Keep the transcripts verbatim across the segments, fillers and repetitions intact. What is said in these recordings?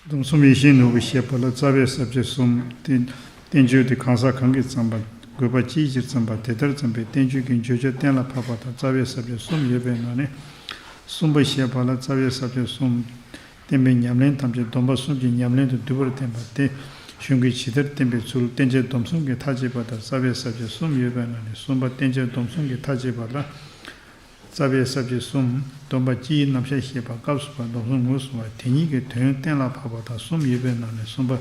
སྡོམ་གསུམ་ཡེ་ཤེས་ནོར་བུ་ཞེས་པ་ལ་རྩ་བའི་ས་བཅད་གསུམ་སྟེ། བསྟན་བཅོས་དེ་གང་ཟག་གང་གིས་བརྩམས་པ། དགོས་པ་ཅིའི་ཕྱིར་བརྩམས་པ། དེ་ལྟར་བརྩམས་པའི་བསྟན་བཅོས་ཀྱི་བརྗོད་བྱ་གཏན་ལ་ཕབ་པ་དང་རྩ་བའི་ས་བཅད་གསུམ་ཡོད་པའི་ནང་ནས། གསུམ་པ་ཞེས་པ་ལ་རྩ་བའི་ས་བཅད་གསུམ། བསྟན་པའི་ཉམས་ལེན་ཐམས་ཅད་སྡོམ་པ་གསུམ་གྱི་ཉམས་ལེན་དུ་བསྡུས་པར་བསྟན་པ་སྟེ། གཞུང་གིས་ཇི་ལྟར་བསྟན་པའི་ཚུལ་བསྟན་བྱའི་སྡོམ་གསུམ་གྱིས་མཐའ་དཔྱད་པ་དང་རྩ་བའི་ས་བཅད་གསུམ་ཡོད་པའི་ནང་ནས་གསུམ་པ་བསྟན་བྱའི་སྡོམ་གསུམ་གྱིས་མཐའ་དཔྱད་པ་ལ། རྩ་བའི་ས་བཅད་གསུམ། སྡོམ་པ་སྤྱིའི་རྣམ་གཞག་བཤད་པ། སྐབས་སུ་བབ་སྡོམ་གསུམ་ངོས་བཟུང་བ། དེ་ཉིད་ཀྱི་དོན་གཏན་ལ་ཕབ་པ་དང་གསུམ་ཡོད་པའི་ནང་ནས་གསུམ་པ།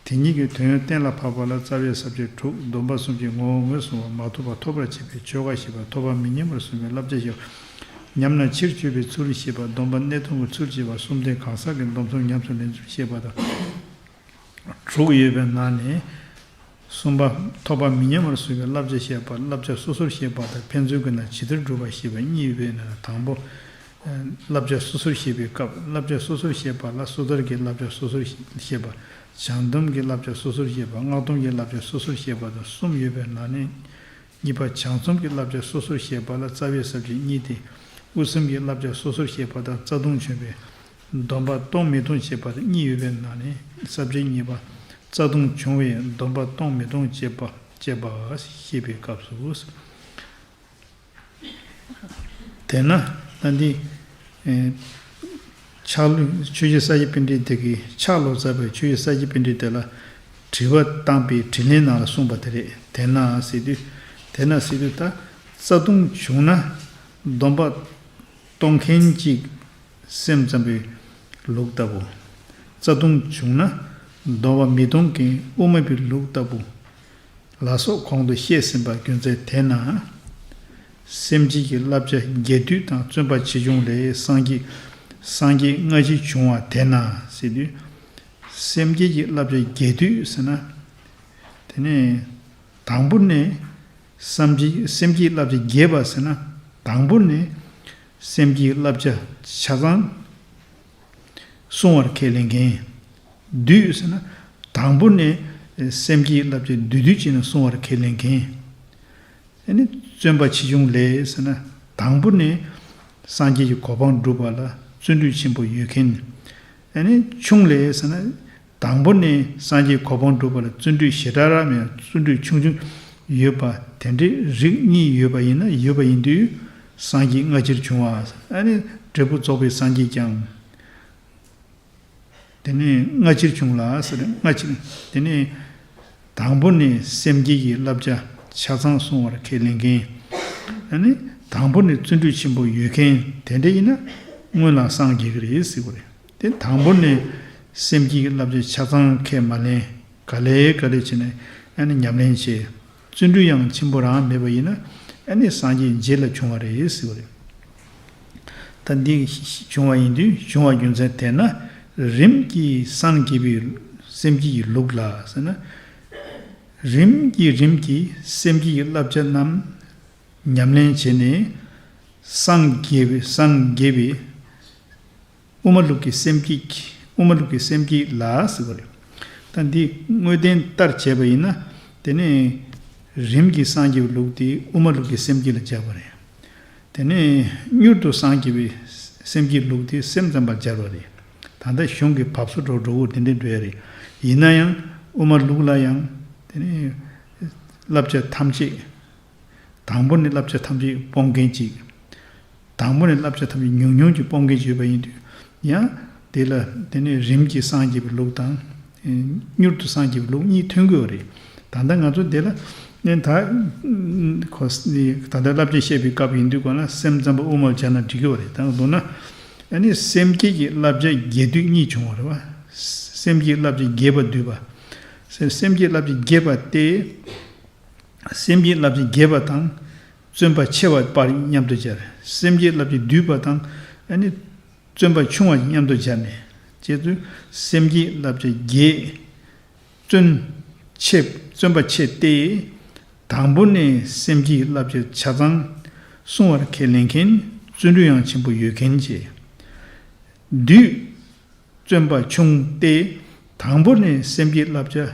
དེ་ཉིད་ཀྱི་དོན་གཏན་ལ་ཕབ་པ་ལ་རྩ་བའི་ས་བཅད་དྲུག། སྡོམ་པ་གསུམ་གྱི་ངོ་བོ་ངོས་བཟུང་བ། མ་ཐོབ་པ་ཐོབ་པར་བྱེད་པའི་ཆོས་འགའ་བཤད་པ། ཐོབ་པ་མི་ཉམས་པར་གསུངས་པའི་བསླབ་བྱ་བཤད་པ། ཉམས་ན་ཕྱིར་བཅོས་པའི་ཚུལ་བཤད་པ། སྡོམ་པ་གནས་ཐུབ་པའི་ཚུལ་བཤད་པ། གསུམ་ལྡན་གང་ཟག་གི་སྡོམ་གསུམ་ཉམས་སུ་ལེན་ཚུལ་བཤད་པ་དང་། དྲུག་ཡོད་པའི་ནང་ནས། གསུམ་པ། ཐོབ་པ་མི་ཉམས་པར་གསུངས་པའི་བསླབ་བྱ་བཤད་པ། བསླབ་བྱ་སོ་སོར་བཤད་པ་དང་ཕན་ཚུན་གྱི་ནང་ཇི་ལྟར་སྒྲུབ་པ་ཞེས་པ་གཉིས་ཡོད་པའི་ནང་ནས་དང་པོ། བསླབ་བྱ་སོ་སོར་བཤད་པའི་སྐབས། བསླབ་བྱ་སོ་སོར་བཤད་པ་ལ་སོ་ཐར་གྱི་བསླབ་བྱ་སོ་སོར་བཤད་པ། བྱང་སྡོམ་གྱི་བསླབ་བྱ་སོ་སོར་བཤད་པ། སྔགས་སྡོམ་གྱི་བསླབ་བྱ་སོ་སོར་བཤད་པ་དང་གསུམ་ཡོད་པའི་ནང་ནས། གཉིས་པ། བྱང་སྡོམ་གྱི་བསླབ་བྱ་སོ་སོར་བཤད་པ་ལ་རྩ་བའི་ས་བཅད་གཉིས་ཏེ། དབུ་གསུམ་གྱི་བསླབ་བྱ་སོ་སོར་བཤད་པ་དང་རྩ་ལྟུང་བྱུང་བའི་སྡོམ་པ་གཏོང་མི་གཏོང་བྱེད་པ་གཉིས་ཡོད་པའི་ནང་ནས་ས་བཅད་གཉིས་པ། རྩ་ལྟུང་བྱུང་བའི་སྡོམ་པ་གཏོང་མི་གཏོང་བྱེད་པ་བྱེད་པ་ཞེས་པའི་སྐབས་སུ། དེས་ན་ད་འདི། ཨེ། ཕྱག་ལུས་ཆོས་རྗེ་ས་སྐྱ་པཎྜི་ཏ་གིས་ཕྱག་ལོག་མཛད་པའི་ཆོས་རྗེ་ས་སྐྱ་པཎྜི་ཏ་ལ་དྲི་བ་བཏང་པའི་དྲིས་ལན་ནང་ལ་གསུངས་པ་དེ་རེད། དེས་ན་ཟེར་དུས། དེས་ན་ཟེར་དུས་ད་རྩ་ལྟུང་བྱུང་ན་སྡོམ་པ་གཏོང་མཁན་གཅིག་སེམས་ཙམ་པའི་ལུགས་ལྟ་བུ། རྩ་ལྟུང་བྱུང་ན་སྡོམ་པ་མི་གཏོང་མཁན་དབུ་མ་པའི་ལུགས་ལྟ་བུ། ལ་སོགས་གོང་དུ་བཤད་ཟིན་པ་རྒྱུ་མཚན་དེས་ན། སེམས་བསྐྱེད་ཀྱི་བསླབ་བྱ་རྒྱས་བསྡུས་དང་བརྩོན་པ་ཆེ་ཆུང་ལས་སངས་རྒྱས། སངས་རྒྱས་སྔ་ཕྱིར་བྱུང་བ་དེས་ན་ཟེར་དུས། སེམས་བསྐྱེད་ཀྱི་བསླབ་བྱ་རྒྱས་བསྡུས་ཟེར་ན། དེ་ནས་དང་པོ་ནས་སེམས་བསྐྱེད་སེམས་བསྐྱེད་བསླབ་བྱ་རྒྱས་པ་ཟེར་ན། དང་པོ་ནས་སེམས་བསྐྱེད་བསླབ་བྱ་ཆ་ཚང་གསུང་བར་ཁས་ལེན་མཁན། བསྡུས་ཟེར་ན། དང་པོ་ནས་སེམས་བསྐྱེད་བསླབ་བྱ་བསྡུས་བསྡུས་བྱས་ནས་གསུང་བར་ཁས་ལེན་མཁན། ཨ་ནི་བརྩོན་པ་ཆེ་ཆུང་ལས་ཟེར་ན། དང་པོ་ནས་སངས་རྒྱས་ཀྱི་གོ་འཕང་སྒྲུབ་པ་ལ་བརྩོན་འགྲུས་ཆེན་པོ་ཡོད་མཁན། ཨ་ནི་ཆུང་ལས་ཟེར་ན། དང་པོ་ནས་སངས་རྒྱས་གོ་འཕང་སྒྲུབ་པ་ལ་བརྩོན་འགྲུས་ཞེ་དྲག་ར་མེད། བརྩོན་འགྲུས་ཆུང་ཆུང་ཡོད་པ་དེ་འདྲའི་རིགས་གཉིས་ཡོད་པ་ཡིན་ན། ཡོད་པ་ཡིན་དུས་སངས་རྒྱས་སྔ་ཕྱིར་བྱུང་བ། ཨ་ནི་འབྲས་བུ་རྫོགས་པའི་སངས་རྒྱས་ཀྱང་། དེ་ནས་སྔ་ཕྱིར་བྱུང་ལ་ཟེར། སྔ་ཕྱིར། དེ་ནས་དང་པོ་ནས་སེམས་བསྐྱེད་ཀྱི་བསླབ་བྱ་ཆ་ཚང་གསུང་བར་ཁས་ལེན་མཁན། ཨ་ནི་དང་པོ་ནས་བརྩོན་འགྲུས་ཆེན་པོ་ཡོད་མཁན་དེ་འདྲ་ཡིན་ན་སྔོན་ལ་སངས་རྒྱས་ཀྱི་རེད་ཟེར་བ་རེད། དེ་དང་པོ་ནས་སེམས་བསྐྱེད་ཀྱི་བསླབ་བྱ་ཆ་ཚང་ཁས་མ་ལེན། ག་ལེ་ག་ལེ་བྱས་ནས་ཨ་ནི་ཉམས་ལེན་བྱས། བརྩོན་འགྲུས་ཡང་ཆེན་པོ་རང་མེད་པ་ཡིན་ན། ཨ་ནི་སངས་རྒྱས་རྗེས་ལ་བྱུང་བ་རེད་ཟེར་བ་རེད། ད་འདི་བྱུང་བ་ཡིན་དུས་བྱུང་བ་རྒྱུ་མཚན་དེས་ན། རིམ་གྱིས་སངས་རྒྱས་པའི་སེམས་བསྐྱེད་ཀྱི་ལུགས་ལ་ཟེར་ན། རིམ་གྱིས་རིམ་གྱིས་སེམས་བསྐྱེད་ཀྱི་བསླབ་བྱ་རྣམས་ཉམས་ལེན་བྱས་ནས། སངས་རྒྱས་པའི་སངས་རྒྱས་པའི་དབུ་མ་ལུགས་ཀྱི་སེམས་བསྐྱེད། དབུ་མ་ལུགས་ཀྱི་སེམས་བསྐྱེད་ལ་ཟེར་བ་རེད། ད་འདི་དངོས་བསྟན་ལྟར་བྱས་པ་ཡིན་ན། དེ་ནས་རིམ་གྱིས་སངས་རྒྱས་པའི་ལུགས་དེ་དབུ་མ་ལུགས་ཀྱི་སེམས་བསྐྱེད་ལ་སྦྱར་བ་རེད། དེ་ནས་མྱུར་དུ་སངས་རྒྱས་པའི་སེམས་བསྐྱེད་ལུགས་དེ་སེམས་ཙམ་པར་སྦྱར་བ་རེད། ད་ལྟ་གཞུང་གི་བབས་སོ་འགྲོ་འགྲོ་བོ་དེ་འདྲ་འགྲོ་ཡ་རེད། ཡིན་ན་ཡང་དབུ་མ་ལུགས་ལ་ཡང་དེ་ནས་བསླབ་བྱ་ཐམས་ཅད། དང་པོ་ནས་བསླབ་བྱ་ཐམས་ཅད་སྤོང་མཁན་གཅིག། དང་པོ་ནས་བསླབ་བྱ་ཐམས་ཅད་ཉུང་ཉུང་ཅིག་སྤོང་མཁན་ཅིག་ཡོད་པ་ཡིན་དུས། ཡང་དེ་ལ་དེ་ནས་རིམ་གྱིས་སངས་རྒྱས་པའི་ལུགས་དང་། མྱུར་དུ་སངས་རྒྱས་པའི་ལུགས་གཉིས་ཐོན་དགོས་པ་རེད། ད་ལྟ་ང་ཚོ་དེ་ལ་ནི་ད་ཁོ་ད་ལྟ་བསླབ་བྱ་བཤད་པའི་སྐབས་ཡིན་དུས་གོ་ན་སེམས་ཙམ་པ་དབུ་མར་སྦྱར་ན་འགྲིག་གི་བ་རེད། ད་མདོར་ན་ཨ་ནི་སེམས་བསྐྱེད་ཀྱི་བསླབ་བྱ་རྒྱས་བསྡུས་གཉིས་བྱུང་བ་རེད་བ། སེམས་བསྐྱེད་བསླབ་བྱ་རྒྱས་པ་བསྡུས་པ། སེམས་བསྐྱེད་བསླབ་བྱ་རྒྱས་པ་སྟེ། སེམས་བསྐྱེད་བསླབ་བྱ་རྒྱས་པ་དང་། བརྩོན་པ་ཆེ་བ་བར་མཉམ་དུ་སྦྱར། སེམས་བསྐྱེད་བསླབ་བྱ་བསྡུས་པ་དང་། ཨ་ནི་བརྩོན་པ་ཆུང་བ་མཉམ་དུ་སྦྱར་ནས། བྱས་ཙང་སེམས་བསྐྱེད་བསླབ་བྱ་རྒྱས། བརྩོན་ཆེ། བརྩོན་པ་ཆེ་སྟེ། དང་པོ་ནས་སེམས་བསྐྱེད་བསླབ་བྱ་ཆ་ཚང་གསུང་བར་ཁས་ལེན་མཁན་བརྩོན་འགྲུས་ཡང་ཆེན་པོ་ཡོད་མཁན་བྱས། བསྡུས། བརྩོན་པ་ཆུང་སྟེ། དང་པོ་ནས་སེམས་བསྐྱེད་བསླབ་བྱ་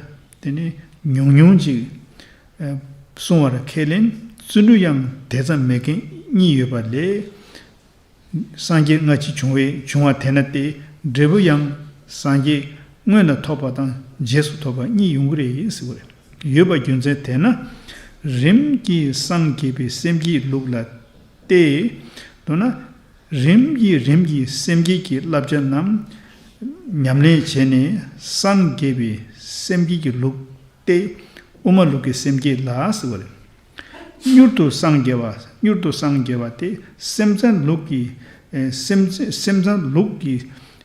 དེ་ནི་ཉུང་ཉུང་ཅིག་གསུང་བར་ཁས་ལེན། བརྩོན་འགྲུས་ཡང་དེ་ཙམ་མེད་མཁན་གཉིས་ཡོད་པ་ལས། སངས་རྒྱས་སྔ་ཕྱི་བྱུང་བའི་བྱུང་བ་དེ་ན་སྟེ། འབྲས་བུ་ཡང་ སངས་རྒྱས་སྔོན་ལ་ཐོབ་པ་དང་རྗེས་སུ་ཐོབ་པ་གཉིས་ཡོང་གི་རེད་ཟེར་བ་རེད། ཡོད་པ་རྒྱུ་མཚན་དེས་ན། རིམ་གྱིས་སངས་རྒྱས་པའི་སེམས་བསྐྱེད་ལུགས་ལ་བལྟས། མདོར་ན། རིམ་གྱིས་རིམ་གྱིས་སེམས་བསྐྱེད་ཀྱི་བསླབ་བྱ་རྣམས་ཉམས་ལེན་བྱས་ནས་སངས་རྒྱས་པའི་སེམས་བསྐྱེད་ཀྱི་ལུགས་ཏེ། དབུ་མ་ལུགས་ཀྱི་སེམས་བསྐྱེད་ལ་ཟེར་བ་རེད། མྱུར་དུ་སངས་རྒྱས་པ། མྱུར་དུ་སངས་རྒྱས་པ་སྟེ་སེམས་ཙམ་ལུགས་ཀྱི། ཨེ། སེམས། སེམས་ཙམ་ལུགས་ཀྱི།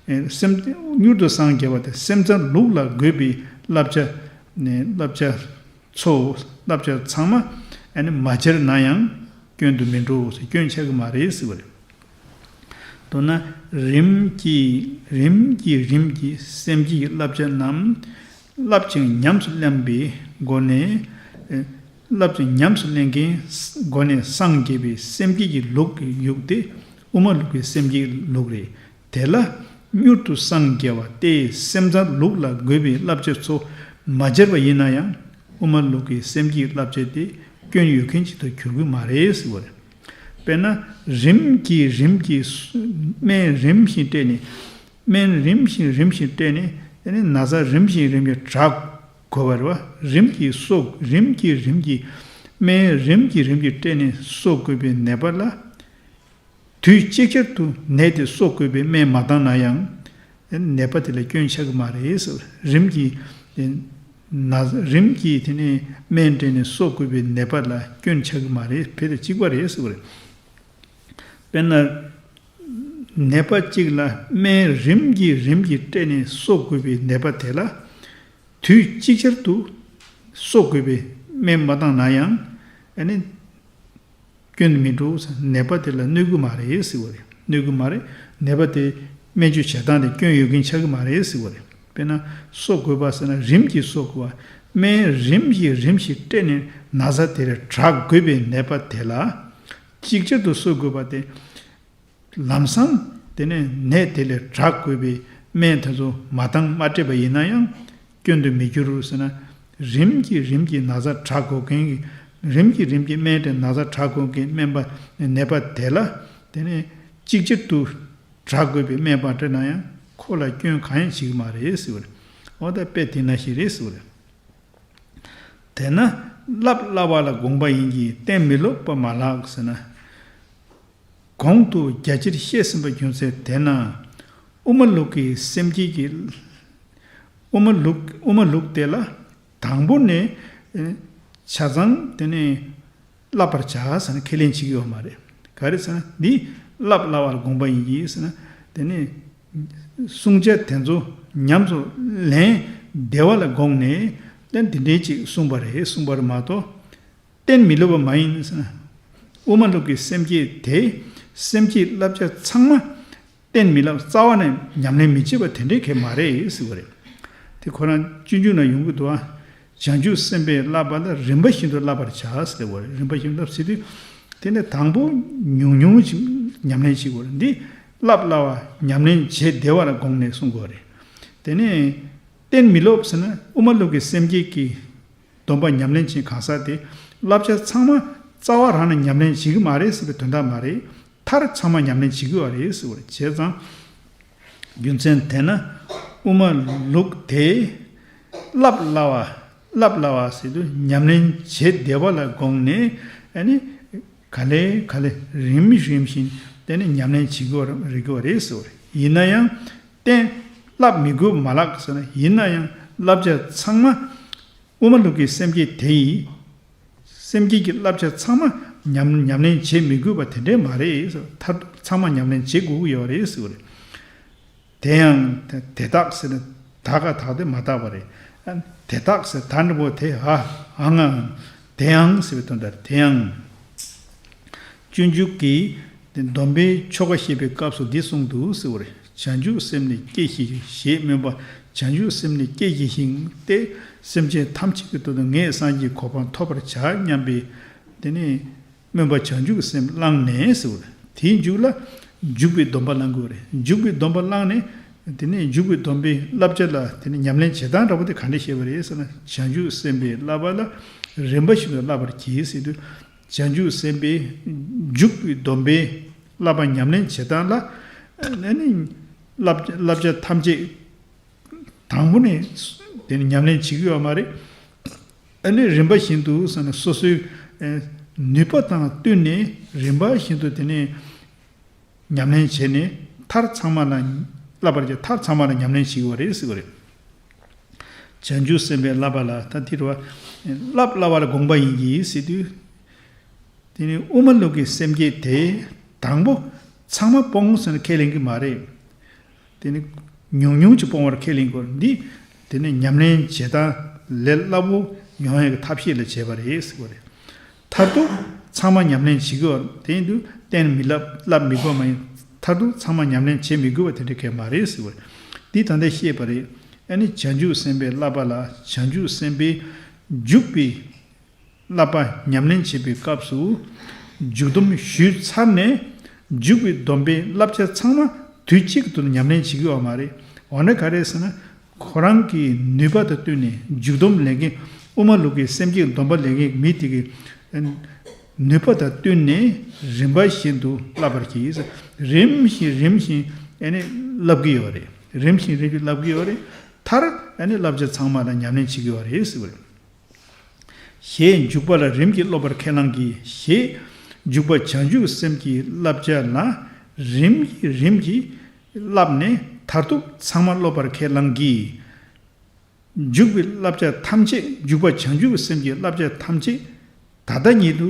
ཨེ། སེམས། མྱུར་དུ་སངས་རྒྱས་པ་སྟེ་སེམས་ཙམ་ལུགས་ལ་དགོས་པའི་བསླབ་བྱ། ནས་བསླབ་བྱ་ཚོ། བསླབ་བྱ་ཚང་མ་ཨ་ནི་མ་སྦྱར་ན་ཡང་སྐྱོན་དུ་མི་འགྲོ་ཟེར། སྐྱོན་ཆགས་ཀྱི་མ་རེད་ཟེར་བ་རེད། མདོར་ན། རིམ་གྱིས་རིམ་གྱིས་རིམ་གྱིས་སེམས་བསྐྱེད་ཀྱི་བསླབ་བྱ་རྣམས་བསླབ་ཅིང་ཉམས་སུ་ལེན་པའི་སྒོ་ནས། ཨེ། བསླབ་ཅིང་ཉམས་སུ་ལེན་མཁན་སྒོ་ནས་སངས་རྒྱས་པའི་སེམས་བསྐྱེད་ཀྱི་ལུགས་ཀྱི་ཡུག་དེ་དབུ་མ་ལུགས་ཀྱི་སེམས་བསྐྱེད་ལུགས་རེད། དེ་ལ་མྱུར་དུ་སངས་རྒྱས་པ་སྟེ་སེམས་ཙམ་ལུགས་ལ་དགོས་པའི་བསླབ་བྱ་ཚོ་མ་སྦྱར་བ་ཡིན་ན་ཡང་དབུ་མ་ལུགས་ཀྱི་སེམས་བསྐྱེད་བསླབ་བྱ་དེ་སྐྱོན་ཡོད་མཁན་ཅིག་ཏུ་གྱུར་གྱི་མ་རེད་ཟེར་བ་རེད། དཔེར་ན་རིམ་གྱིས་རིམ་གྱིས་སྨན་རིམ་བཞིན་སྤྲད་ནས། སྨན་རིམ་བཞིན་རིམ་བཞིན་སྤྲད་ནས་དེ་ནས་ན་ཚ་རིམ་བཞིན་རིམ་བཞིན་དྲག་དགོས་པ་རེད་བ། རིམ་གྱིས་གསོ། རིམ་གྱིས་རིམ་གྱིས་སྨན་རིམ་གྱིས་རིམ་གྱིས་སྤྲད་ནས་གསོ་དགོས་པའི་ནད་པ་ལ། དུས་གཅིག་ཅར་དུ་ནད་དེ་གསོ་དགོས་པའི་སྨན་མ་བཏང་ན་ཡང་། ནད་པ་དེ་ལ་སྐྱོན་ཆགས་ཀྱི་མ་རེད་ཟེར་བ་རེད། རིམ་གྱིས་ན། རིམ་གྱིས་དེ་ནས་སྨན་སྤྲད་ནས་གསོ་དགོས་པའི་ནད་པ་ལ་སྐྱོན་ཆགས་ཀྱི་མ་རེད། དེ་དང་གཅིག་པ་རེད་ཟེར་བ་རེད། དཔེར་ན། ནད་པ་གཅིག་ལ་སྨན་རིམ་གྱིས་རིམ་གྱིས་སྤྲད་ནས་གསོ་དགོས་པའི་ནད་པ་དེ་ལ། དུས་གཅིག་ཅར་དུ་གསོ་དགོས་པའི་སྨན་མ་བཏང་ན་ཡང་། ཨ་ནི། སྐྱོན་མི་འགྲོ་ཟེར། ནད་པ་དེ་ལ་གནོད་ཀྱི་མ་རེད་ཟེར་བ་རེད། གནོད་ཀྱི་མ་རེད། ནད་པ་དེ་སྨན་བཅོས་བྱེད་སྟངས་དེ་སྐྱོན་ཡོད་མཁན་ཆགས་ཀྱི་མ་རེད་ཟེར་བ་རེད། དཔེར་ན་གསོ་དགོས་པ་ཟེར་ན་རིམ་གྱིས་གསོ་དགོས་པ། སྨན་རིམ་བཞིན་རིམ་བཞིན་སྤྲད་ནས་ན་ཚ་དེ་ལ་དྲག་དགོས་པའི་ནད་པ་དེ་ལ། གཅིག་ཆར་དུ་གསོ་དགོས་པ་དེ། ལམ་སང་དེ་ནས་ནད་དེ་ལས་དྲག་དགོས་པའི་སྨན་དེ་ཚོ་མ་བཏང་མ་སྤྲད་པ་ཡིན་ན་ཡང་སྐྱོན་དུ་མི་འགྱུར་ཟེར་ན། རིམ་གྱིས་རིམ་གྱིས་ན་ཚ་དྲག་དགོས་མཁན་གྱི། རིམ་གྱིས་རིམ་གྱིས་སྨན་དེ་ན་ཚ་དྲག་དགོས་མཁན་སྨན་པ་ནད་པ་དེ་ལ་དེ་ནས་གཅིག་ཆར་དུ་དྲག་དགོས་པའི་སྨན་མ་སྤྲད་ན་ཡང་ཁོ་ལ་སྐྱོན་གང་ཡང་བྱེད་ཀྱི་མ་རེད་ཟེར་བ་རེད། འོ་ད་དཔེ་དེ་ན་ཞིག་རེད་ཟེར་བ་རེད། དེས་ན་བསླབ་སླ་བ་ལ་དགོངས་པ་ཡིན་གྱི་གཏན་མི་སློབ་པ་མ་ལགས་ཟེར་ན། གོང་དུ་རྒྱ་ཆེར་བཤད་ཟིན་པ་རྒྱུ་མཚན་དེས་ན། དབུ་མ་ལུགས་ཀྱི་སེམས་བསྐྱེད་ཀྱི། དབུ་མ་ལུགས། དབུ་མ་ལུགས་དེ་ལ་དང་པོ་ནས་ཆ་ཚང་དེ་ནས་བསླབ་པར་བྱ་ཟེར་ན་ཁས་ལེན་བྱེད་ཀྱི་ཡོད་མ་རེད། ག་རེ་ཟེར་ན་འདི་བསླབ་སླ་བར་དགོངས་པ་ཡིན་གྱི་ཟེར་ན་དེ་ནས་བསྲུང་བྱ་དེ་ཚོ་ཉམས་སུ་ལེན་བདེ་བ་ལ་དགོངས་ནས་དེ་འདི་འདྲའི་ཅིག་གསུངས་པ་རེད། གསུངས་པ་རེད་མ་གཏོགས། གཏན་མི་སློབ་པ་མ་ཡིན་ཟེར་ན། དབུ་མ་ལུགས་ཀྱི་སེམས་བསྐྱེད་དེ། སེམས་བསྐྱེད་བསླབ་བྱ་ཚང་མ་གཏན་མི་སློབ། རྩ་བ་ནས་ཉམས་ལེན་མི་བྱེད་པ་དེ་འདྲའི་གལ་མ་རེད་ཟེར་བ་རེད། དེ་ཁོ་རང་སྤྱོད་འཇུག་ན་ཡོང་གི་འདུག་ཨ། བྱང་ཆུབ་སེམས་དཔའི་བསླབ་པ་ལ་རིམ་པ་བཞིན་དུ་བསླབ་པར་བྱ་ཟེར་བ་རེད། རིམ་པ་བཞིན་དུ་བསླབ་ཟེར་དུས། དེ་ནས་དང་པོ་ཉུང་ཉུང་ཅིག་ཉམས་ལེན་བྱེད་དགོས་རེད། འདི་བསླབ་སླ་བ་ཉམས་ལེན་བྱེད་བདེ་བ་ལ་དགོངས་ནས་གསུང་དགོས་རེད། དེ་ནས་གཏན་མི་སློབ་ཟེར་ན་དབུ་མ་ལུགས་ཀྱི་སེམས་བསྐྱེད་ཀྱི། སྡོམ་པ་ཉམས་ལེན་བྱེད་གང་ཟག་དེ་བསླབ་བྱ་ཚང་མ་རྩ་བ་རང་ནས་ཉམས་ལེན་བྱེད་ཀྱི་མ་རེད་ཟེར་བའི་དོན་དག་མ་རེད། མཐར་ཚང་མ་ཉམས་ལེན་བྱེད་ཀྱི་ཡོད་རེད་ཟེར་བ་རེད། བྱས་ཙང་རྒྱུ་མཚན་དེས་ན་དབུ་མ་ལུགས་དེ་བསླབ་སླ་བ། བསླབ་སླ་བ་ཟེར་དུས་ཉམས་ལེན་བྱེད་བདེ་བ་ལ་དགོངས་ནས་ཨ་ནི་ག་ལེ་ག་ལེ་རིམ་རིམ་བཞིན་དེ་ནི་ཉམས་ལེན་བྱེད་ཀྱི་ཡོད་རེད་ཀྱི་ཡོད་རེད་ཟེར་བ་རེད། ཡིན་ན་ཡང་གཏན་བསླབ་མི་དགོས་པ་མ་ལགས་ཟེར་ན། ཡིན་ན་ཡང་བསླབ་བྱ་ཚང་མ། དབུ་མ་ལུགས་ཀྱི་སེམས་བསྐྱེད་དེ་ཡིས། སེམས་བསྐྱེད་ཀྱི་བསླབ་བྱ་ཚང་མ་ཉམས་ཉམས་ལེན་བྱེད་མི་དགོས་པ་དེ་འདྲས་མ་རེད། མཐར་ཐུག་ཚང་མ་ཉམས་ལེན་བྱེད་དགོས་ཀྱི་ཡོད་རེད་ཟེར་བ་རེད། དེ་ཡང་དེ་དག་ཟེར་ན་ད་ག་དག་དེ་མ་དག་པ་རེད། དེ་དག་ཟེར་ད་འདྲ་པོ་དེ་ཨ་ཨ་ང་། དེ་ཡང་ཟེར་བའི་དོན་དག་རེད། དེ་ཡང་། སྤྱོད་འཇུག་གི་སྡོམ་པའི་ཆོ་ག་བཤད་པའི་སྐབས་སུ་འདི་གསུངས་འདུག་ཟེར་བ་རེད། བྱང་ཆུབ་སེམས་ནི་སྐྱེ་ཞིང་ཞེས་སྨོན་པ། བྱང་ཆུབ་སེམས་ནི་སྐྱེ་ཞིང་སྟེ། སེམས་ཅན་ཐམས་ཅད་ཀྱི་དོན་དུ་ངས་སངས་རྒྱས་གོ་འཕང་ཐོབ་པར་བྱ་སྙམ་པའི། དེ་ནས་སྨོན་པ་བྱང་ཆུབ་སེམས་བླངས་ནས་ཟེར་བ་རེད། དེའི་མཇུག་ལ་འཇུག་པའི་སྡོམ་པ་བླང་དགོས་རེད། འཇུག་པའི་སྡོམ་པ་བླངས་ནས། དེ་ནས་འཇུག་པའི་སྡོམ་པའི་བསླབ་བྱ་ལ་དེ་ནས་ཉམས་ལེན་བྱེད་སྟངས་འདྲ་པོ་དེ་ག་འདྲ་བཤད་པ་རེད་ཟེར་ན། བྱང་ཆུབ་སེམས་དཔའི་བསླབ་པ་ལ་རིམ་པ་བཞིན་དུ་བསླབ་པར་གྱིས་ཟེར་དུས། བྱང་ཆུབ་སེམས་དཔའི་འཇུག་པའི་སྡོམ་པའི་བསླབ་པ་ཉམས་ལེན་བྱེད་སྟངས་ལ། ཨ་ནི་བསླབ་བསླབ་བྱ་ཐམས་ཅད་ དང་པོ་ནས་དེ་ནི་ཉམས་ལེན་བྱེད་ཀྱི་ཡོད་མ་རེད། ཨ་ནི་རིམ་པ་བཞིན་དུ་ཟེར་ན་སོ་སོའི་ནུས་པ་དང་བསྟུན་ནས་རིམ་པ་བཞིན་དུ་དེ་ནས་ཉམས་ལེན་བྱས་ནས་མཐར་ཚང་མ་ལ་བསླབ་པར་བྱ། མཐར་ཚང་མ་ལ་ཉམས་ལེན་བྱེད་ཀྱི་ཡོད་རེད་ཟེར་བ་རེད། བྱང་ཆུབ་སེམས་དཔའི་བསླབ་པ་ལ་ད་དེ་རུ་བ་བསླབ་བསླབ་པ་ལ་དགོངས་པ་ཡིན་གྱི་ཟེར་དུས། དེ་ནི་དབུ་མ་ལུགས་ཀྱི་སེམས་བསྐྱེད་དེ་དང་པོ་ཚང་མ་སྤོང་ཟེར་ནས་ཁས་ལེན་གྱི་མ་རེད། དེ་ནི་ཉུང་ཉུང་ཅིག་སྤོང་བར་ཁས་ལེན་དགོས། འདི་དེ་ནི་ཉམས་ལེན་བྱེད་སྟངས་ལས་སླ་པོ་ཡོང་ཡག་གི་ཐབས་ཤེས་ལ་བྱས་པ་རེད་ཟེར་བ་རེད། མཐར་ཐུག་ཚང་མ་ཉམས་ལེན་བྱེད་དགོས། དེ་ཡིན་དུས་གཏན་མི་བསླབ། བསླབ་མི་དགོས་མ་ཡིན། མཐར་ཐུག་ཚང་མ་ཉམས་ལེན་བྱེད་མི་དགོས་པ་དེ་འདྲ་གང་ཡང་མ་རེད་ཟེར་བ་རེད། འདི་ད་ལྟ་བཤད་པ་རེད། ཨ་ནི་བྱང་ཆུབ་སེམས་དཔའི་བསླབ་པ་ལ་བྱང་ཆུབ་སེམས་དཔའི་འཇུག་པའི་བསླབ་པ་ཉམས་ལེན་བྱེད་པའི་སྐབས་སུ། འཇུག་སྡོམ་ཞུས་ཚར་ནས་འཇུག་པའི་སྡོམ་པའི་བསླབ་བྱ་ཚང་མ་དུས་གཅིག་ཏུ་ཉམས་ལེན་བྱེད་ཀྱི་ཡོད་མ་རེད། འོ་ན་ག་རེ་ཟེར་ན། ཁོ་རང་གི་ནུས་པ་དང་བསྟུན་ནས་འཇུག་སྡོམ་ལེན་མཁན། དབུ་མ་ལུགས་ཀྱི་སེམས་བསྐྱེད་སྡོམ་པ་ལེན་མཁན་མི་དེ་གི་ནུས་པ་དང་བསྟུན་ནས་རིམ་པ་བཞིན་དུ་བསླབ་པར་གྱིས། རིམ་བཞིན་རིམ་བཞིན་ཨ་ནི་བསླབ་ཀྱི་ཡོད་རེད། རིམ་བཞིན་རིམ་བཞིན་བསླབ་ཀྱི་ཡོད་རེད། མཐར་ཨ་ནི་བསླབ་བྱ་ཚང་མ་ལ་ཉམས་ལེན་བྱེད་ཀྱི་ཡོད་རེད་ཟེར་བ་རེད། ཞེས་འཇུག་པ་ལ་རིམ་གྱིས་སློབ་པར་ཁས་བླངས་ཀྱིས། ཞེས་འཇུག་པ་བྱང་ཆུབ་སེམས་ཀྱི་བསླབ་བྱ་ལ་རིམ་གྱིས་རིམ་གྱིས་བསླབས་ནས་མཐར་ཐུག་ཚང་མ་སློབ་པར་ཁས་བླངས་ཀྱིས། འཇུག་པའི་བསླབ་བྱ་ཐམས་ཅད། འཇུག་པ་བྱང་ཆུབ་སེམས་ཀྱི་བསླབ་བྱ་ཐམས་ཅད་ད་ལྟ་ཉིད་དུ།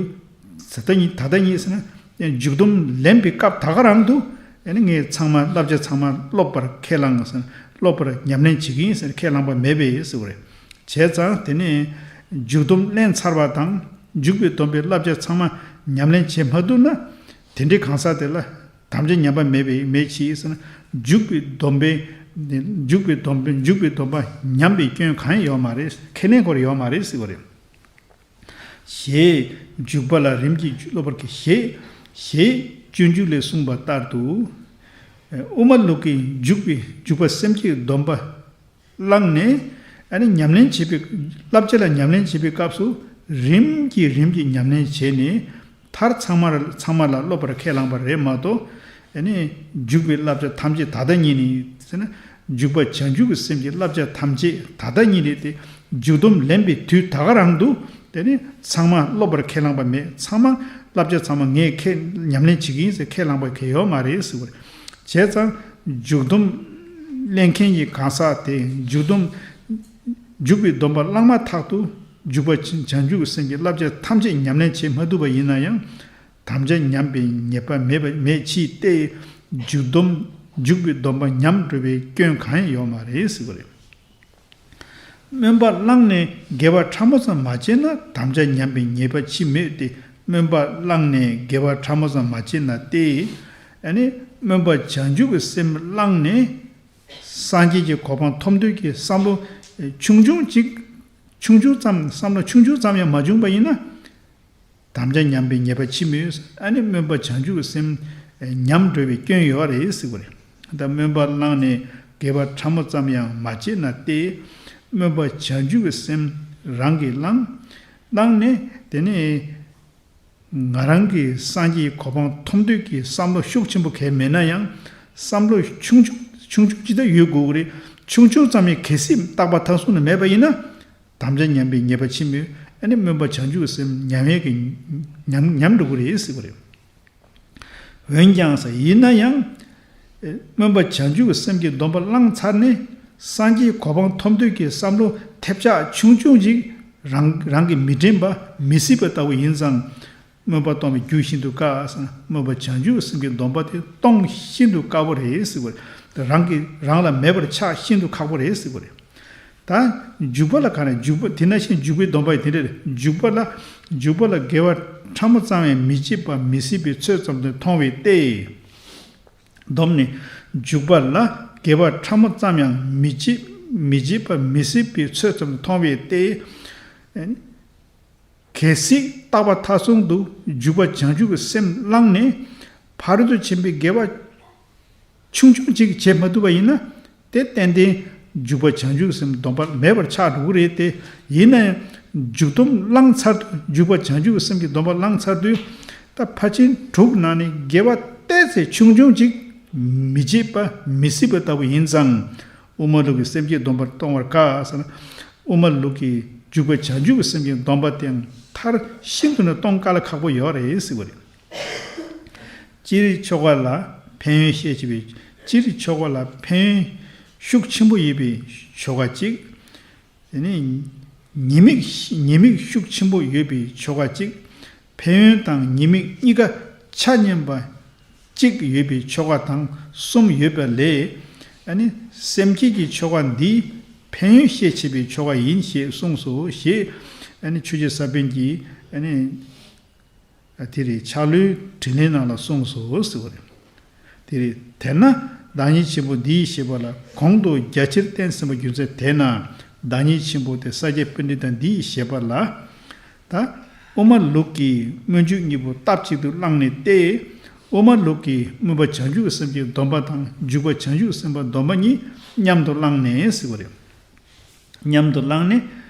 ད་ལྟ་ཉིད། ད་ལྟ་ཉིད་ཟེར་ན་འཇུག་སྡོམ་ལེན་པའི་སྐབས་ད་ག་རང་དུ་ཨ་ནི་ངས་ཚང་མ་བསླབ་བྱ་ཚང་མ་སློབ་པར་ཁས་བླངས་ཟེར། སློབ་པར་ཉམས་ལེན་བྱེད་ཀྱི་ཡིན་ཟེར་ཁས་བླངས་པ་མེད་པས་ཟེར་བ་རེད། བྱས་ཙང་དེ་ནས་འཇུག་སྡོམ་ལེན་ཚར་བ་དང་འཇུག་པའི་སྡོམ་པའི་བསླབ་བྱ་ཚང་མ་ཉམས་ལེན་བྱེད་མ་ཐུབ་ན། དེ་འདྲའི་གང་ཟག་དེ་ལ་དམ་བཅའ་ཉམས་པ་མེད་པའི་མེད་ཕྱིར་ཟེར་ན། འཇུག་པའི་སྡོམ་པའི། འཇུག་པའི་སྡོམ་པའི། འཇུག་པའི་སྡོམ་པ་ཉམས་པའི་སྐྱོན་གང་ཡང་ཡོད་མ་རེད། ཁས་ལེན་དགོས་ཡོད་མ་རེད་ཟེར་བ་རེད། ཞེས་འཇུག་པ་ལ་རིམ་གྱིས་སློབ་པར་གྱིས། ཞེས། ཞེས་སྤྱོད་འཇུག་ལས་གསུངས་པ་ལྟར་དུ། དབུ་མ་ལུགས་ཀྱི་འཇུག་པའི། འཇུག་པ་སེམས་བསྐྱེད་སྡོམ་པ་བླངས་ནས། ཨ་ནི་ཉམས་ལེན་བྱེད་པའི། བསླབ་བྱ་ལ་ཉམས་ལེན་བྱེད་པའི་སྐབས་སུ། རིམ་གྱིས་རིམ་གྱིས་ཉམས་ལེན་བྱས་ནས། མཐར་ཚང་མར། ཚང་མ་ལ་སློབ་པར་ཁས་བླངས་པ་རེད་མ་གཏོགས། ཨ་ནི་འཇུག་པའི་བསླབ་བྱ་ཐམས་ཅད་ད་ལྟ་ཉིད་ནས་ཟེར་ན། འཇུག་པ་བྱང་ཆུབ་ཀྱི་སེམས་ཀྱི་བསླབ་བྱ་ཐམས་ཅད་ད་ལྟ་ཉིད་ནས་དེ་འཇུག་སྡོམ་ལེན་པའི་དུས་ད་ག་རང་དུ། དེ་ནི་ཚང་མ་སློབ་པར་ཁས་བླངས་པ་མེད། ཚང་མ་བསླབ་བྱ་ཚང་མ་ངས་ཁས། ཉམས་ལེན་བྱེད་ཀྱི་ཡིན་ཟེར་ཁས་བླངས་པ་གང་ཡང་ཡོད་མ་རེད་ཟེར་བ་རེད། བྱས་ཙང་འཇུག་སྡོམ་ལེན་མཁན་གྱི་གང་ཟག་དེ་འཇུག་སྡོམ། འཇུག་པའི་སྡོམ་པ་བླངས་མ་ཐག་ཏུ་འཇུག་པ་བྱང་ཆུབ་ཀྱི་སེམས་ཀྱི་བསླབ་བྱ་ཐམས་ཅད་ཉམས་ལེན་བྱེད་མ་ཐུབ་པ་ཡིན་ན་ཡང་། དམ་བཅའ་ཉམས་པའི་ཉེས་པ་མེད་པ་མེད་ཕྱིར་ཏེ། འཇུག་སྡོམ། འཇུག་པའི་སྡོམ་པ་ཉམས་འགྲོ་བའི་སྐྱོན་གང་ཡང་ཡོད་མ་རེད་ཟེར་བ་རེད། སྨོན་པ་བླངས་ནས་དགེ་བ་ཕྲ་མོ་ཙམ་མ་བྱས་ན་དམ་བཅའ་ཉམས་པའི་ཉེས་པ་ཅི་སྨོས་ཏེ། སྨོན་པ་བླངས་ནས་དགེ་བ་ཕྲ་མོ་ཙམ་མ་བྱས་ན་སྟེ། ཨ་ནི་སྨོན་པ་བྱང་ཆུབ་ཀྱི་སེམས་བླངས་ནས་སངས་རྒྱས་ཀྱི་གོ་འཕང་ཐོབ་འདོད་ཀྱི་བསམ་བློ་ཆུང་ཆུང་ཅིག་ཆུང་ཆུང་ཙམ། བསམ་བློ་ཆུང་ཆུང་ཙམ་ཡང་མ་བྱུང་པ་ཡིན་ན། དམ་བཅའ་ཉམས་པའི་ཉེས་པ་ཅི་སྨོས། ཨ་ནི་སྨོན་པ་བྱང་ཆུབ་ཀྱི་སེམས་ཉམས་འགྲོ་བའི་སྐྱོན་ཡོད་རེད་ཟེར་བ་རེད། ད་སྨོན་པ་བླངས་ནས་དགེ་བ་ཕྲ་མོ་ཙམ་ཡང་མ་བྱས་ན་སྟེ། སྨོན་པ་བྱང་ཆུབ་ཀྱི་སེམས་རང་གིས་བླངས། བླངས་ནས་དེ་ནས་ང་རང་གི་སངས་རྒྱས་གོ་འཕང་ཐོབ་འདོད་ཀྱི་བསམ་བློ་ཤུགས་ཆེན་པོ་གང་ཡང་མེད་ན་ཡང་། བསམ་བློ་ཆུང་ཆུང་ཆུང་ཆུང་ཅིག་ད་ཡོད་དགོས་ཀྱི་རེད། ཆུང་ཆུང་ཙམ་ཡང་གལ་སྲིད་རྟག་པ་མཐའ་སོང་ན་མེད་པ་ཡིན་ན། དམ་བཅའ་ཉམས་པའི་ཉེས་པ་ཅི་སྨོས། ཨ་ནི་སྨོན་པ་བྱང་ཆུབ་ཀྱི་སེམས་ཉམས་ཡས་ཀྱི་ཉམས་ཉམས་འགྲོ་གི་རེད་ཟེར་བ་རེད། འོན་ཀྱང་ཟེར། ཡིན་ན་ཡང་། སྨོན་པ་བྱང་ཆུབ་ཀྱི་སེམས་ཀྱི་སྡོམ་པ་བླངས་ཚར་ནས་སངས་རྒྱས་གོ་འཕང་ཐོབ་འདོད་ཀྱི་བསམ་བློ་ཐེབས་ཆག་ཆུང་ཆུང་ཅིག་རང་རང་གིས་མི་དྲན་པ་མི་སྲིད་པ་ལྟ་བུ་ཡིན་ཙང་། སྨོན་པ་གཏོང་བའི་རྒྱུ་ཤིན་ཏུ་དཀའ་ཟེར། སྨོན་པ་བྱང་ཆུབ་སེམས་ཀྱི་སྡོམ་པ་དེ་གཏོང་ཤིན་ཏུ་དཀའ་བོ་རེད་ཟེར་བ་རེད། རང་གི་རང་ལ་མེད་པར་ཆགས་ཤིན་ཏུ་ཁག་པོ་རེད་ཟེར་བ་རེད། ད་འཇུག་པ་ལ་ག་རེ། འཇུག་པ་དེ་ནང་བཞིན་འཇུག་པའི་སྡོམ་པ་ཡི་དེ་འདྲ་རེད། འཇུག་པ་ལ། འཇུག་པ་ལ་དགེ་བ་ཕྲ་མོ་ཙམ་ཡང་མི་བྱེད་པ་མི་སྲིད་པའི་ཚོད་ཙམ་དུ་མཐོང་བས་ཏེ། སྡོམ་ནི། འཇུག་པ་ལ་དགེ་བ་ཕྲ་མོ་ཙམ་ཡང་མི་བྱེད། མི་བྱེད་པ་མི་སྲིད་པའི་ཚོད་ཙམ་དུ་མཐོང་བས་ཏེ། གལ་སྲིད་རྟག་པ་མཐའ་སོང་དུ་འཇུག་པ་བྱང་ཆུབ་ཀྱི་སེམས་བླངས་ནས་ཕ་རོལ་ཏུ་ཕྱིན་པའི་དགེ་བ་ཆུང་ཆུང་ཅིག་བྱེད་མ་ཐུབ་པ་ཡིན་ན། དེ་ཏན་ཏན་འཇུག་པ་བྱང་ཆུབ་ཀྱི་སེམས་སྡོམ་པ་མེད་པར་ཆགས་འགྲོ་གི་རེད་དེ། ཡིན་ན་ཡང་འཇུག་སྡོམ་བླངས་ཚར་དུས། འཇུག་པ་བྱང་ཆུབ་ཀྱི་སེམས་ཀྱི་སྡོམ་པ་བླངས་ཚར་དུས། ད་ཕར་ཕྱིན་དྲུག་ནང་ནས་དགེ་བ་ཏོག་ཙམ་ཆུང་ཆུང་ཅིག་མི་བྱེད་པ་མི་སྲིད་པ་ལྟ་བུ་ཡིན་ཙང་། དབུ་མ་ལུགས་ཀྱི་སེམས་བསྐྱེད་སྡོམ་པར་གཏོང་བར་དཀའ་ཟེར་ན། དབུ་མ་ལུགས་ཀྱི་འཇུག་པ་བྱང་ཆུབ་ཀྱི་སེམས་ཀྱི་སྡོམ་པ་དེའང་མཐར་ཤིན་ཏུ་ནས་གཏོང་དཀའ་ལས་ཁག་པོ་ཡོད་རེད་ཟེར་བ་རེད། སྤྱིར་ཆོ་ག་ལ་ཕན་ཡོན་ཤས་ཆེ་བའི། སྤྱིར་ཆོ་ག་ལ་ཕན་ཡོན་ཤུགས་ཆེན་པོ་ཡོད་པའི་ཆོ་ག་གཅིག། དེ་ནས་ཉེས་དམིགས་ཉེས་དམིགས་ཤུགས་ཆེན་པོ་ཡོད་པའི་ཆོ་ག་གཅིག། ཕན་ཡོན་དང་ཉེས་དམིགས་གཉིས་ཀ་ཆ་མཉམ་པ་གཅིག་ཡོད་པའི་ཆོ་ག་དང་གསུམ་ཡོད་པ་ལས། ཨ་ནི་སེམས་བསྐྱེད་ཀྱི་ཆོ་ག་འདི་ཕན་ཡོན་ཤས་ཆེ་བའི་ཆོ་ག་ཡིན་ཞེས་གསུངས་སོ་ཞེས། ཨ་ནི་ཆོས་རྗེ་ས་པཎ་གྱིས། ཨ་ནི། དེ་རེད། ཕྱག་ལུའི་དྲིས་ལན་ནང་ལ་གསུངས་སོ་ཟེར་བ་རེད། དེ་རེད། དེས་ན་བདག་ཉིད་ཆེན་པོ་འདི་ཡི་བཞེད་པ་ལ། གོང་དུ་རྒྱ་ཆེར་བསྟན་ཟིན་པ་རྒྱུ་མཚན། དེས་ན་བདག་ཉིད་ཆེན་པོ་དེ་ས་སྐྱ་པཎྜི་ཏ་འདི་ཡི་བཞེད་པ་ལ། ད་དབུ་མ་ལུགས་ཀྱི་སྨོན་འཇུག་གཉིས་པོ་སྟབས་གཅིག་ཏུ་བླངས་ནས་ཏེ། དབུ་མ་ལུགས་ཀྱི་སྨོན་པ་བྱང་ཆུབ་ཀྱི་སེམས་ཀྱི་སྡོམ་པ་དང་། འཇུག་པ་བྱང་ཆུབ་ཀྱི་སེམས་པ་སྡོམ་པ་གཉིས་མཉམ་དུ་བླངས་ནས་ཟེར་བ་རེད། མཉམ་དུ་བླངས་ནས།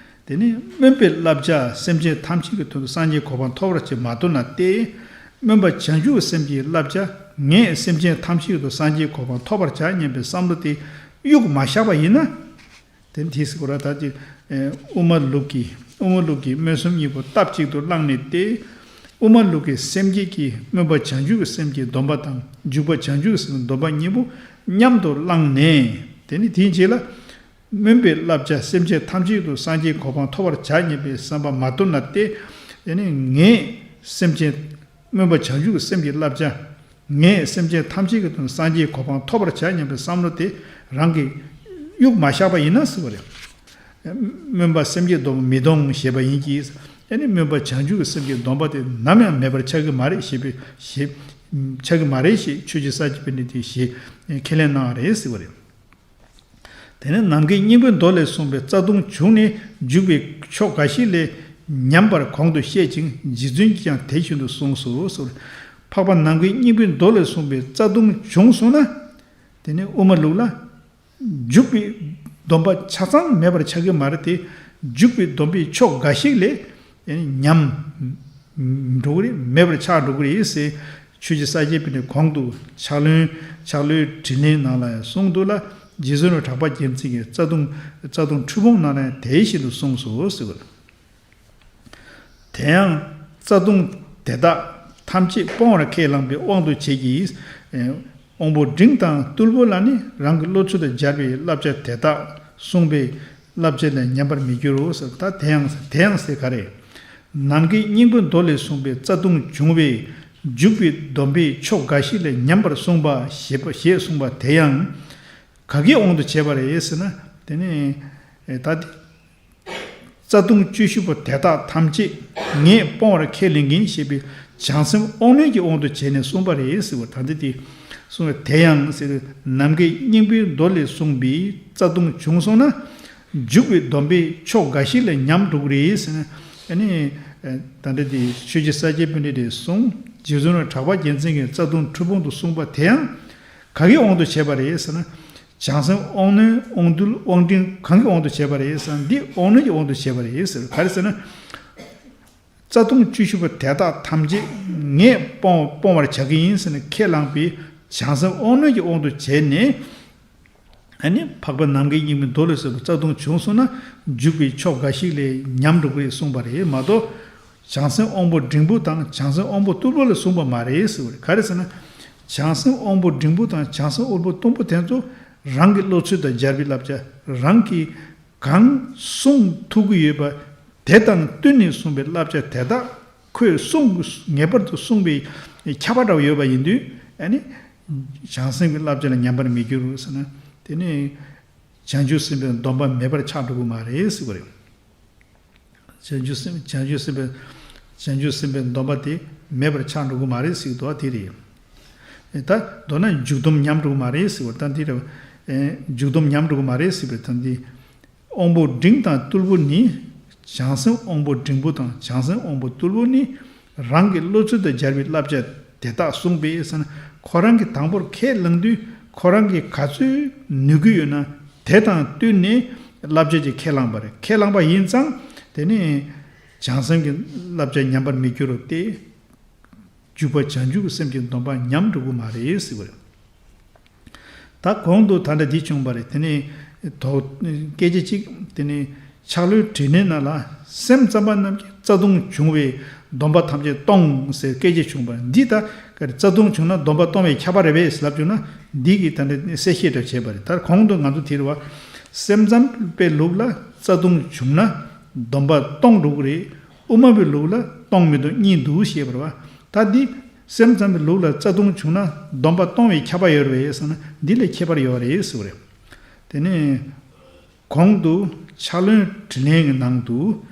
དེ་ནས་སྨོན་པའི་བསླབ་བྱ་སེམས་ཅན་ཐམས་ཅད་ཀྱི་དོན་དུ་སངས་རྒྱས་གོ་འཕང་ཐོབ་པར་བྱེད་མ་མདོར་ན་སྟེ། སྨོན་པ་བྱང་ཆུབ་སེམས་ཀྱི་བསླབ་བྱ། ངས་སེམས་ཅན་ཐམས་ཅད་ཀྱི་དོན་དུ་སངས་རྒྱས་གོ་འཕང་ཐོབ་པར་བྱ་སྙམ་པའི་བསམ་བློ་དེ་གཡུག་མ་བཞག་པ་ཡིན་ན། དེ་དེའི་སྐོར་ལ་ད་ཅི། དབུ་མ་ལུགས་ཀྱི་དབུ་མ་ལུགས་ཀྱི་སྨོན་སེམས་གཉིས་པོ་སྟབས་གཅིག་ཏུ་བླངས་ནས་ཏེ། དབུ་མ་ལུགས་ཀྱི་སེམས་བསྐྱེད་ཀྱི་སྨོན་པ་བྱང་ཆུབ་ཀྱི་སེམས་ཀྱི་སྡོམ་པ་དང་། འཇུག་པ་བྱང་ཆུབ་ཀྱི་སེམས་ཀྱི་སྡོམ་པ་གཉིས་པོ་མཉམ་དུ་བླངས་ནས། དེ་ནས་དེའི་རྗེས་ལ། སྨོན་པའི་བསླབ་བྱ་སེམས་ཅན་ཐམས་ཅད་དུ་སངས་རྒྱས་གོ་འཕང་ཐོབ་པར་བྱ་སྙམ་པའི་བསམ་པ་མ་དོར་ན་སྟེ། དེ་ནས་ངས་སེམས་ཅན། སྨོན་པ་བྱང་ཆུབ་ཀྱི་སེམས་ཀྱི་བསླབ་བྱ། ངས་སེམས་ཅན་ཐམས་ཅད་ཀྱི་དོན་དུ་སངས་རྒྱས་གོ་འཕང་ཐོབ་པར་བྱ་སྙམ་པའི་བསམ་བློ་དེ་རང་གིས་གཡུག་མ་བཞག་པ་ཡིན་ན་ཟེར་བ་རེད། སྨོན་པ་སེམས་བསྐྱེད་སྡོམ་མི་གཏོང་ཞེས་པ་ཡིན་གྱི། ཨ་ནི་སྨོན་པ་བྱང་ཆུབ་ཀྱི་སེམས་ཀྱི་སྡོམ་པ་དེ་ནམ་ཡང་མེད་པར་ཆགས་ཀྱི་མ་རེད་ཞེས་པའི་ཞེས། ཆགས་ཀྱི་མ་རེད་ཞེས་ཆོས་རྗེ་ས་སྐྱ་པཎྜི་ཏས་ཞེས་ཁས་ལེན་གནང་བ་རེད་ཟེར་བ་རེད། དེ་ནས་ནམ་མཁའི་སྙིང་པོའི་མདོ་ལས་གསུངས་པའི་རྩ་ལྟུང་བྱུང་ནས་འཇུག་པའི་ཕྱོགས་འགའ་ཞིག་ལས་ཉམས་པར་གོང་དུ་བཤད་ཅིང་། རྗེ་བཙུན་གྱིས་ཀྱང་དེ་བཞིན་དུ་གསུངས་སོ་ཟེར། འཕགས་པ་ནམ་མཁའི་སྙིང་པོའི་མདོ་ལས་གསུངས་པའི་རྩ་ལྟུང་བྱུང་སོང་ན། དེ་ནས་དབུ་མ་ལུགས་ལ་འཇུག་པའི་སྡོམ་པ་ཆ་ཚང་མེད་པར་ཆགས་ཀྱི་མ་རེད་དེ། འཇུག་པའི་སྡོམ་པའི་ཕྱོགས་འགའ་ཞིག་ལས། ཉམས་འགྲོ་གི་རེད། མེད་པར་ཆགས་འགྲོ་གི་རེད་ཟེར། ཆོས་རྗེ་ས་སྐྱ་པཎྜི་ཏས་གོང་དུ་ཕྱག་ལེན་ཕྱག་ལེན་དྲིས་ལན་ནང་ལ་ཡང་གསུངས་འདུག་ལ། རྗེ་བཙུན་གྲགས་པ་རྒྱལ་མཚན་གྱིས་རྩ་ལྟུང་རྩ་ལྟུང་ཁྲི་འབུམ་ནང་ལ་ཡང་དེ་བཞིན་དུ་གསུངས་སོ་ཟེར་བ་རེད། དེ་ཡང་རྩ་ལྟུང་དེ་དག་ཐམས་ཅད་སྤོང་བར་ཁས་བླངས་པའི་དབང་དུ་བྱས་ཀྱི། དབང་པོ་འབྲིང་དང་རྟུལ་པོ་ལ་ནི་རང་གི་བློ་ཚོད་དང་སྦྱར་བའི་བསླབ་བྱ་དེ་དག་གསུངས་པའི་བསླབ་བྱ་ལས་ཉམས་པར་མི་འགྱུར་རོ་ཟེར། ད་དེ་ཡང་དེ་ཡང་ཟེར་ག་རེ། ནམ་མཁའི་སྙིང་པོའི་མདོ་ལས་གསུངས་པའི་རྩ་ལྟུང་བྱུང་བས་འཇུག་པའི་སྡོམ་པའི་ཕྱོགས་འགའ་ཞིག་ལས་ཉམས་པར་གསུངས་པ་ཞེས་པ་ཞེས་གསུངས་པ་དེ་ཡང་ག་གི་དབང་དུ་བྱས་པ་རེད་ཟེར་ན། དེ་ནི་ད་དེ། རྩ་ལྟུང་བཅུ་བཞི་པོ་དེ་དག་ཐམས་ཅད་ངས་སྤོང་བར་ཁས་ལེན་གྱིན་ཞེས་པའི་བྱང་སེམས་དབང་རྣོན་གྱི་དབང་དུ་བྱས་ནས་གསུངས་པ་རེད་ཟེར་བ་ད་འདི་དེ་གསུངས་པ་དེ་ཡང་ཟེར། ནམ་མཁའི་སྙིང་པོའི་མདོ་ལས་གསུངས་པའི་རྩ་ལྟུང་བྱུང་སོང་ན། འཇུག་པའི་སྡོམ་པའི་ཕྱོགས་འགའ་ཞིག་ལས་ཉམས་འགྲོ་གི་རེད་ཟེར་ན། ཨ་ནི། ད་འདི་དེ་ཆོས་རྗེ་ས་སྐྱ་པཎྜི་ཏས་གསུངས། རྗེ་བཙུན་གྲགས་པ་རྒྱལ་མཚན་གྱིས་རྩ་ལྟུང་ཁྲི་འབུམ་དུ་གསུངས་པ་དེ་ཡང་ག་གི་དབང་དུ་བྱས་པ་རེད་ཟེར་ན། བྱང་སེམས་དབང་རྣོན་དབང་རྟུལ་དབང་འབྲིང་གང་གི་དབང་དུ་བྱས་པ་རེད་ཟེར་ན། འདི་དབང་རྣོན་གྱི་དབང་དུ་བྱས་པ་རེད་ཟེར། ག་རེ་ཟེར་ན། རྩ་ལྟུང་བཅུ་བཞི་པོ་དེ་དག་ཐམས་ཅད་ངས་སྤོང་སྤོང་བར་བྱ་གི་ཡིན་ཟེར་ནས་ཁས་བླངས་པའི་བྱང་སེམས་དབང་རྣོན་གྱི་དབང་དུ་བྱས་ནས། ཨ་ནི་འཕགས་པ་ནམ་མཁའི་སྙིང་པོའི་མདོ་ལས་གསུངས་པའི་རྩ་ལྟུང་བྱུང་སོང་ན་འཇུག་པའི་ཕྱོགས་འགའ་ཞིག་ལས་ཉམས་འགྲོ་གི་རེད་གསུངས་པ་རེད་མ་གཏོགས། བྱང་སེམས་དབང་པོ་འབྲིང་པོ་དང་བྱང་སེམས་དབང་པོ་རྟུལ་པོ་ལ་གསུངས་པ་མ་རེད་ཟེར་བ་རེད། ག་རེ་ཟེར་ན། བྱང་སེམས་དབང་པོ་འབྲིང་པོ་དང་བྱང་སེམས་དབང་པོ་རྟུལ་པོ་དེ་ཚོ་རང་གི་བློ་ཚོད་དང་སྦྱར་བའི་བསླབ་བྱ། རང་གིས་གང་གསུང་ཐུབ་ཀྱི་ཡོད་པ་དེ་དང་བསྟུན་ནས་གསུངས་པའི་བསླབ་བྱ་དེ་དག་ཁོས་གསུང་ངེས་པར་དུ་གསུངས་པའི་ཁྱབ་པ་འདྲ་བོ་ཡོད་པ་ཡིན་དུས། ཨ་ནི། བྱང་སེམས་ཀྱི་བསླབ་བྱ་ལ་ཉམས་པར་མི་འགྱུར་ཟེར་ན། དེ་ནི། བྱང་ཆུབ་སེམས་དཔའི་སྡོམ་པ་མེད་པར་ཆགས་འགྲོ་གི་མ་རེད་ཟེར་བ་རེད། བྱང་ཆུབ་སེམས་བྱང་ཆུབ་སེམས་དཔའི་བྱང་ཆུབ་སེམས་དཔའི་སྡོམ་པ་དེ་མེད་པར་ཆགས་འགྲོ་གི་མ་རེད་ཟེར་དོ་དེ་རེད། ད་མདོར་ན་འཇུག་སྡོམ་ཉམས་འགྲོ་གི་མ་རེད་ཟེར་བ་ད་འདི་རེད། འཇུག་སྡོམ་ཉམས་འགྲོ་གི་མ་རེད་ཟེར་བ་ད་འདི། དབང་པོ་འབྲིང་དང་རྟུལ་པོ་ནི། བྱང་སེམས་དབང་པོ་འབྲིང་པོ་དང་བྱང་སེམས་དབང་པོ་རྟུལ་པོ་ནི། རང་གི་བློ་ཚོད་དང་སྦྱར་བའི་བསླབ་བྱ་དེ་དག་གསུངས་པས་ཟེར་ན། ཁོ་རང་གིས་དང་པོར་ཁས་བླངས་དུས་ཁོ་རང་གིས་ག་ཚོད་ནུས་ཀྱི་ཡོད་ན་དེ་དང་བསྟུན་ནས་བསླབ་བྱ་ཅིག་ཁས་བླངས་པ་རེད། ཁས་བླངས་པ་ཡིན་ཙང་དེ་ནི་བྱང་སེམས་ཀྱི་བསླབ་བྱ་ཉམས་པར་མི་འགྱུར་རོ་སྟེ། འཇུག་པ་བྱང་ཆུབ་ཀྱི་སེམས་ཀྱི་སྡོམ་པ་ཉམས་འགྲོ་གི་མ་རེད་ཟེར་བ་རེད། ད་གོང་དུ་ད་ལྟ་འདི་བྱུང་བ་རེད། དེ་ནས་ དོ། སྐད་ཆ་གཅིག་དེ་ནི་ཕྱག་ལེན་དྲིས་ལན་ནང་ལ་སེམས་ཙམ་པ་རྣམས་ཀྱིས་རྩ་ལྟུང་བྱུང་བས་སྡོམ་པ་ཐམས་ཅད་གཏོང་ཟེར་སྐད་ཆ་བྱུང་བ་འདི་ལྟར་རྩ་ལྟུང་བྱུང་ན་སྡོམ་པ་གཏོང་བའི་ཁྱབ་པ་རེད་པས་ལབ་བྱུང་ན་འདི་གིས་ད་ནི་གསལ་བཤད་འདྲ་བྱས་པ་རེད། ད་གོང་དུ་ང་ཚོ་དེ་རེད་བ། སེམས་ཙམ་པའི་ལུགས་ལ་རྩ་ལྟུང་བྱུང་ན་སྡོམ་པ་གཏོང་འགྲོ་གི་རེད། དབུ་མ་པའི་ལུགས་ལ་གཏོང་མི་གཏོང་གཉིས་འདུག་ཞེས་པ་རེད་བ། ད་འདི་སེམས་ཙམ་པའི་ལུགས་ལ་རྩ་ལྟུང་བྱུང་ན་སྡོམ་པ་གཏོང་བའི་ཁྱབ་པ་ཡོད་རེད་ཟེར་ན་འདི་ལས་ཁྱད་པར་ཡོད་རེད་ཟེར་བ་རེད། དེ་ནས་གོང་དུ་ཕྱག་ལེན་དྲིས་ལན་གྱི་ནང་དུ།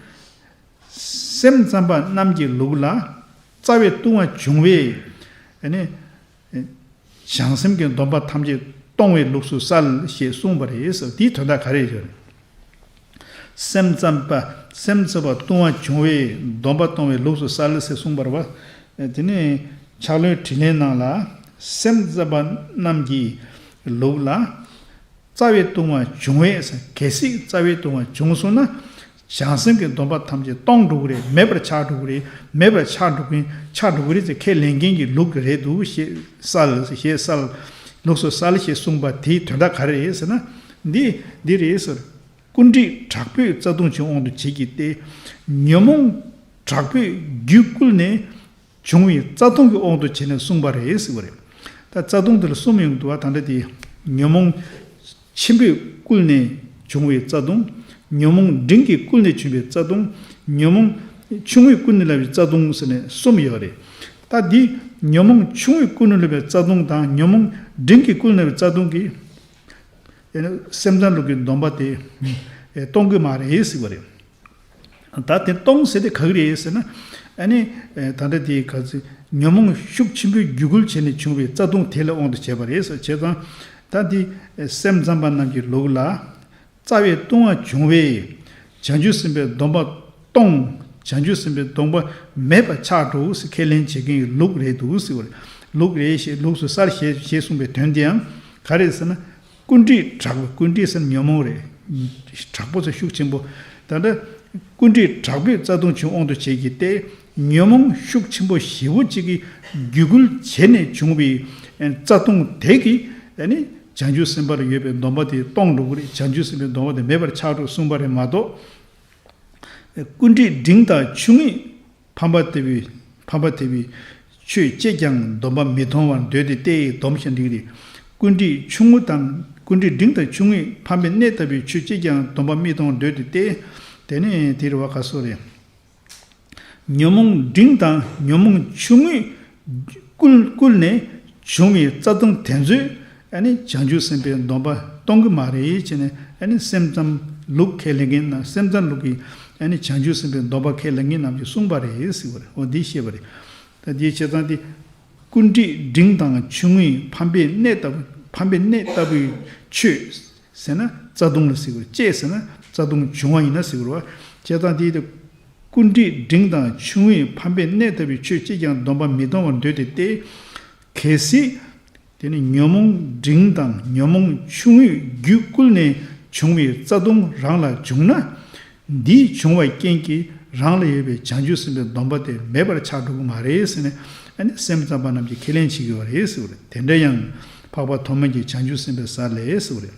སེམས་ཙམ་པ་རྣམས་ཀྱི་ལུགས་ལ་རྩ་བའི་ལྟུང་བ་བྱུང་བས་ནི་བྱང་སེམས་ཀྱི་སྡོམ་པ་ཐམས་ཅད་གཏོང་བའི་ལུགས་སུ་གསལ་ཞེས་གསུངས་པ་རེད་ཟེར། དེའི་དོན་དག་ག་རེ་ཡོད། སེམས་ཙམ་པ་སེམས་ཙམ་པ་ལྟུང་བ་བྱུང་བས་སྡོམ་པ་གཏོང་བའི་ལུགས་སུ་གསལ་ཞེས་གསུངས་པ་རེད་བ། དེ་ནས་ཕྱག་ལེན་དྲིས་ལན་ནང་ལ་སེམས་ཙམ་པ་རྣམས་ཀྱི་ལུགས་ལ། རྩ་བའི་ལྟུང་བ་བྱུང་བས་གལ་སྲིད་རྩ་བའི་ལྟུང་བ་བྱུང་སོང་ན། བྱང་སེམས་ཀྱི་སྡོམ་པ་ཐམས་ཅད་སྟོང་འགྲོ་གི་རེད། མེད་པར་ཆགས་འགྲོ་གི་རེད། མེད་པར་ཆགས་འགྲོ་གི་ཆགས་འགྲོ་གི་རེད་ཅེས་ཁས་ལེན་མཁན་གྱི་ལུགས་རེད་འདུག་ཞེས་གསལ་ཞེས་གསལ། ལུགས་སུ་གསལ་ཞེས་གསུངས་པ་དེའི་དོན་དག་ག་རེ་རེད་ཟེར་ན། འདི་འདི་རེད་ཟེར། ཀུན་རིག་དྲག་པོས་རྩ་ལྟུང་བྱེད་དབང་དུ་བྱེད་ཀྱི་སྟེ། ཉོན་མོངས་དྲག་པོས་རྒྱུད་བསྐུལ་ནས། བྱུང་བའི་རྩ་ལྟུང་གི་དབང་དུ་བྱས་ནས་གསུངས་པ་རེད་ཟེར་བ་རེད། ད་རྩ་ལྟུང་དེ་ལ་གསུམ་ཡོང་གི་འདུག་བ། ད་ལྟ་དེ་ཉོན་མོངས་ཆེན་པོས་བསྐུལ་ནས་བྱུང་བའི་རྩ་ལྟུང་། ཉོན་མོངས་འབྲིང་གིས་བསྐུལ་ནས་བྱུང་བའི་རྩ་ལྟུང་། ཉོན་མོངས་ཆུང་ངུས་བསྐུལ་ནས་སླེབས་པའི་རྩ་ལྟུང་ཟེར་ནས་གསུམ་ཡོད་རེད། ད་འདི་ཉོན་མོངས་ཆུང་ངུས་བསྐུལ་ནས་སླེབས་པའི་རྩ་ལྟུང་དང་ཉོན་མོངས་འབྲིང་གིས་བསྐུལ་ནས་སླེབས་པའི་རྩ་ལྟུང་གིས། ཡང་ན་སེམས་ཙམ་ལུགས་ཀྱི་སྡོམ་པ་དེ་གཏོང་གི་མ་རེད་ཟེར་བ་རེད། ད་དེ་གཏོང་ཟེར་དེ་ག་གི་རེད་ཟེར་ན། ཨ་ནི། ད་ལྟ་དེ་ག་ཚོད་ཉོན་མོངས་ཤུགས་ཆེན་པོས་རྒྱུད་བསྐུལ་བྱས་ནས་བྱུང་བའི་རྩ་ལྟུང་དེ་ལ་དབང་དུ་བྱས་པ་རེད་ཟེར་བྱས་ཙང་། ད་འདི་སེམས་ཙམ་པ་རྣམས་ཀྱི་ལུགས་ལ། རྩ་བའི་ལྟུང་བ་བྱུང་བས། བྱང་ཆུབ་སེམས་དཔའི་སྡོམ་པ་གཏོང་། བྱང་ཆུབ་སེམས་དཔའི་སྡོམ་པ་མེད་པར་ཆགས་འགྲོ་ཟེར་ཁས་ལེན་བྱེད་མཁན་གྱི་ལུགས་རེད་འདུག་ཟེར་བ་རེད། ལུགས་རེད་ཞེས་ལུགས་སུ་གསལ་ཞེས་ཞེས་གསུངས་པའི་དོན་དེའང་ག་རེ་ཟེར་ན། ཀུན་རིག་དྲག་པོས། ཀུན་རིག་ཟེར་ན་ཉོན་མོངས་རེད། དྲག་པོ་ཟེར་ཤུགས་ཆེན་པོ། ད་ལྟ་ཀུན་རིག་དྲག་པོས་རྩ་ལྟུང་བྱེད་དབང་དུ་བྱེད་ཀྱི་སྟེ། ཉོན་མོངས་ཤུགས་ཆེན་པོ་ཞེ་པོ་ཅིག་གིས་རྒྱུད་བསྐུལ་བྱས་ནས་བྱུང་བའི་རྩ་ལྟུང་དེ་གིས་ཨ་ནི་བྱང་ཆུབ་སེམས་དཔའ་ལ་ཡོད་པའི་སྡོམ་པ་དེ་གཏོང་འགྲོ་གི་རེད། བྱང་ཆུབ་སེམས་དཔའི་སྡོམ་པ་དེ་མེད་པར་ཆགས་འགྲོ་གསུངས་པ་རེད་མ་གཏོགས། ཀུན་རིག་འབྲིང་དང་ཆུང་ངུས་ཕམ་པ་ལྟ་བུའི་ཕམ་པ་ལྟ་བུའི་ཆོས་གཅིག་ཀྱང་སྡོམ་པ་མི་གཏོང་བར་འདོད་དེ་སྟེ། སྡོམ་ཞེས་འགྲིག་རེད། ཀུན་རིག་ཆུང་ངུ་དང་ཀུན་རིག་འབྲིང་དང་ཆུང་ངུས་ཕམ་པའི་གནས་ལྟ་བུའི་ཆོས་གཅིག་ཀྱང་སྡོམ་པ་མི་གཏོང་བར་འདོད་དེ་སྟེ། དེ་ནས་དེ་རེད་བ་ག་སོ་རེད། ཉོན་མོངས་འབྲིང་དང་ཉོན་མོངས་ཆུང་ངུས་བསྐུལ་བསྐུལ་ནས་བྱུང་བའི་རྩ་ལྟུང་དེ་ཚོས་ཨ་ནི་བྱང་ཆུབ་སེམས་དཔའི་སྡོམ་པ་གཏོང་གི་མ་རེད་ཅེས་ནས། ཨ་ནི་སེམས་ཙམ་ལུགས་ཁས་ལེན་མཁན་རྣམས། སེམས་ཙམ་ལུགས་ཀྱི་ཨ་ནི་བྱང་ཆུབ་སེམས་དཔའི་སྡོམ་པ་ཁས་ལེན་མཁན་རྣམས་ཀྱིས་གསུངས་པ་རེད་ཟེར་བ་རེད། འོ་འདི་བཤད་པ་རེད། ད་འདི་བྱས་ཙང་འདི་ཀུན་རིག་འབྲིང་དང་ཆུང་ངུས་ཕམ་པའི་གནས་ལྟ་བུ། ཕམ་པའི་གནས་ལྟ་བུའི་ཆོས་ཟེར་ན་རྩ་ལྟུང་ལ་ཟེར་དགོས་རེད། བཅས་ཟེར་ན་རྩ་ལྟུང་བྱུང་བ་ཡིན་ན་ཟེར་དགོས་རེད་བ། བྱས་ཙང་དེའི་དེ་ཀུན་རིག་འབྲིང་དང་ཆུང་ངུས་ཕམ་པའི་གནས་ལྟ་བུའི་ཆོས་གཅིག་ཀྱང་སྡོམ་པ་མི་གཏོང་བར་འདོད་དེ་སྟེ། གལ་སྲིད་དེ་ནི་ཉོན་མོངས་འབྲིང་དང་ཉོན་མོངས་ཆུང་ངུས་རྒྱུད་བསྐུལ་ནས་བྱུང་བའི་རྩ་ལྟུང་རང་ལ་བྱུང་ན། འདིས་བྱུང་བའི་རྐྱེན་གྱིས་རང་ལ་ཡོད་པའི་བྱང་ཆུབ་སེམས་དཔའི་སྡོམ་པ་དེ་མེད་པར་ཆགས་འགྲོ་གི་མ་རེད་ཟེར་ནས། ཨ་ནི་སེམས་ཙམ་པ་རྣམས་ཀྱིས་ཁས་ལེན་བྱེད་ཀྱི་ཡོད་རེད་ཟེར་བ་རེད། དེ་འདྲ་ཡང་འཕགས་པ་ཐོགས་མེད་ཀྱིས་བྱང་ཆུབ་སེམས་དཔའི་ས་ལས་ཟེར་བ་རེད།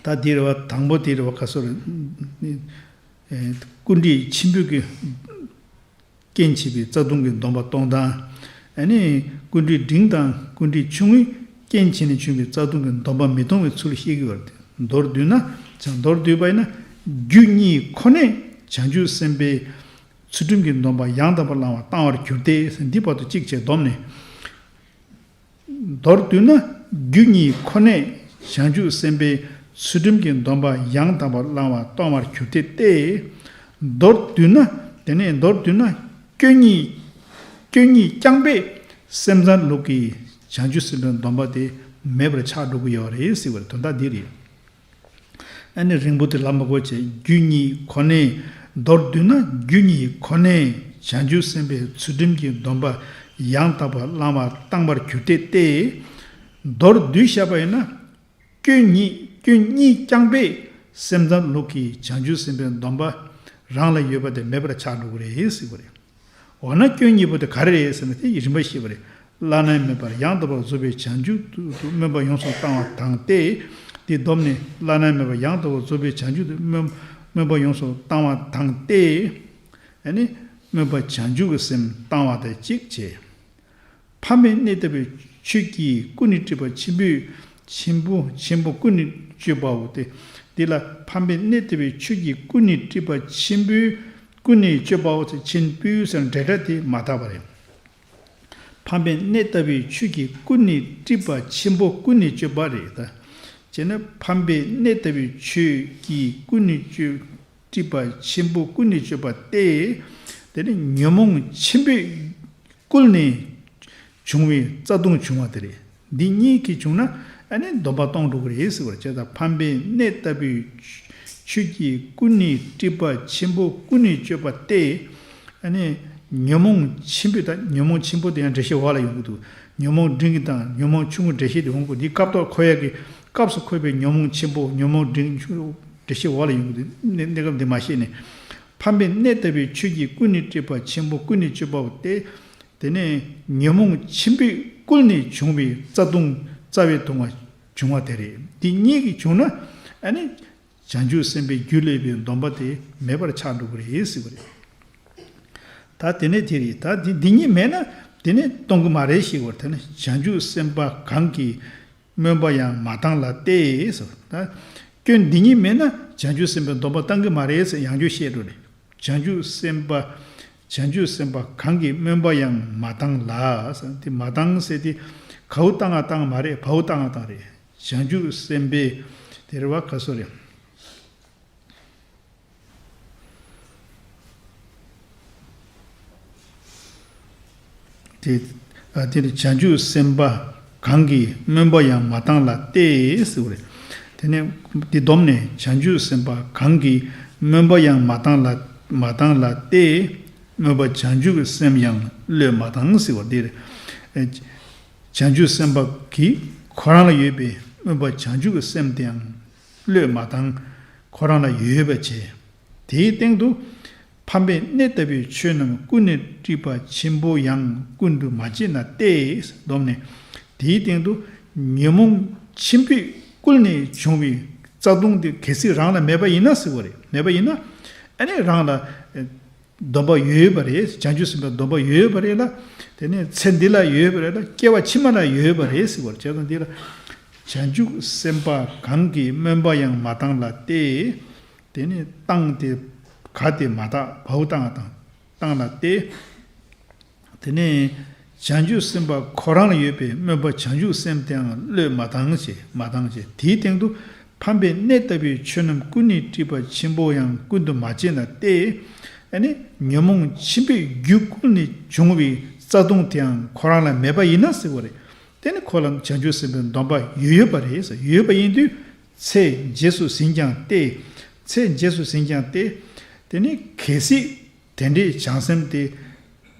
ད་འདི་རེད་བ། དང་པོ་དེ་རེད་བ། ག་སོ་རེད། ཨེ། ཀུན་རིག་ཆེན་པོས་ཀྱི་རྐྱེན་བྱས་པའི་རྩ་ལྟུང་གི་སྡོམ་པ་གཏོང་སྟངས། ཨ་ནི་ཀུན་རིག་འབྲིང་དང་ཀུན་རིག་ཆུང་ངུས་རྐྱེན་བྱས་ནས་བྱུང་བའི་རྩ་ལྟུང་གི་སྡོམ་པ་མི་གཏོང་བའི་ཚུལ་བཤད་ཀྱི་ཡོད་རེད། མདོར་བསྡུས་ན། བྱང་མདོར་བསྡུས་པ་ཡིན་ན། རྒྱུ་གཉིས་ཁོ་ནས་བྱང་ཆུབ་སེམས་དཔའི་ཚུལ་ཁྲིམས་ཀྱི་སྡོམ་པ་ཡང་དག་པར་བླང་བར་བཏང་བར་གྱུར་ཏེ། འདི་བར་དུ་གཅིག་བྱས་བསྡོམས་ནས། མདོར་བསྡུས་ན། རྒྱུ་གཉིས་ཁོ་ནས་བྱང་ཆུབ་སེམས་དཔའི་ཚུལ་ཁྲིམས་ཀྱི་སྡོམ་པ་ཡང་དག་པར་བླང་བར་གཏང་བར་གྱུར་ཏེ་སྟེ། མདོར་བསྡུས་ན། དེ་ནས་མདོར་བསྡུས་ན། སྐྱོན་གཉིས། སྐྱོན་གཉིས་རྐྱང་པས་སེམས་ཙམ་ལུགས་ཀྱི་བྱང་ཆུབ་སེམས་དཔའི་སྡོམ་པ་དེ་མེད་པར་ཆགས་འགྲོ་གི་ཡོད་རེད་ཟེར་བ་རེད། དོན་དག་འདི་རེད། ཨ་ནི་རིང་པོ་དེ་ལབ་མ་དགོས་བྱས། རྒྱུ་གཉིས་ཁོ་ནས། མདོར་བསྡུས་ན་རྒྱུ་གཉིས་ཁོ་ནས་བྱང་ཆུབ་སེམས་དཔའི་ཚུལ་ཁྲིམས་ཀྱི་སྡོམ་པ་ཡང་དག་པར་བླང་བར་བཏང་བར་གྱུར་ཏེ་སྟེ། མདོར་བསྡུས་བཤད་པ་ཡིན་ན། སྐྱོན་གཉིས། སྐྱོན་གཉིས་རྐྱང་པས་སེམས་ཙམ་ལུགས་ཀྱི་བྱང་ཆུབ་སེམས་དཔའི་སྡོམ་པ་རང་ལ་ཡོད་པ་དེ་མེད་པར་ཆགས་འགྲོ་གི་རེད་ཟེར་བ་རེད། འོ་ན་སྐྱོན་གཉིས་པོ་དེ་ག་རེ་རེད་ཟེར་ན། དེ་ཡི་རིམ་པ་ཤེས་པ་རེད། བླ་ན་མེད་པར་ཡང་དག་པར་རྫོགས་པའི་བྱང་ཆུབ་ཏུ་སྨོན་པ་ཡོངས་སུ་བཏང་བ་དང་སྟེ། དེ་བསྡོམས་ནས་བླ་ན་མེད་པ་ཡང་དག་པར་རྫོགས་པའི་བྱང་ཆུབ་ཏུ་སྨོན་སྨོན་པ་ཡོངས་སུ་བཏང་བ་དང་སྟེ། ཨ་ནི་སྨོན་པ་བྱང་ཆུབ་ཀྱི་སེམས་བཏང་བ་དང་གཅིག་བྱས། ཕ་མའི་གནས་ལྟ་བུའི་ཆོས་ཀྱིས་ཀུན་ནས་སྤྲུལ་པ་ཆེན་པོའི་ཆེན་པོ་ཆེན་པོ་ཀུན་ནས་སྤྱོད་པའོ་སྟེ། འདི་ལ་ཕ་མའི་གནས་ལྟ་བུའི་ཆོས་ཀྱིས་ཀུན་ནས་སྤྲུལ་པ་ཆེན་པོའི་ཀུན་ནས་སྤྱོད་པའོ་སྟེ། ཆེན་པོའི་ཟེར་འབྲེལ་སྒྲ་དེ་མ་དག་པ་རེད། ཕ་མའི་གནས་ལྟ་བུའི་ཆོས་ཀྱིས་ཀུན་ནས་སྤྲུལ་པ་ཆེན་པོ་ཀུན་ནས་སྤྱོད་པ་རེད་ད། བྱས་ན་ཕ་མའི་གནས་ལྟ་བུའི་ཆོས་ཀྱིས་ཀུན་ནས་སྤྲུལ་སྤྲུལ་པ་ཆེན་པོ་ཀུན་ནས་སྤྱོད་པ་སྟེ། དེ་ནི་ཉོན་མོངས་ཆེན་པོས་བསྐུལ་ནས་བྱུང་བའི་རྩ་ལྟུང་བྱུང་བ་དེ་རེད། འདི་གཉིས་ཀྱིས་བྱུང་ན་ཨ་ནི་སྡོམ་པ་གཏོང་འགྲོ་གི་རེད་ཟེར་བ་རེད། བྱས་ཙང་ཕ་མའི་གནས་ལྟ་བུའི་ཆོས་ཀྱིས་ཀུན་ནས་སྤྲུལ་པ་ཆེན་པོ་ཀུན་ནས་སྤྱོད་པ་སྟེ། ཨ་ནི་ཉོན་མོངས་ཆེན་པོ་དང་། ཉོན་མོངས་ཆེན་པོ་དེ་ཡང་འགྲེལ་བཤད་འོག་ལ་ཡོང་གི་འདུག་ཉོན་མོངས་འབྲིང་གི་དང་ཉོན་མོངས་ཆུང་ངུ་འགྲེལ་བཤད་དེ་འོང་གི་འདུག་འདི་སྐབས་ཐོག་འཁོད་ཡག་གི་སྐབས་སུ་འཁོད་པའི་ཉོན་མོངས་ཆེན་པོ་ཉོན་མོངས་འབྲིང་ཆུང་འགྲེལ་བཤད་འོག་ལ་ཡོང་གི་འདུག་གནས་གནས་སྐབས་འདི་མ་བཤད་ནས། ཕ་མའི་གནས་ལྟ་བུའི་ཆོས་ཀྱིས་ཀུན་ནས་སྤྲུལ་པ་ཆེན་པོ་ཀུན་ནས་སྤྱོད་པའོ་སྟེ། དེ་ནས་ཉོན་མོངས་ཆེན་པོས་བསྐུལ་ནས་བྱུང་བའི་རྩ་ལྟུང་རྩ་བའི་ལྟུང་བ་བྱུང་བ་དེ་རེད། འདི་གཉིས་ཀྱིས་བྱུང་ན་ཨ་ནི་བྱང་ཆུབ་སེམས་དཔའི་རྒྱུད་བསླད་པའི་སྡོམ་པ་དེ་མེད་པར་ཆགས་འགྲོ་གི་རེད་ཟེར་བ་རེད། ད་དེ་ནས་དེ་རེད། ད་འདི་འདི་གཉིས་མེད་ན་དེ་ནས་གཏོང་གི་མ་རེད་ཞེས་པར། དེ་ནི་བྱང་ཆུབ་སེམས་དཔའ་གང་གིས་སྨོན་པ་ཡང་མ་བཏང་ལ་སྟེ་ཟེར། ད་སྐྱོན་འདི་གཉིས་མེད་ན་བྱང་ཆུབ་སེམས་དཔའི་སྡོམ་པ་བཏང་གི་མ་རེད་ཟེར་ཡང་བསྐྱར་བཤད་འགྲོ་ནས། བྱང་ཆུབ་སེམས་དཔའ་བྱང་ཆུབ་སེམས་དཔའ་གང་གིས་སྨོན་པ་ཡང་མ་བཏང་ལ་ཟེར། དེ་མ་བཏང་ཟེར་དེ་གའུ་བཏང་ང་བཏང་མ་རེད། བའུ་བཏང་ང་བཏང་རེད། བྱང་ཆུབ་སེམས་དཔའི་དེ་རེད་བ། ག་སོ་རེད། དེ་ཨ་དེ་ནི་བྱང་ཆུབ་སེམས་དཔའ་གང་གིས་སྨོན་པ་ཡང་མ་བཏང་ལ་སྟེ་ཟེར་བ་རེད། དེ་ནས་འདི་བསྡོམས་ནས་བྱང་ཆུབ་སེམས་དཔའ་གང་གིས་སྨོན་པ་ཡང་མ་བཏང་ལ་མ་བཏང་ལ་སྟེ། སྨོན་པ་བྱང་ཆུབ་ཀྱི་སེམས་ཡང་བློས་མ་བཏང་ཟེར་བ་འདི་རེད། ཨེ་བྱང་ཆུབ་སེམས་དཔའ་གིས་ཁོ་རང་ལ་ཡོད་པའི་སྨོན་པ་བྱང་ཆུབ་ཀྱི་སེམས་དེའང་བློས་མ་བཏང་། ཁོ་རང་ལ་ཡོད་པ་བྱས། དེའི་སྟེང་དུ་ཕ་མའི་གནས་ལྟ་བུའི་ཆོས་རྣམས་ཀུན་ནས་སྤྲུལ་པ་ཆེན་པོ་ཡང་ཀུན་ཏུ་མ་སྤྱད་ན་སྟེ། བསྡོམས་ནས་དེའི་སྟེང་དུ་ཉོན་མོངས་ཆེན་པོས་བསྐུལ་ནས་བྱུང་བའི་རྩ་ལྟུང་དེ་གལ་སྲིད་རང་ལ་མེད་པ་ཡིན་ན་ཟེར་བ་རེད། མེད་པ་ཡིན་ན་ཨ་ནི་རང་ལ་སྡོམ་པ་ཡོད་པ་རེད། བྱང་ཆུབ་སེམས་དཔའི་སྡོམ་པ་ཡོད་པ་རེད་ལ། དེ་ནས་ཚེ་འདི་ལ་ཡོད་པ་རེད་ལ། སྐྱེ་བ་ཕྱི་མ་ལ་ཡོད་པ་རེད་ཟེར་བ་རེད། བྱས་ཙང་འདི་ལ་བྱང་ཆུབ་སེམས་དཔའ་གང་གིས་སྨོན་པ་ཡང་མ་བཏང་ལ་སྟེ། དེ་ནས་བཏང་སྟེ་ག་དེ་མ་དག་བའུ་བཏང་བ་དང་བཏང་ལ་སྟེ། དེ་ནས་བྱང་ཆུབ་སེམས་དཔའ་ཁོ་རང་ལ་ཡོད་པའི་སྨོན་པ་བྱང་ཆུབ་སེམས་དེའང་བློས་མ་བཏང་ཞེས་མ་བཏང་ཞེས། དེའི་སྟེང་དུ་ཕ་མའི་གནས་ལྟ་བུའི་ཆོས་རྣམས་ཀུན་ནས་སྤྲུལ་པ་ཆེན་པོ་ཡང་ཀུན་ཏུ་མ་སྤྱད་ན་སྟེ། ཨ་ནི་ཉོན་མོངས་ཆེན་པོས་རྒྱུད་བསྐུལ་ནས་བྱུང་བའི་རྩ་ལྟུང་དེའང་ཁོ་རང་ལ་མེད་པ་ཡིན་ན་ཟེར་བ་རེད། དེ་ནི་ཁོ་ལ་བྱང་ཆུབ་སེམས་དཔའི་སྡོམ་པ་ཡོད་ཡོད་པ་རེད་ཟེར། ཡོད་པ་ཡིན་དུས་ཚེ་རྗེས་སུ་ཟིན་ཀྱང་སྟེ། ཚེ་རྗེས་སུ་ཟིན་ཀྱང་སྟེ། དེ་ནི་གལ་སྲིད་དེ་འདྲའི་བྱང་སེམས་དེ་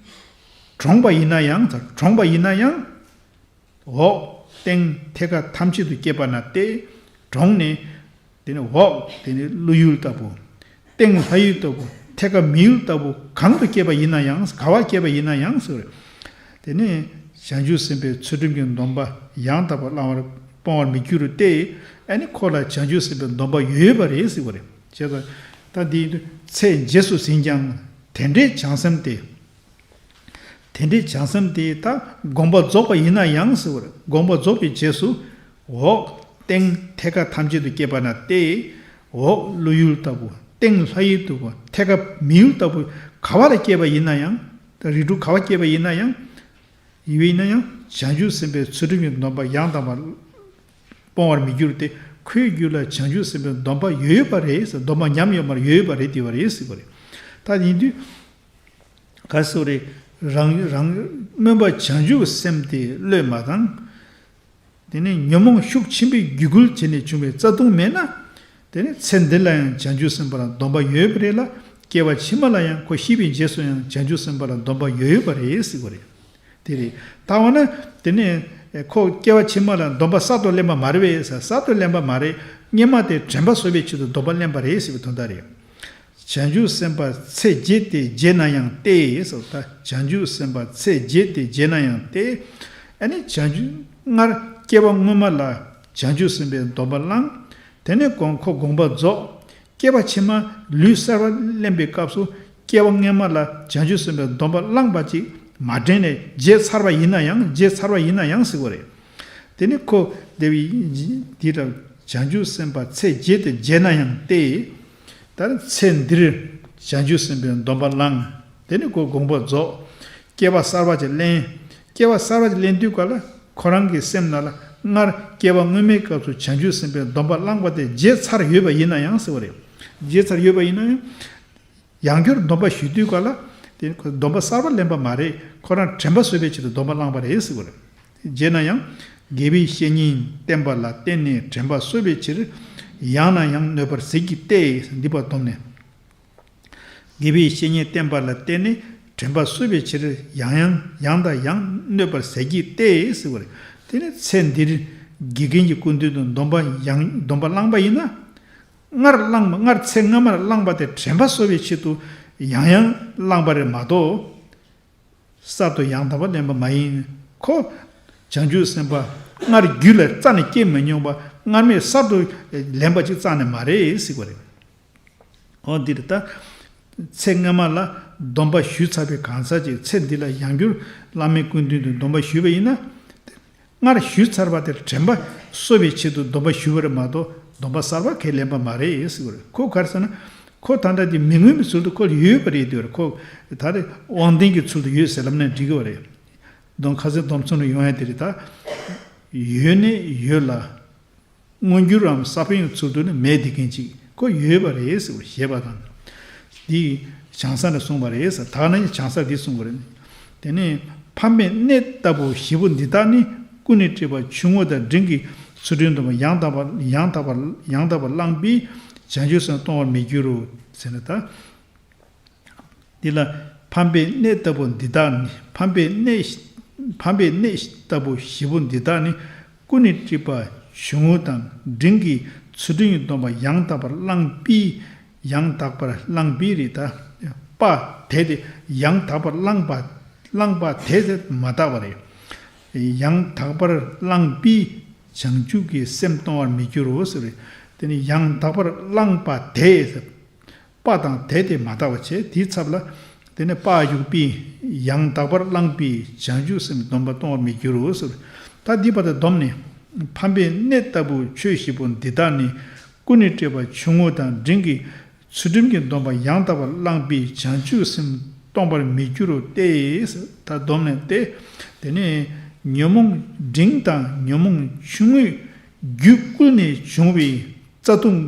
གྲོངས་པ་ཡིན་ན་ཡང་། གྲོངས་པ་ཡིན་ན་ཡང་། འོག་སྟེང་ཐད་ཀ་ཐམས་ཅད་དུ་སྐྱེས་པ་ན་སྟེ། གྲོངས་ནས་དེ་ནི་འོག་དེ་ནི་ཀླུ་ཡུལ་ལྟ་བུ། སྟེང་ལྷ་ཡུལ་ལྟ་བུ། ཐད་ཀ་མི་ཡུལ་ལྟ་བུ་གང་དུ་སྐྱེས་པ་ཡིན་ན་ཡང་། ག་བར་སྐྱེས་པ་ཡིན་ན་ཡང་ཟེར། དེ་ནི་བྱང་ཆུབ་སེམས་དཔའི་ཚུལ་ཁྲིམས་ཀྱི་སྡོམ་པ་ཡང་དག་པར་བླང་བར་སྤོང་བར་མི་འགྱུར་ཏེ། ཨ་ནི་ཁོ་ལ་བྱང་ཆུབ་སེམས་དཔའི་སྡོམ་པ་ཡོད་པ་རེད་ཟེར་བ་རེད། བྱས་ཙང་ད་འདི་ཚེ་རྗེས་སུ་ཟིན་ཀྱང་། དེ་འདྲའི་བྱང་སེམས་དེ། དེ་འདྲའི་བྱང་སེམས་དེ་ད་དགོངས་པ་རྫོགས་པ་ཡིན་ན་ཡང་ཟེར་བ་རེད། དགོངས་པ་རྫོགས་པའི་རྗེས་སུ་འོག་སྟེང་ཐད་ཀ་ཐམས་ཅད་དུ་སྐྱེས་པ་ན་སྟེ། འོག་ཀླུ་ཡུལ་ལྟ་བུ། སྟེང་ལྷ་ཡུལ་ལྟ་བུ། ཐད་ཀ་མི་ཡུལ་ལྟ་བུ་ག་བ་ལ་སྐྱེས་པ་ཡིན་ན་ཡང་། ད་རིགས་དྲུག་ག་བ་སྐྱེས་པ་ཡིན་ན་ཡང་། ཡིན་ན་ཡང་བྱང་ཆུབ་སེམས་དཔའི་ཚུལ་ཁྲིམས་ཀྱི་སྡོམ་པ་ཡང་དག་པར་སྤོང་བར་མི་འགྱུར་ཏེ། ཁོའི་རྒྱུད་ལ་བྱང་ཆུབ་སེམས་དཔའི་སྡོམ་པ་ཡོད་ཡོད་པ་རེད་ཟེར། སྡོམ་པ་ཉམས་ཡོད་མ་རེད། ཡོད་ཡོད་པ་རེད། དེ་བ་རེད་ཟེར་བ་རེད། ད་ཡིན་དུས་ག་སོ་རེ་རང་རང་སྨོན་པ་བྱང་ཆུབ་སེམས་དེ་བློས་མ་བཏང་། དེ་ནས་ཉོན་མོངས་ཤུགས་ཆེན་པོས་རྒྱུད་བསྐུལ་བྱས་ནས་བྱུང་བའི་རྩ་ལྟུང་མེད་ན། དེ་ནས་ཚེ་འདི་ལ་ཡང་བྱང་ཆུབ་སེམས་དཔའ་ལ་སྡོམ་པ་ཡོད་པ་རེད་ལ། སྐྱེ་བ་ཕྱི་མ་ལ་ཡང་ཁོ་ཤི་བའི་རྗེས་སུ་ཡང་བྱང་ཆུབ་སེམས་དཔའ་ལ་སྡོམ་པ་ཡོད་ཡོད་པ་རེད་ཟེར་བ་རེད། དེ་རེད། ད་འོ་ན་དེ་ནས་ཁོ་སྐྱེ་བ་ཕྱི་མ་ལ་སྡོམ་པ་གསར་དུ་ལེན་པ་མ་རེད་པས་ཟེར། གསར་དུ་ལེན་པ་མ་རེད། སྔོན་མ་དེ་དྲན་པ་གསོ་བའི་ཆེད་དུ་སྡོམ་པ་ལེན་པ་རེད་ཟེར་བའི་དོན་དག་རེད། བྱང་ཆུབ་སེམས་དཔའ་ཚེ་རྗེས་དེ་བརྗེད་ན་ཡང་སྟེ་ཟེར། ད་བྱང་ཆུབ་སེམས་དཔའ་ཚེ་རྗེས་དེ་བརྗེད་ན་ཡང་སྟེ། ཨ་ནི་བྱང་ཆུབ་སྔར་སྐྱེ་བ་སྔོན་མ་ལ་ བྱང་ཆུབ་སེམས་དཔའི་སྡོམ་པ་བླངས། དེ་ནས་དགོངས་ཁོ་དགོངས་པ་རྫོགས། སྐྱེ་བ་ཕྱི་མ་ལུས་གསར་པ་ལེན་པའི་སྐབས་སུ་སྐྱེ་བ་སྔོན་མ་ལ་བྱང་ཆུབ་སེམས་དཔའི་སྡོམ་པ་བླངས་པ་ཅིག་མ་དྲན་ནས་བརྗེད་ཚར་བ་ཡིན་ན་ཡང་། བརྗེད་ཚར་བ་ཡིན་ན་ཡང་ཟེར་བ་རེད། དེ་ནི་ཁོ་དེ་བའི་འདི་ལྟར་བྱང་ཆུབ་སེམས་དཔའ་ཚེ་བརྗེད་དེ་བརྗེད་ན་ཡང་སྟེ། ད་ཚེ་འདིར་བྱང་ཆུབ་སེམས་དཔའི་སྡོམ་པ་བླངས། དེ་ནི་ཁོ་དགོངས་པ་རྫོགས། སྐྱེ་བ་གསར་པ་ཅིག་ལེན། སྐྱེ་བ་གསར་པ་ཅིག་ལེན་དུས་ག་ལ་ཁོ་རང་གི་སེམས་ནང་ལ་སྔར་སྐྱེ་བ་སྔོན་མའི་སྐབས་སུ་བྱང་ཆུབ་སེམས་དཔའི་སྡོམ་པ་བླངས་པ་དེ་བརྗེད་ཚར་ཡོད་པ་ཡིན་ན་ཡང་ཟེར་བ་རེད། བརྗེད་ཚར་ཡོད་པ་ཡིན་ན་ཡང་། ཡང་བསྐྱར་སྡོམ་པ་ཞུ་དུས་ག་ལ། དེ་ཁོ་སྡོམ་པ་གསར་པ་ལེན་པ་མ་རེད། ཁོ་རང་དྲན་པ་གསོ་བའི་ཆེད་དུ་སྡོམ་པ་བླངས་པ་རེད་ཟེར་བ་རེད། བརྗེད་ན་ཡང་། དགེ་བའི་བཤེས་གཉེན་བསྟེན་པ་ལ་བརྟེན་ནས་དྲན་པ་གསོ་བའི་ཕྱིར། ཡང་ན་ཡང་གནོད་པར་ཟད་ཀྱི་སྟེ། འདི་པར་སྡོམ་ནས། དགེ་བའི་བཤེས་གཉེན་བསྟེན་པ་ལ་བརྟེན་ནས་དྲན་པ་གསོ་བའི་ཕྱིར། ཡང་ཡང་ཡང་དང་ཡང་གནོད་པར་ཟད་ཀྱི་སྟེ་ཟེར་བ་རེད། དེ་ནི་ཚེ་འདིར་དགེ་རྒན་གྱི་སྐུ་མདུན་དུ་སྡོམ་པ་ཡང་སྡོམ་པ་བླངས་པ་ཡིན་ན། སྔར་བླངས་པ། སྔར་ཚེ་སྔ་མར་བླངས་པ་དེ་དྲན་པ་གསོ་བའི་ཆེད་དུ་ཡང་ཡང་བླངས་པ་རེད་མ་གཏོགས། གསར་དུ་ཡང་དག་པ་ལེན་པ་མ་ཡིན། ཁོ་བྱང་ཆུབ་སེམས་དཔའ་སྔར་རྒྱུད་ལ་རྩ་ནས་སྐྱེས་མ་མྱོང་བ། སྔར་མེད་གསར་དུ་ལེན་པ་ཅིག་རྩ་ནས་མ་རེད་ཟེར་བ་རེད། འོ་འདི་རེད་ད། ཚེ་སྔ་མ་ལ་སྡོམ་པ་ཞུས་ཚར་བའི་གང་ཟག་ཅིག་ཚེ་འདི་ལ་ཡང་བསྐྱར་བླ་མའི་སྐུ་མདུན་དུ་སྡོམ་པ་ཞུས་པ་ཡིན་ན། སྔར་ཞུས་ཚར་བ་དེར་དྲན་པ་གསོ་བའི་ཆེད་དུ་སྡོམ་པ་ཞུས་པ་རེད་མ་གཏོགས། སྡོམ་པ་གསར་པ་གས་ལེན་པ་མ་རེད་ཟེར་བ་རེད། ཁོ་ག་རེ་ཟེར་ན། ཁོ་ད་ལྟ་དེ་མི་མངོན་པའི་ཚུལ་དུ་ཁོ་ལ་ཡོད་པ་རེད་དེ། ཁོ་ད་རེས་དབང་ལྡན་གྱི་ཚུལ་དུ་ཡོད་ཟེར་ལབ་ན་འགྲིག་གི་བ་རེད། སྡོམ་ཁ་སའི་སྡོམ་ཚོགས་ནས་ཡོང་ཡ་དེ་རེད་ད། ཡོད་ནི་ཡོད་ལ། མངོན་གྱུར་རམ་ས་ཕན་ཡོད་ཚུལ་དུ་ནི་མེད་དེ་མཁན་ཅིག་ཁོ་ཡོད་པ་རེད་ཟེར་བ་ཞེས་པ་དང་། འདི་བྱང་ས་ནས་གསུངས་པ་རེད་ཟེར། ད་ནི་བྱང་ས་འདི་གསུངས་པ་རེད། དེ་ནས་ཕམ་པའི་གནས་ལྟ་བུ་བཞི་པོ་འདི་དག་ནི། ཀུན་ནས་སྤྲས་པ་ཆུང་ངུ་དང་འབྲིང་གི་ཚུལ་ཁྲིམས་སྡོམ་པ་ཡང་དག་པ་ཡང་དག་པ་ཡང་དག་པར་བླངས་པས་བྱང་ཆུབ་སེམས་གཏོང་བར་མི་འགྱུར་རོ་ཟེར་ན་ད། འདི་ལ་ཕམ་པའི་གནས་ལྟ་བུ་འདི་དག་ནི། ཕམ་པའི་གནས་ཕམ་པའི་གནས་ལྟ་བུ་བཞི་པོ་འདི་དག་ནི། ཀུན་ནས་སྤྲས་པ་ཆུང་ངུ་དང་འབྲིང་གི་ཚུལ་ཁྲིམས་སྡོམ་པ་ཡང་དག་པར་བླངས་པས། ཡང་དག་པར་བླངས་པས་རེད་ད། པ་དེ་དེ་ཡང་དག་པར་བླངས་པ་བླངས་པ་དེ་དེ་མ་དག་པ་རེད། ཡང་དག་པར་བླངས་པས་བྱང་ཆུབ་ཀྱི་སེམས་གཏོང་བར་མི་འགྱུར་རོ་ཟེར་བས། དེ་ནི་ཡང་དག་པར་བླངས་པ་དེ། པ་དང་དེ་དེ་མ་དག་པ་བྱས། དེའི་ཚབ་ལ། དེ་ནས་པ་ཡུག་པས་ཡང་དག་པར་བླངས་པས་བྱང་ཆུབ་སེམས་སྡོམ་པ་གཏོང་བར་མི་འགྱུར་རོ་ཟེར། ད་འདི་བར་དུ་སྡོམ་ནས། ཕམ་པའི་གནས་ལྟ་བུ་ཆོས་བཞི་པོ་འདི་དག་ནི། ཀུན་ནས་སྤྲས་པ་ཆུང་ངུ་དང་འབྲིང་གི་ཚུལ་ཁྲིམས་ཀྱི་སྡོམ་པ་ཡང་དག་པར་བླངས་པས་བྱང་ཆུབ་སེམས་གཏོང་བར་མི་འགྱུར་རོ་སྟེ། ད་སྡོམ་ནས་ཏེ། དེ་ནས་ཉོན་མོངས་འབྲིང་དང་ཉོན་མོངས་ཆུང་ངུའི་རྒྱུད་བསྐུལ་ནས་བྱུང་བའི་རྩ་ལྟུང་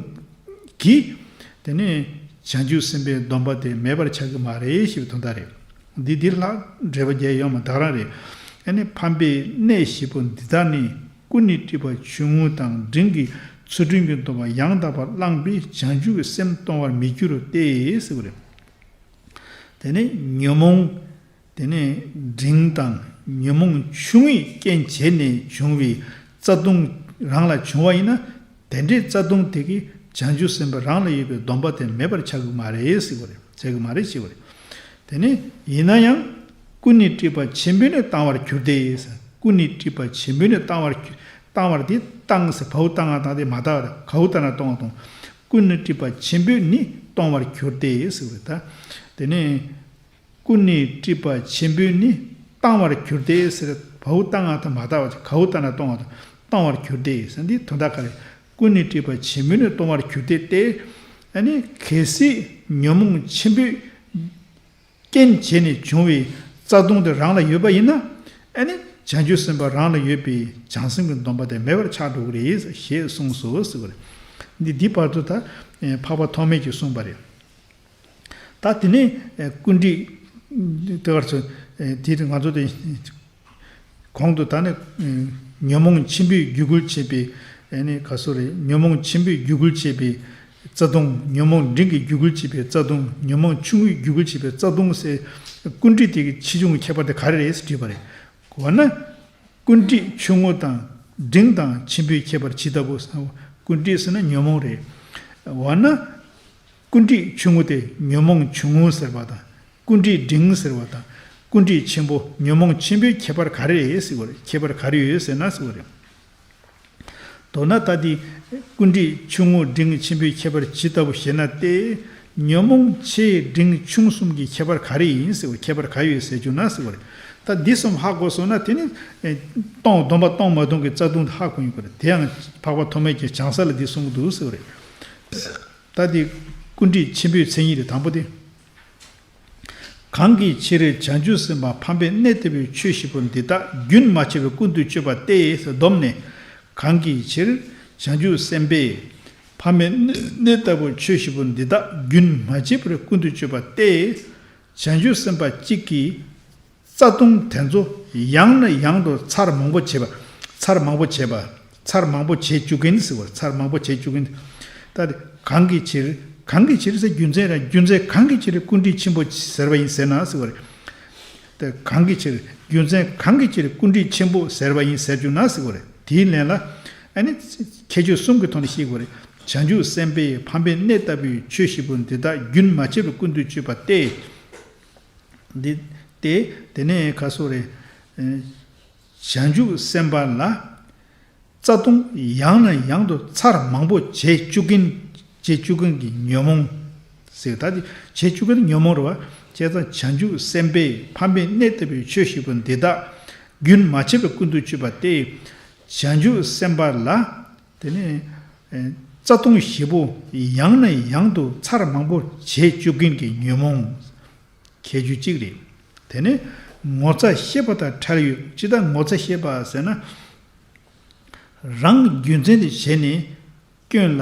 གིས། དེ་ནས་བྱང་ཆུབ་སེམས་དཔའི་སྡོམ་པ་དེ་མེད་པར་ཆགས་ཀྱི་མ་རེད་ཞེས་པའི་དོན་དག་རེད། འདི་འདིར་ལྷག་འགྲེལ་པ་རྒྱག་ཡོད་མ་ད་ག་རང་རེད། ཨ་ནི་ཕམ་པའི་གནས་བཞི་པོ་འདི་དག་ནི། ཀུན་ནས་སྤྲས་པ་ཆུང་ངུ་དང་འབྲིང་གི་ཚུལ་ཁྲིམས་ཀྱི་སྡོམ་པ་ཡང་དག་པར་བླངས་པས་བྱང་ཆུབ་ཀྱི་སེམས་གཏོང་བར་མི་འགྱུར་རོ་སྟེ་ཟེར་བ་རེད། དེ་ནས་ཉོན་མོངས། དེ་ནས་འབྲིང་དང་ཉོན་མོངས་ཆུང་ངུའི་རྐྱེན་བྱས་ནས་བྱུང་བའི་རྩ་ལྟུང་རང་ལ་བྱུང་བ་ཡིན་ན། དེ་འདྲའི་རྩ་ལྟུང་དེ་གིས་བྱང་ཆུབ་སེམས་དཔའ་རང་ལ་ཡོད་པའི་སྡོམ་པ་དེ་མེད་པར་ཆགས་ཀྱི་མ་རེད་ཟེར་བ་རེད། ཆགས་ཀྱི་མ་རེད་ཞེས་པ་རེད། དེ་ནས་ཡིན་ན་ཡང་། ཀུན་ནས་སྤྲས་པ་ཆེན་པོས་ནི་གཏང་བར་འགྱུར་ཏེ། ཀུན་ནས་སྤྲས་པ་ཆེན་པོས་ནི་གཏང་བར་འགྱུར། གཏང་བར་དེ་གཏང་ཟེར་བའོ། གཏང་ང་གཏང་དེ་མ་དག་རེད། གའོ་གཏང་ན་གཏོང་བ་གཏོང་། ཀུན་ནས་སྤྲས་པ་ཆེན་པོས་ནི་གཏོང་བར་འགྱུར་ཏེ་ཟེར་བ་རེད་ད། དེ་ནས། ཀུན་ནས་སྤྲས་པ་ཆེན་པོས་ནི་གཏང་བར་འགྱུར་ཏེ་ཟེར། བའོ་གཏང་ང་ད་མ་དག་བ་ཅིག་གའོ་གཏང་ན་གཏོང་བ་དང་གཏང་བར་འགྱུར་ཏེ་ཟེར། འདི་དོན་དག་ག་རེ། ཀུན་ནས་སྤྲས་པ་ཆེན་པོས་ནི་གཏོང་བར་འགྱུར་ཏེ་སྟེ། ཨ་ནི་གལ་སྲིད་ཉོན་མོངས་ཆེན་པོས་རྐྱེན་བྱས་ནས་བྱུང་བའི་རྩ་ལྟུང་དེ་རང་ལ་ཡོད་པ་ཡིན་ན། ཨ་ནི་བྱང་ཆུབ་སེམས་དཔའ་རང་ལ་ཡོད་པའི་བྱང་སེམས་ཀྱི་སྡོམ་པ་དེ་མེད་པར་ཆགས་འགྲོ་གི་རེད་ཞེས་གསུངས་སོ་ཟེར་བ་རེད། འདི་འདི་བར་དུ་ད་འཕགས་པ་ཐོགས་མེད་ཀྱིས་གསུངས་པ་རེད། ད་དེ་ནས་ཀུན་དཀྲིས་དེ་བར་ཚོ་དེ་ང་ཚོ་དེ་གོང་དུ་ད་ནི་ཉོན་མོངས་ཆེན་པོས་རྒྱུད་བསྐུལ་བྱེད་པའི་ཨ་ནི་ག་སོ་རེད། ཉོན་མོངས་ཆེན་པོས་རྒྱུད་བསྐུལ་བྱེད་པའི་རྩ་ལྟུང་། ཉོན་མོངས་འབྲིང་གིས་རྒྱུད་བསྐུལ་བྱེད་པའི་རྩ་ལྟུང་། ཉོན་མོངས་ཆུང་ངུས་རྒྱུད་བསྐུལ་བྱེད་པའི་རྩ་ལྟུང་ཟེར། ཀུན་དཀྲིས་དེ་གི་ཆེ་ཆུང་གི་ཁྱད་པར་དེ་ག་རེ་རེད་ཟེར་དྲིས་པ་རེད། འོ་ན། ཀུན་དཀྲིས་ཆུང་ངུ་དང་འབྲིང་དང་ཆེན་པོའི་ཁྱད་པར་ཇི་ལྟ་བུ། ཀུན་དཀྲིས་ཟེར་ན་ཉོན་མོངས་རེད། འོ་ན། ཀུན་དཀྲིས་ཆུང་ངུ་དེ་ཉོན་མོངས་ཆུང་ངུ་ཟེར་བ་དང་། ཀུན་དཀྲིས་འབྲིང་ཟེར་བ་དང་། ཀུན་དཀྲིས་ཆེན་པོ་ཉོན་མོངས་ཆེན་པོའི་ཁྱད་པར་ག་རེ་རེད་ཟེར་བ་རེད། ཁྱད་པར་ག་རེ་ཡོད་ཟེར་ན་ཟེར་བ་རེད། མདོར་ན་ད་འདི་ཀུན་འདྲིས་ཆུང་ངུ་འབྲིང་ཆེན་པོའི་ཁྱད་པར་ཇི་ལྟ་བུ་ཞེ་ན་སྟེ། ཉོན་མོངས་ཆེ་འབྲིང་ཆུང་གསུམ་གྱི་ཁྱད་པར་ག་རེ་ཡིན་ཟེར་བ། ཁྱད་པར་ག་ཡོད་ཟེར་བྱུང་ན་ཟེར་བ་རེད། ད་འདི་གསུམ་ཧ་གོ་སོང་ན་དེ་ནི་ཨེ་སྟོང་། སྡོམ་པ་སྟོང་མ་སྟོང་གི་རྩ་ལྟུང་དེ་ཧ་གོ་ཡོང་གི་རེད། དེ་ཡང་འཕགས་པ་ཐོགས་མེད་ཀྱི་བྱང་ས་ལ་འདི་གསུང་གི་འདུག་ཟེར་བ་རེད། ད་འདི་ཀུན་འདྲིས་ཆེན་པོའི་མཚན་ཉིད་རེད། དང་པོ་དེ། གང་གི་ཕྱིར་བྱང་ཆུབ་སེམས་དཔའ་ཕམ་པའི་གནས་ལྟ་བུའི་ཆོས་བཞི་པོ་འདི་དག་རྒྱུན་མ་ཆད་པར་ཀུན་ཏུ་སྤྱོད་པ་སྟེ། སྡོམ་ནི། གང་གི་ཕྱིར་བྱང་ཆུབ་སེམས་དཔས་ཕམ་པའི་གནས་ལྟ་བུའི་ཆོས་བཞི་པོ་འདི་དག་རྒྱུན་མ་ཆད་པར་ཀུན་ཏུ་སྤྱོད་པ་སྟེ། བྱང་ཆུབ་སེམས་དཔའ་གཅིག་གིས་རྩ་ལྟུང་དེ་ཚོ་ཡང་ནས་ཡང་དུ་ཚར་མང་པོ་བྱེད་པ། ཚར་མང་པོ་བྱེད་པ། ཚར་མང་པོ་བྱེད་བཅུག་གིན་ཟེར་བ། ཚར་མང་པོ་བྱེད་བཅུག་གིན། ད་དེ་གང་གི་ཕྱིར། གང་གི་ཕྱིར་ཟེར། རྒྱུ་མཚན་ར། རྒྱུ་མཚན་གང་གི་ཕྱིར་ཀུན་འདྲིས་ཆེན་པོ་ཟེར་བ་ཡིན་ཟེར་ན་ཟེར་བ་རེད། ད་གང་གི་ཕྱིར། རྒྱུ་མཚན་གང་གི་ཕྱིར་ཀུན་འདྲིས་ཆེན་པོ་ཟེར་བ་ཡིན་ཟེར་བཅུག་ན་ཟེར་བ་རེད། དེའི་ལན་ལ། ཨ་ནི་ཁྱད་ཆོས་གསུམ་གྱི་ཐོག་ནས་ཤེས་དགོས་རེད། བྱང་ཆུབ་སེམས་དཔས་ཕམ་པའི་གནས་ལྟ་བུའི་ཆོས་བཞི་པོ་འདི་དག་རྒྱུན་མ་ཆད་པར་ཀུན་ཏུ་སྤྱོད་པ་སྟེ། འདི་སྟེ། དེ་ནས་ག་སོ་རེ། ཨེ། བྱང་ཆུབ་སེམས་དཔའ་ལ་རྩ་ལྟུང་ཡང་ནས་ཡང་དུ་ཚར་མང་པོ་བྱེད་བཅུག་གིན། བྱེད་བཅུག་གིན་གྱི་ཉོན་མོངས་ཟེར། ད་དེ་བྱེད་བཅུག་གིན་ཉོན་མོངས་རེད་བ། བྱས་ཙང་བྱང་ཆུབ་སེམས་དཔས་ཕམ་པའི་གནས་ལྟ་བུའི་ཆོས་བཞི་པོ་འདི་དག་རྒྱུན་མ་ཆད་པར་ཀུན་ཏུ་སྤྱོད་པ་སྟེ། བྱང་ཆུབ་སེམས་དཔའ་ལ། དེ་ནས་ཨེ་རྩ་ལྟུང་བཞི་པོ་ཡང་ནས་ཡང་དུ་ཚར་མང་པོ་བྱེད་བཅུག་གིན་གྱི་ཉོན་མོངས་ཁྱད་ཆོས་གཅིག་རེད། དེ་ནས་ངོ་ཚ་ཤེས་པ་དང་ཕྲལ་ཡོད། ཅི་ལྟར་ངོ་ཚ་ཤེས་པ་ཟེར་ན། རང་རྒྱུ་མཚན་དེ་བྱས་ནས་སྐྱོན་ལ་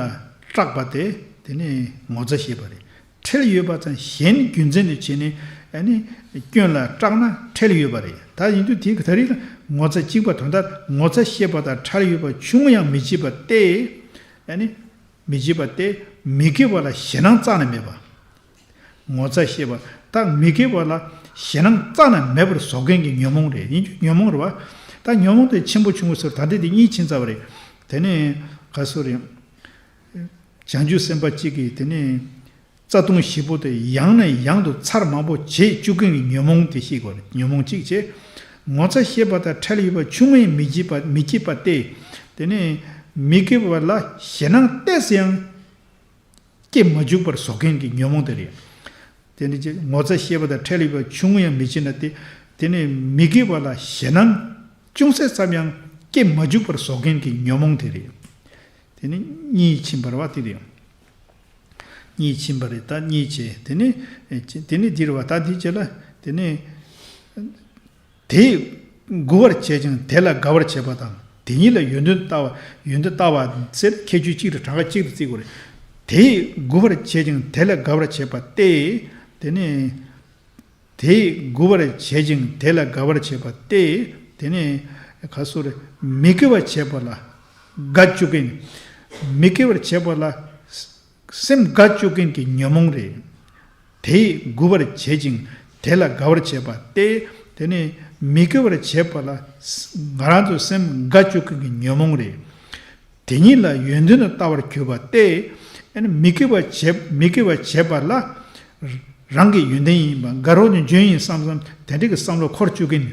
སྐྲག་པ་དེ། དེ་ནས་ངོ་ཚ་ཤེས་པ་རེད། ཕྲལ་ཡོད་པ་དང་གཞན་རྒྱུ་མཚན་དུ་བྱས་ནས་ཨ་ནི་སྐྱོན་ལ་སྐྲག་ན་ཕྲལ་ཡོད་པ་རེད། ད་ཡིན་དུས་དེའི་ད་རེས་ལ་ངོ་ཚ་གཅིག་པ། དོན་དག་ངོ་ཚ་ཤེས་པ་དང་ཕྲལ་ཡོད་པ་ཆུང་ངུ་ཡང་མི་བྱེད་པ་སྟེ། ཨ་ནི་མི་བྱེད་པ་སྟེ། མི་དགེ་བ་ལ་ཞེད་སྣང་རྩ་ནས་མེད་པ། ངོ་ཚ་ཤེས་པ་དང་མི་དགེ་བ་ལ་ཞེད་སྣང་རྩ་ནས་མེད་པར་བཟོ་མཁན་གྱི་ཉོན་མོངས་རེད། ཡིན་རྒྱུ་ཉོན་མོངས་རེད་བ། ད་ཉོན་མོངས་དེ་ཆེན་པོ་ཆུང་ངུ་ཟེར། ད་ལྟ་དེ་གཉིས་ཕྱིན་ཚར་བ་རེད། དེ་ནས་ག་སོ་རེད། བྱང་ཆུབ་སེམས་དཔའ་གཅིག་གིས་དེ་ནས་རྩ་ལྟུང་བཞི་པོ་དེ་ཡང་ནས་ཡང་དུ་ཚར་མང་པོ་བྱེད་བཅུག་མཁན་གྱི་ཉོན་མོངས་དེ་ཤེས་དགོས་རེད། ཉོན་མོངས་གཅིག་བྱས། ངོ་ཚ་ཤེས་པ་དང་ཕྲལ་ཡོད་པ་ཆུང་ངུ་ཡང་མི་བྱེད་པ། མི་བྱེད་པ་སྟེ། དེ་ནས་མི་དགེ་བ་ལ་ཞེད་སྣང་ཏོག་ཙམ་ཡང་སྐྱེ་མ་བཅུག་པར་བཟོ་མཁན་གྱི་ཉོན་མོངས་དེ་རེད། དེ་ནི་ཅི། ངོ་ཚ་ཤེས་པ་དང་ཕྲལ་ཡོད་པ་ཆུང་ངུ་ཡང་མི་བྱེད་ན་སྟེ། དེ་ནི་མི་དགེ་བ་ལ་ཞེད་སྣང་ཅུང་ཟད་ཙམ་ཡང་སྐྱེ་མ་བཅུག་པར་བཟོ་མཁན་གྱི་ཉོན་མོངས་དེ་རེད། དེ་ནི་གཉིས་ཕྱིན་པ་རེད་བ། དེ་རེད། གཉིས་ཕྱིན་པ་རེད། ད་གཉིས་བྱས། དེ་ནི་ཨེ་ཅི། དེ་ནི་འདི་རེད་བ། ད་འདི་བྱས་ལ། དེ་ནི། དེས་མགུ་བར་བྱེད་ཅིང་དེ་ལ་དགའ་བར་བྱེད་པ་དང་། དེ་ཉིད་ལ་ཡོན་ཏན་ལྟ་བ། ཡོན་ཏན་ལྟ་བ་ཟེར་ཁྱད་ཆོས་གཅིག་རེད། གྲངས་ཀ་གཅིག་ཏུ་བརྩི་དགོས་རེད། དེས་མགུ་བར་བྱེད་ཅིང་དེ་ལ་དགའ་བར་བྱེད་པ་སྟེ། དེ་ནི། དེས་མགུ་བར་བྱེད་ཅིང་དེ་ལ་དགའ་བར་བྱེད་པ་སྟེ། དེ་ནི་ག་སོ་རེ། མི་དགེ་བ་བྱེད་པ་ལ་དགའ་བཅུག་མཁན། མི་དགེ་བར་བྱེད་པ་ལ་སེམས་དགའ་བཅུག་མཁན་གྱི་ཉོན་མོངས་རེད། དེས་མགུ་བར་བྱེད་ཅིང་དེ་ལ་དགའ་བར་བྱེད་པ་སྟེ། དེ་ནི་མི་དགེ་བར་བྱེད་པ་ལ་ང་རང་ཚོ་སེམས་དགའ་བཅུག་མཁན་གྱི་ཉོན་མོངས་རེད། དེ་ཉིད་ལ་ཡོན་ཏན་དུ་ལྟ་བར་གྱུར་པ་སྟེ། ཨ་ནི་མི་དགེ་བ་བྱེད། མི་དགེ་བ་བྱེད་པ་ལ་རང་གི་ཡོན་ཏན་ཡིན་པ། དགའ་རོགས་ནི་འཇོན་ཡིན་བསམ་བསམ་དེ་འདྲ་གི་བསམ་བློ་འཁོར་བཅུག་མཁན།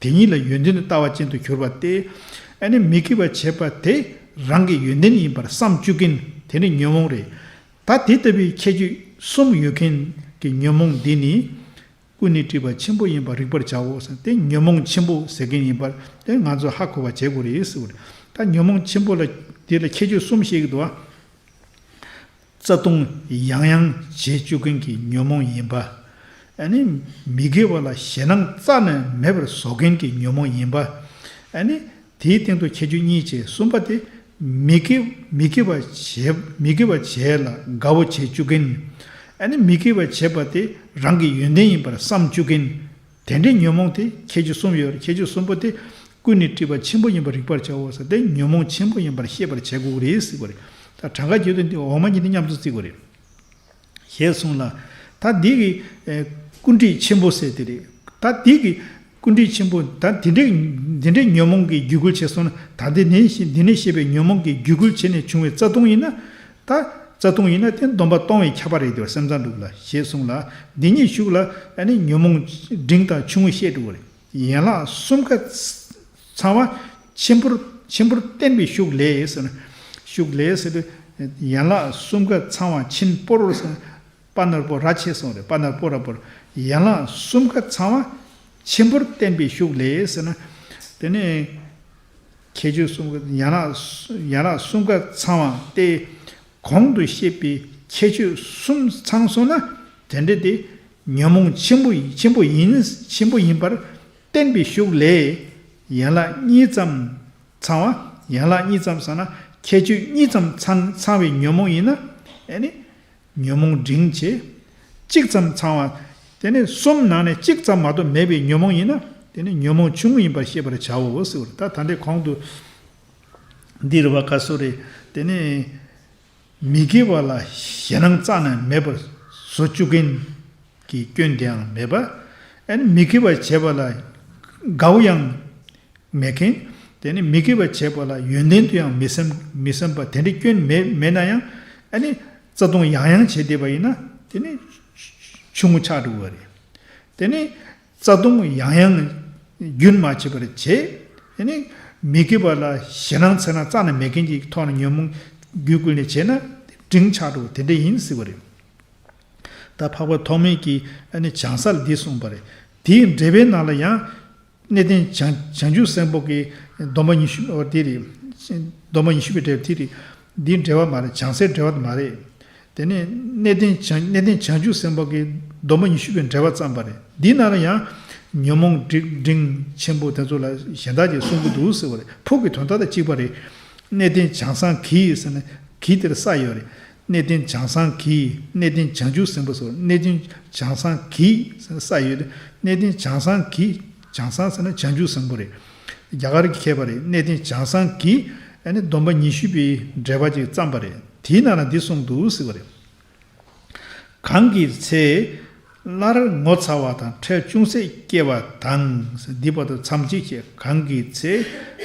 དེ་ཉིད་ལ་ཡོན་ཏན་དུ་ལྟ་བ་ཅན་དུ་གྱུར་པ་སྟེ། ཨ་ནི་མི་དགེ་བ་བྱེད་པ་དེ་རང་གི་ཡོན་ཏན་ཡིན་པར་བསམ་བཅུག་མཁན་དེ་ནི་ཉོན་མོངས་རེད། ད་དེ་ལྟ་བུའི་ཁྱད་ཆོས་གསུམ་ཡོད་མཁན་གྱི་ཉོན་མོངས་འདི་ནི། ཀུན་ནས་དཀྲིས་པ་ཆེན་པོ་ཡིན་པར་རིག་པར་བྱའོ་ཟེར། དེ་ཉོན་མོངས་ཆེན་པོ་ཟེར་མཁན་ཡིན་པར་དེ་ང་ཚོས་ཧ་གོ་བ་བྱེད་དགོས་རེད་ཟེར་བ་རེད། ད་ཉོན་མོངས་ཆེན་པོ་ལ་དེ་ལ་ཁྱད་ཆོས་གསུམ་བཤད་ཀྱི་འདུག་བ། རྩ་ལྟུང་ཡང་ཡང་བྱེད་བཅུག་མཁན་གྱི་ཉོན་མོངས་ཡིན་པ། ཨ་ནི་མི་དགེ་བ་ལ་ཞེད་སྣང་རྩ་ནས་མེད་པར་བཟོ་མཁན་གྱི་ཉོན་མོངས་ཡིན་པ། ཨ་ནི་དེའི་སྟེང་དུ་ཁྱད་ཆོས་གཉིས་བྱས། གསུམ་པ་དེ་མི་དགེ། མི་དགེ་བ་བྱེད། མི་དགེ་བ་བྱེད་ལ་དགའ་བོ་བྱེད་བཅུག་མཁན། ཨ་ནི་མི་དགེ་བ་བྱེད་པ་དེ་རང་གི་ཡོན་ཏན་ཡིན་པར་བསམ་བཅུག་མཁན། དེ་འདྲའི་ཉོན་མོངས་དེ་ཁྱད་ཆོས་གསུམ་ཡོད་རེད། ཁྱད་ཆོས་གསུམ་པོ་དེ་ཀུན་ནས་དཀྲིས་པ་ཆེན་པོ་ཡིན་པར་རིག་པར་བྱའོ་ཟེར། དེ་ཉོན་མོངས་ཆེན་པོ་ཡིན་པར་ཤེས་པར་བྱེད་དགོས་རེད་ཟེར་བ་རེད། ད་གྲངས་ཀ་བརྗོད་དུས་འདི་འོག་མ་གཉིས་དེ་མཉམ་དུ་བརྩི་དགོས་རེད། ཞེས་གསུངས་ལ། ད་འདི་གི་ཨེ་ཀུན་དཀྲིས་ཆེན་པོ་ཟེར་དེ་རེད། ད་འདི་གི་ཀུན་དཀྲིས་ཆེན་པོ། ད་འདི་འདྲའི་འདི་འདྲའི་ཉོན་མོངས་ཀྱི་རྒྱུད་སྐུལ་བྱས་སོང་ན། ད་འདི་ནས་ཤེས། འདི་ནས་བཤད་པའི་ཉོན་མོངས་ཀྱི་རྒྱུད་སྐུལ་བྱས་ནས་བྱུང་བའི་རྩ་ལྟུང་ཡིན་ན། ད་རྩ་ལྟུང་ཡིན་ན་དེ་སྡོམ་པ་གཏོང་བས་ཁྱབ་པ་རེད་དེ་བ། སེམས་ཙམ་དྲུག་ལ་ཞེས་གསུངས་ལ། འདི་ཉིད་ཤུགས་ལ་ཨ་ནི་ཉོན་མོངས་འབྲིང་དང་ཆུང་ངུ་བཤད་འགྲོ་བ་རེད། ཡན་ལག་གསུམ་ཀ་ཚང་བ་ཆེན་པོར་ ཆེན་པོར་བསྟན་པའི་ཤུགས་ལས་ཟེར་ན། ཤུགས་ལས་ཟེར་དུས་ཡན་ལག་གསུམ་ཀ་ཚང་བ་ཆེན་པོར་ཟེར་ན། པ་ནོར་བུ་ར་ཆེ་སོང་རེད། པ་ནོར་བུ་ར་པོར། ཡན་ལག་གསུམ་ཀ་ཚང་བ་ཆེན་པོར་བསྟན་པའི་ཤུགས་ལས་ཟེར་ན། དེ་ནས་ཁྱད་ཆོས་གསུམ་ཀ་ཡན་ལག་ཡན་ལག་གསུམ་ཀ་ཚང་བ་སྟེ། གོང་དུ་བཤད་པའི་ཁྱད་ཆོས་གསུམ་ཚང་སོང་ན། དེ་འདྲ་དེ་ཉོན་མོངས་ཆེན་པོ་ཆེན་པོ་ཡིན། ཆེན་པོ་ཡིན་པར་བསྟན་པའི་ཤུགས་ལས། ཡན་ལག་གཉིས་ཙམ་ཚང་བ། ཡན་ལག་གཉིས་ཙམ་ཟེར་ན་ཁྱད་ཆོས་གཉིས་ཙམ་ཚང་ཚང་བའི་ཉོན་མོངས་ཡིན་ན། ཨ་ནི་ཉོན་མོངས་འབྲིང་བྱས། གཅིག་ཙམ་ཚང་བ། དེ་ནས་གསུམ་ནང་ནས་གཅིག་ཙམ་མ་གཏོགས་མེད་པའི་ཉོན་མོངས་ཡིན་ན། དེ་ནི་ཉོན་མོངས་ཆུང་ངུ་ཡིན་པར་ཤེས་པར་བྱའོ་ཟེར་བ་རེད། ད་ད་ལྟའི་གོང་དུ་འདི་རེད་བ། ག་སོ་རེད། དེ་ནས་མི་དགེ་བ་ལ་ཞེད་སྣང་རྩ་ནས་མེད་པར་བཟོ་བཅུག་མཁན་གྱི་སྐྱོན་དེའང་མེད་པ། ཨ་ནི་མི་དགེ་བ་བྱེད་པ་ལ་དགའ་བོ་ཡང་མེད་མཁན། དེ་ནི་མི་དགེ་བ་བྱེད་པ་ལ་ཡོན་ཏན་དུ་ཡང་མི་སེམས་མི་སེམས་པ་དེ་འདྲའི་སྐྱོན་མེད་མེད་ན་ཡང་། ཨ་ནི་རྩ་ལྟུང་ཡང་ཡང་བྱེད་བསྡད་པ་ཡིན་ན། དེ་ནི་ཆུང་ངུ་ཆགས་འགྲོ་གི་རེད། དེ་ནི་རྩ་ལྟུང་ཡང་ཡང་རྒྱུན་མ་ཆད་པར་བྱེད། དེ་ནི་མི་དགེ་བ་ལ་ཞེད་སྣང་འཚེར་སྣང་རྩ་ནས་མེད་མཁན་གྱི་ཐོག་ནས་ཉོན་མོངས་རྒྱུད་བསྐུལ་ནས་བྱས་ན་འབྲིང་ཆགས་འགྲོ་དེ་འདྲ་ཡིན་ཟེར་བ་རེད། ད་འཕགས་པ་ཐོགས་མེད་ཀྱིས་ཨ་ནི་བྱང་ས་ལ་འདི་གསུངས་པ་རེད། དེའི་འགྲེལ་པའི་ནང་ལ་ཡང་། གནས་བརྟན་བྱང་བྱང་ཆུབ་སེམས་དཔའ་གི་སྡོམ་པ་ཉི་ཤུ། འོ་དེ་རེད། སྡོམ་པ་ཉི་ཤུ་པའི་འགྲེལ་པ་དེ་རེད། འདིའི་འགྲེལ་པ་མ་རེད། བྱང་སའི་འགྲེལ་པ་དེ་མ་རེད། དེ་ནས་གནས་བརྟན་བྱང་གནས་བརྟན་བྱང་ཆུབ་སེམས་དཔའ་གི་སྡོམ་པ་ཉི་ཤུ་པའི་འགྲེལ་པ་བརྩམས་པ་རེད། འདི་ནང་ལ་ཡང་ཉོན་མོངས་འབྲིང་འབྲིང་ཆེན་པོ་དེ་ཚོ་ལ་གཞན་དག་ཅིག་གསུང་གི་འདུག་ཟེར་བ་རེད། ཕུགས་ཀྱི་དོན་དག་དང་གཅིག་པ་རེད། གནས་བརྟན་བྱང་སའི་གི་ཟེར་ན་གི་དེར་ས་ཡོད་རེད། གནས་བརྟན་བྱང་སའི་གི། གནས་བརྟན་བྱང་ཆུབ་སེམས་དཔའ་སོགས། གནས་བརྟན་བྱང་སའི་གི་ས་ཡོད་རེད། གནས་བརྟན་བྱང་སའི་གི། བྱང་ས་ཟེར་ན་བྱང་ཆུབ་སེམས་དཔའ་རེད། རྒྱ་གར་གྱི་མཁས་པ་རེད། གནས་བརྟན་བྱང་སའི་གི་ཨ་ནི་སྡོམ་པ་ཉི་ཤུ་པའི་འགྲེལ་པ་ཅིག་བརྩམས་པ་རེད། དེའི་ནང་ལ་འདི་གསུངས་འདུག་ཟེར་བ་རེད། གང་གི་ཚེ་སླར་ངོ་ཚ་བ་དང་ཁྲེལ་ཅུང་ཟད་སྐྱེ་བ་དང་། འདི་བར་དུ་མཚམས་གཅིག་བྱས། གང་གི་ཚེ་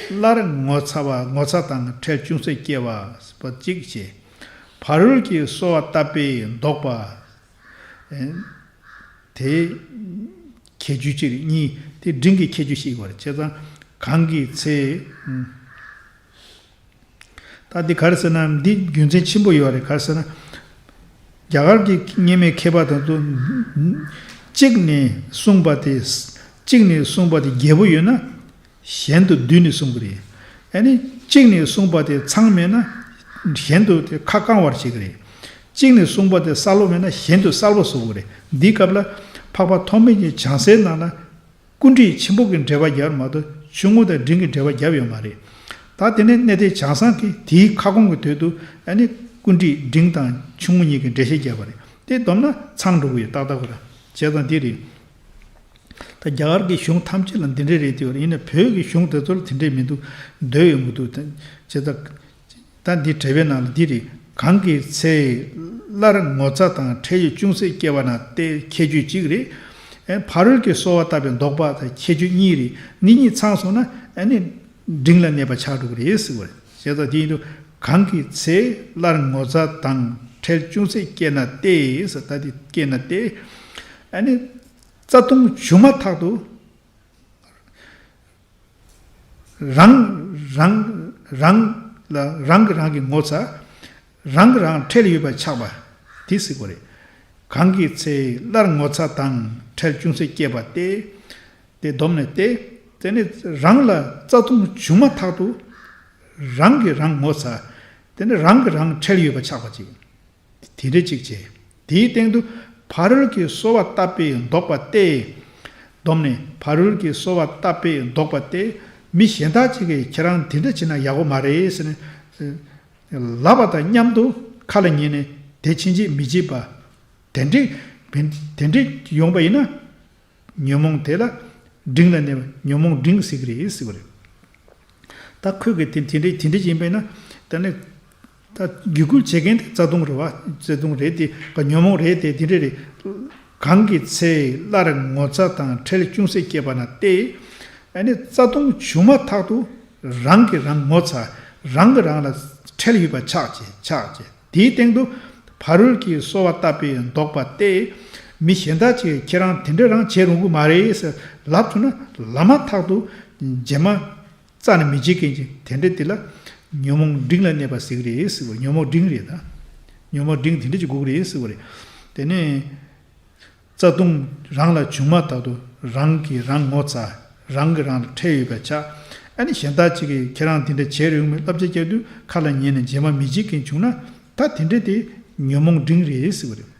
སླར་ངོ་ཚ་བ་ངོ་ཚ་དང་ཁྲེལ་ཅུང་ཟད་སྐྱེ་བ་བ་གཅིག་བྱས། ཕ་རོལ་གྱི་གསོལ་བ་བཏབ་པས་བཟློག་པ། དེ་ཁྱད་ཆོས་གཅིག་རེད། གཉིས་དེ་འབྲིང་གི་ཁྱད་ཆོས་ཤིག་ཡོད་རེད། བྱས་ཙང་གང་གི་ཚེ། ད་འདི་ག་རེ་ཟེར་ན་འདི་རྒྱུ་མཚན་ཆེན་པོ་ཡོད་རེད། ག་རེ་ཟེར་ན། རྒྱ་གར་གྱི་སྔོན་མའི་མཁས་པ་དང་དུ། གཅིག་ནས་གསུངས་པ་དེ། གཅིག་ནས་གསུངས་པ་དེ་རྒྱས་པོ་ཡོད་ན། གཞན་དུ་བསྡུས་ནས་གསུང་གི་རེད། ཨ་ནི་གཅིག་ནས་གསུངས་པ་དེ་ཚང་མེད་ན་གཞན་དུ་དེ་ཁ་བསྐང་བར་བྱེད་ཀྱི་རེད། གཅིག་ནས་གསུངས་པ་དེ་གསལ་པོ་མེད་ན་གཞན་དུ་གསལ་པོ་བཟོ་དགོས་རེད། འདིའི་སྐབས་ལ་འཕགས་པ་ཐོགས་མེད་ཀྱིས་བྱང་སའི་ནང་ལ་སྐུ་འགྲིག་ཆེན་པོ་གི་འགྲེལ་པ་བརྒྱབ་མ་གཏོགས་ཆུང་ངུ་དང་འབྲིང་གི་འགྲེལ་པ་བརྒྱབ་ཡོད་མ་རེད། ད་དེ་ནས་གནས་བརྟན་བྱང་སའི་གི་དེའི་ཁ་སྐོང་གི་དོད་དུ་ཨ་ནི་སྐུ་འགྲིག་འབྲིང་དང་ཆུང་ངུ་གཉིས་ཀྱི་འགྲེལ་བཤད་བརྒྱབ་པ་རེད། དེ་བསྡོམས་ན་ཚང་འགྲོ་གི་ཡོད་ཏག་ཏག་གོ་ར། བྱས་ཙང་འདི་རེད། ད་རྒྱ་གར་གྱི་གཞུང་ཐམས་ཅད་ལ་འདི་འདྲ་རེད་དེ། ཡིན་ན་བོད་ཀྱི་གཞུང་དེ་ཚོ་ལ་དེ་འདྲ་མི་འདུག་འདོད་ཡོང་གི་འདུག་བྱས་ཙང་ད་འདི་འགྲེལ་པའི་ནང་ལ་འདི་རེད། གང་གི་ཚེ་སླར་ངོ་ཚ་དང་ཁྲེལ་ཡོད་ཅུང་ཟད་སྐྱེ་བ་ན་སྟེ་ཁྱད་ཆོས་གཅིག་རེད། ཨེ་ཕ་རོལ་གྱི་གསོལ་བ་བཏབ་པས་བཟློག་པ་དང་ཁྱད་ཆོས་གཉིས་རེད། འདི་གཉིས་ཚང་སོང་ན་ཨ་ནི་འབྲིང་ལ་གནས་པ་ཆགས་འགྲོ་གི་རེད་ཟེར་བ་རེད། བྱས་ཙང་དེ་ཡིན་དུས་གང་གི་ཚེ་སླར་ངོ་ཚ་དང་ཁྲེལ་ཅུང་ཟད་སྐྱེ་ན་སྟེ་ཟེར། ད་དེ་སྐྱེ་ན་སྟེ་ཨ་ནི། རྩ་ལྟུང་བྱུང་མ་ཐག་ཏུ་རང་རང་རང་ལ་རང་གིས་རང་གི་ངོ་ཚ། རང་གིས་རང་ཁྲེལ་ཡོད་པ་ཆགས་པ་དེ་ཟེར་དགོས་རེད། གང་གི་ཚེ་སླར་ངོ་ཚ་དང་ཁྲེལ་ཅུང་ཟད་སྐྱེས་པ་སྟེ། དེ་བསྡོམས་ནས་ཏེ། དེ་ནི་རང་ལ་རྩ་ལྟུང་བྱུང་མ་ཐག་ཏུ་རང་གིས་རང་ངོ་ཚ། དེ་ནི་རང་གིས་རང་ཁྲེལ་ཡོད་པ་ཆགས་པ་ཅིག་དེ་འདྲ་ཅིག་བྱས། དེའི་སྟེང་དུ་ཕ་རོལ་གྱི་གསོལ་བ་བཏབ་པས་བཟློག་པ་སྟེ། བསྡོམས་ནས་ཕ་རོལ་གྱི་གསོལ་བ་བཏབ་པས་བཟློག་པ་སྟེ། མི་གཞན་དག་ཅིག་གིས་ཁྱེད་རང་དེ་འདྲ་བྱས་ན་ཡག་པོ་མ་རེད་ཟེར་ནས་ལབ་པ་དང་མཉམ་དུ་ཁ་ལ་ཉན་ནས་དེ་ཕྱིན་ཆད་མི་བྱེད་པ། དེ་འདྲ་དེ་འདྲ་ཡོང་པ་ཡིན་ན། ཉོན་མོངས་དེ་ལ་འབྲིང་ལ་གནས་པ་ཉོན་མོངས་འབྲིང་ཟེར་གི་རེད་ཟེར་བ་རེད། ད་ཁོས་གི་དེ་དེ་འདྲ་དེ་འདྲ་ཡིན་པས་ན། ད་ནི་ད་རྒྱུད་སྐུལ་བྱེད་མཁན་དེ་རྩ་ལྟུང་རེད་བ། རྩ་ལྟུང་རེད་དེ་ག་ཉོན་མོངས་རེད་དེ་དེ་འདྲ་རེད། གང་གི་ཚེ་སླར་ངོ་ཚ་དང་ཁྲེལ་ཅུང་ཟད་སྐྱེས་པ་ན་སྟེ། ཨ་ནི་རྩ་ལྟུང་བྱུང་མ་ཐག་ཏུ་རང་གིས་རང་ངོ་ཚ། རང་གིས་རང་ལ་ཁྲེལ་ཡོད་པ་ཆགས་བྱས་ཆགས་བྱས། དེའི་སྟེང་དུ་ཕ་རོལ་གྱི་གསོལ་བ་བཏབ་པས་བཟློག་པ་སྟེ། མི་གཞན་དག་ཅིག་ཁྱེད་རང་དེ་འདྲ་རང་བྱེད་རུང་གི་མ་རེད་ཟེར་ལབ་ཐུབ་ན་ལམ་མ་ཐག་ཏུ་རྗེས་མ་ རྩ་ནས་མི་བྱེད་མཁན་ཅིག་དེ་འདྲ་དེ་ལ་ཉོན་མོངས་འབྲིང་ལ་གནས་པ་ཟེར་གི་རེད་ཟེར་བ། ཉོན་མོངས་འབྲིང་རེད་ད། ཉོན་མོངས་འབྲིང་དེ་འདྲ་ཅིག་དགོས་ཀྱི་རེད་ཟེར་བ་རེད། དེ་ནས་རྩ་ལྟུང་རང་ལ་བྱུང་མ་ཐག་ཏུ་རང་གིས་རང་ངོ་ཚ། རང་གིས་རང་ལ་ཁྲེལ་ཡོད་པ་ཆགས། ཨ་ནི་གཞན་དག་ཅིག་གིས་ཁྱེད་རང་དེ་འདྲ་བྱས་རེད་འོང་མི་བསླབ་བྱ་བརྒྱབ་དུས་ཁ་ལ་ཉན་ནས་རྗེས་མ་མི་བྱེད་མཁན་བྱུང་ན། ད་དེ་འདྲ་དེ་ཉོན་མོངས་འབྲིང་རེད་ཟེར་བ་རེད།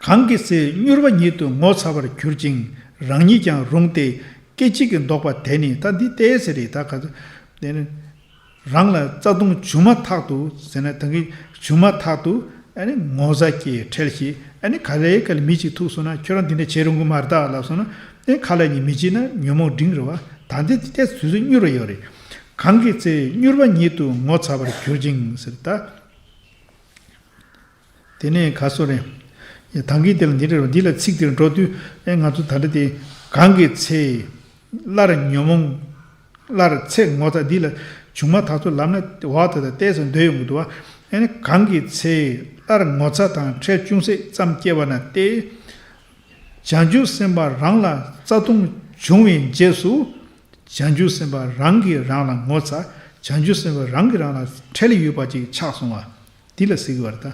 གང་གི་ཚེ་མྱུར་བ་ཉིད་དུ་ངོ་ཚ་བར་གྱུར་ཅིང་རང་ཉིད་ཀྱང་རུང་སྟེ་སྐད་ཅིག་གིས་བཟློག་པ་དེ་ནི། ད་འདི་ཏོག་ཙམ་རེད་ད་ག་ཚོད། དེ་ནི་རང་ལ་རྩ་ལྟུང་བྱུང་མ་ཐག་ཏུ་ཟེར་ན་ད་གིན་བྱུང་མ་ཐག་ཏུ་ཨ་ནི་ངོ་ཚ་སྐྱེ་ཁྲེལ་ཞིག་ཨ་ནི་ག་ལེ་ག་ལེ་མི་གཅིག་ཐུག་སོང་ན་ཁྱོད་རང་འདི་འདྲ་བྱེད་རུང་གི་མ་རེད་ད་ལབ་སོང་ན་ཨ་ནི་ཁ་ལ་ཉན་མི་བྱེད་ན་ཉོན་མོངས་འབྲིང་རེད་བ། ད་འདི་ཏོག་ཙམ་དུས་ཚོད་མྱུར་བ་ཡོད་རེད། གང་གི་ཚེ་མྱུར་བ་ཉིད་དུ་ངོ་ཚ་བར་གྱུར་ཅིང་ཟེར་ད། དེ་ནས་ག་སོ་རེད། ཡ་ད་གིན་དེ་ལ་འདི་རེད་བ། འདི་ལ་ཚིག་དེར་འགྲོ་དུས་ཨེ་ང་ཚོ་ད་ལྟ་དེ་གང་གི་ཚེ་སླར་ཉོན་མོངས་སླར་ཚེ་ངོ་ཚ་འདི་ལ་བྱུང་མ་ཐག་ཚོད་ལབ་ན་བ་ད་ད་ཏོག་ཙམ་འདོད་ཡོང་གི་འདུག་བ། ཨེ་ནི་གང་གི་ཚེ་སླར་ངོ་ཚ་དང་ཁྲེལ་ཅུང་ཟད་ཙམ་སྐྱེ་བ་ན་སྟེ། བྱང་ཆུབ་སེམས་དཔའ་རང་ལ་རྩ་ལྟུང་བྱུང་བའི་རྗེས་སུ། བྱང་ཆུབ་སེམས་དཔའ་རང་གིས་རང་ལ་ངོ་ཚ། བྱང་ཆུབ་སེམས་དཔའ་རང་གིས་རང་ལ་ཁྲེལ་ཡོད་པ་ཅིག་ཆགས་སོང་བ། འདི་ལ་ཟེར་གི་བ་རེད་ད།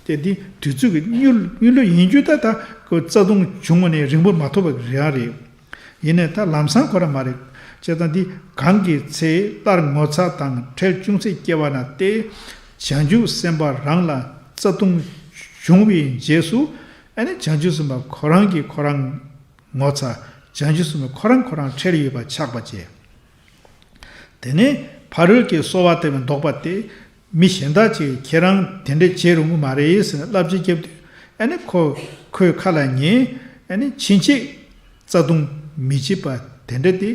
དེ་འདི་དུས་ཚོད་ཀྱི་མྱུར་མྱུར་ལུགས་ཡིན་རྒྱུ་ད་ད་ཁོ་རྩ་ལྟུང་བྱུང་བ་ནས་རིང་པོ་མ་ཐོགས་པ་རང་རེད། ཡིན་ནའི་ད་ལམ་སང་ཁོ་རང་མ་རེད། བྱས་ཙང་འདི་གང་གི་ཚེ་སླར་ངོ་ཚ་དང་ཁྲེལ་ཅུང་ཟད་སྐྱེ་བ་ན་སྟེ། བྱང་ཆུབ་སེམས་དཔའ་རང་ལ་རྩ་ལྟུང་བྱུང་བའི་རྗེས་སུ། ཨ་ནི་བྱང་ཆུབ་སེམས་དཔའ་ཁོ་རང་གིས་ཁོ་རང་ངོ་ཚ། བྱང་ཆུབ་སེམས་དཔའ་ཁོ་རང་ཁོ་རང་ཁྲེལ་ཡོད་པ་ཆགས་པ་བཅས། དེ་ནས་ཕ་རོལ་གྱི་གསོལ་བ་དེ་བས་བཟློག་པ་སྟེ། མི་གཞན་དག་ཅིག་ཁྱེད་རང་དེ་འདྲ་བྱེད་རུང་གི་མ་རེད་ཟེར་ནས་བསླབ་བྱ་བརྒྱབ་དུས་ཨ་ནི་ཁོ་ཁོའི་ཁ་ལ་ཉན། ཨ་ནི་ཕྱིན་ཆད་རྩ་ལྟུང་མི་བྱེད་པ་དེ་འདྲ་དེ།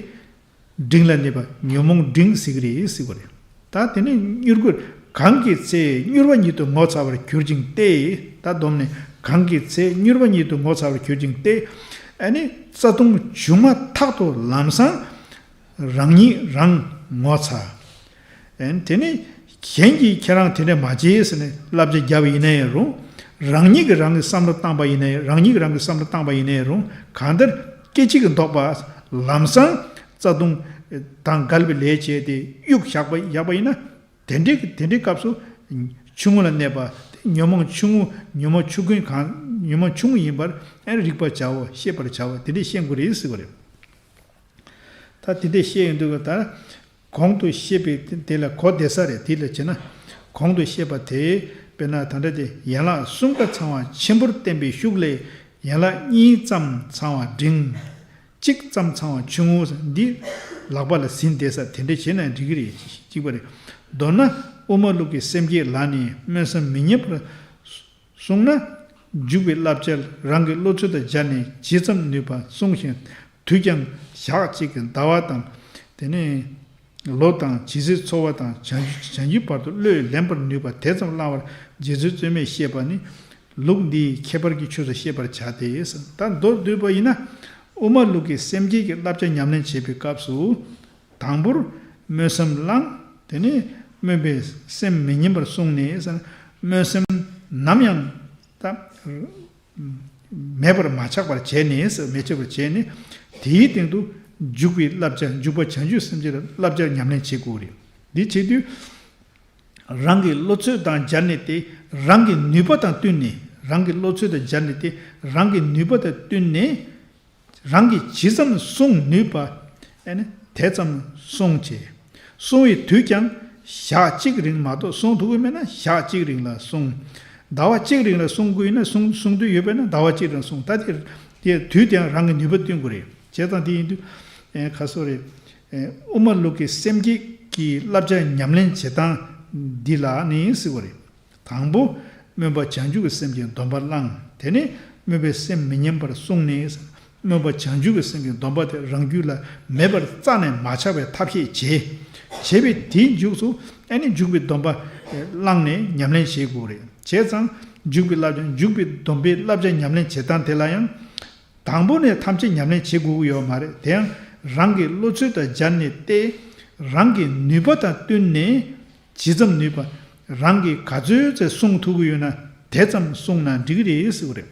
འབྲིང་ལ་གནས་པ་ཉོན་མོངས་འབྲིང་ཟེར་གི་རེད་ཟེར་བ་རེད། ད་དེ་ནས་མྱུར་གུ་གང་གི་ཚེ་མྱུར་བ་ཉིད་དུ་ངོ་ཚ་བར་གྱུར་ཅིང་ཏེ། ད་སྡོམ་ནས་གང་གི་ཚེ་མྱུར་བ་ཉིད་དུ་ངོ་ཚ་བར་གྱུར་ཅིང་ཏེ། ཨ་ནི་རྩ་ལྟུང་བྱུང་མ་ཐག་ཏུ་ལམ་སང་རང་ཉིད་རང་ངོ་ཚ། ཨན་དེ་ནི་གཞན་གྱིས་ཁྱེད་རང་དེ་འདྲ་མ་བྱེད་ཟེར་ནས་བསླབ་བྱ་བརྒྱབ་པ་ཡིན་ན་ཡང་རུང་། རང་ཉིད་ཀྱིས་རང་གི་བསམ་བློ་བཏང་པ་ཡིན་ན་ཡང་རང་ཉིད་ཀྱིས་རང་གི་བསམ་བློ་བཏང་པ་ཡིན་ན་ཡང་རུང་། གང་ལྟར་སྐད་ཅིག་གིས་བཟློག་པ་ལམ་སང་རྩ་ལྟུང་དང་འགལ་བའི་ལས་བྱས་ཏེ་གཡུག་བཞག་པ་བཞག་པ་ཡིན་ན། དེ་འདྲའི་དེ་འདྲའི་སྐབས་སུ་ཆུང་ངུ་ལ་གནས་པ་དེ་ཉོན་མོངས་ཆུང་ངུ་ཉོན་མོངས་ཆུང་ཀུན་གང་ཉོན་མོངས་ཆུང་ངུ་ཡིན་པར་ཨན་རིག་པར་བྱའོ། ཤེས་པར་བྱའོ། དེ་འདྲས་ཤེས་དགོས་རེད་ཟེར་བ་རེད། ད་དེ་འདྲས་བཤད་ཡོང་དུས་ད་གོང་དུ་བཤད་པའི་དེ་ལ་གོ་བདེ་ས་རེད། དེ་ལ་བྱས་ན་གོང་དུ་བཤད་པ་དེ་དཔེར་ན་ད་ལྟ་དེ་ཡན་ལག་གསུམ་ཀ་ཚང་བ་ཆེན་པོར་བསྟན་པའི་ཤུགས་ལས་ཡན་ལག་གཉིས་ཙམ་ཚང་བ་འབྲིང་། གཅིག་ཙམ་ཚང་བ་ཆུང་ངུ་འདི་ལག་པ་ལ་ཟིན་བསྡད་ས་དེ་འདྲ་བྱས་ན་འགྲིག་གི་རེད། གཅིག་པ་རེད། མདོར་ན་དབུ་མ་ལུགས་ཀྱི་སེམས་བསྐྱེད་ལ་ནི་སྨོན་སེམས་མི་ཉམས་པར། གསུངས་ན། འཇུག་པའི་བསླབ་བྱ་རང་གི་བློ་ཚོད་དང་སྦྱར་ནས་ཇི་ཙམ་ནུས་པ་གསུངས་ཤིང་། དུས་ཀྱང་ཞག་གཅིག་གི་ཟླ་བ་དང་། དེ་ནས་ལོ་དང་ཇི་སྲིད་འཚོ་བ་དང་བྱང་བྱང་ཆུབ་བར་དུ་བློས་ལེན་པར་ནུས་པ་དེ་ཙམ་བླང་བར་རྗེ་བཙུན་བརྩོན་མས་བཤད་པ་ནི། ལུགས་འདིའི་ཁྱད་པར་གྱི་ཆོས་སུ་ཤེས་པར་བྱ་སྟེ། ད་མདོར་བསྡུས་པ་ཡིན་ན། དབུ་མ་ལུགས་ཀྱི་སེམས་བསྐྱེད་ཀྱི་བསླབ་བྱ་ཉམས་ལེན་བྱེད་པའི་སྐབས་སུ། དང་པོར་སྨོན་སེམས་བླངས། དེ་ནས་སྨོན་པའི་སེམས་མི་ཉམས་པར་བསྲུངས་ནས་ཟེར། སྨོན་སེམས་ནམ་ཡང་ད་མེད་པར་མ་ཆགས་པར་བྱས་ནས་ཟེར། མི་ཆགས་པར་བྱས་ནས་དེའི་སྟེང་དུ་འཇུག་པའི་བསླབ་བྱ། འཇུག་པ་བྱང་ཆུབ་སེམས་བསྐྱེད་བསླབ་བྱ་ཉམས་ལེན་བྱེད་དགོས་རེད། འདི་བྱེད་དུས་རང་གི་བློ་ཚོད་དང་སྦྱར་ནས་ཏེ། རང་གི་ནུས་པ་དང་བསྟུན་ནས། རང་གི་བློ་ཚོད་དང་སྦྱར་ནས་ཏེ། རང་གི་ནུས་པ་དང་བསྟུན་ནས། རང་གིས་ཇི་ཙམ་བསྲུང་ནུས་པ། ཨ་ནི་དེ་ཙམ་བསྲུང་བྱས། བསྲུང་བའི་དུས་ཀྱང་ཞག་གཅིག་རིང་མ་གཏོགས། བསྲུང་ཐུབ་ཀྱི་མེད་ན་ཞག་གཅིག་རིང་ལ་བསྲུང་། ཟླ་བ་གཅིག་རིང་ལ་བསྲུང་དགོས་ཡིན་ན། བསྲུང་བསྲུང་འདོད་ཡོད་པས་ན་ཟླ་བ་གཅིག་རིང་བསྲུང་། ད་དེ་དེ་དུས་དེའང་རང་གི་ནུས་པ་བསྟུན་དགོས་རེད། བྱས་ཙང་དེ་ཡིན་དུས་ཨེ་ཁ་སོ་རེད། ཨེ་དབུ་མ་ལུགས་ཀྱི་སེམས་བསྐྱེད་ཀྱི་བསླབ་བྱ་ཉམས་ལེན་བྱེད་སྟངས་འདི་ལ་ནི་ཟེར་བ་རེད། དང་པོ། སྨོན་པ་བྱང་ཆུབ་ཀྱི་སེམས་ཀྱི་སྡོམ་པ་བླངས། དེ་ནས་སྨོན་པའི་སེམས་མི་ཉམས་པར་བསྲུངས་ནས། སྨོན་པ་བྱང་ཆུབ་ཀྱི་སེམས་ཀྱི་སྡོམ་པ་དེ་རང་རྒྱུད་ལ་མེད་པར་རྩ་ནས་མ་ཆགས་པའི་ཐབས་ཤེས་བྱས། བྱས་པའི་དེའི་མཇུག་ཏུ་ཨ་ནི་འཇུག་པའི་སྡོམ་པ་བླངས་ནས་ཉམས་ལེན་བྱེད་དགོས་རེད། བྱས་ཙང་འཇུག་པའི་བསླབ་བྱ། འཇུག་པའི་སྡོམ་པའི་བསླབ་བྱ་ཉམས་ལེན་བྱེད་སྟངས་དེ་ལ་ཡང་། དང་པོ་ནས་ཐམས་ཅད་ཉམས་ལེན་བྱེད་དགོས་ཀྱི་ཡོད་མ་རེད། དེ་ཡང་རང་གི་བློ་ཚོད་དང་སྦྱར་ནས་ཏེ། རང་གི་ནུས་པ་དང་བསྟུན་ནས། ཇི་ཙམ་ནུས་པ། རང་གིས་ག་ཚོད་ཙམ་བསྲུང་ཐུབ་ཀྱི་ཡོད་ན་དེ་ཙམ་བསྲུངས་ན་འགྲིག་གི་རེད་ཟེར་བ་རེད།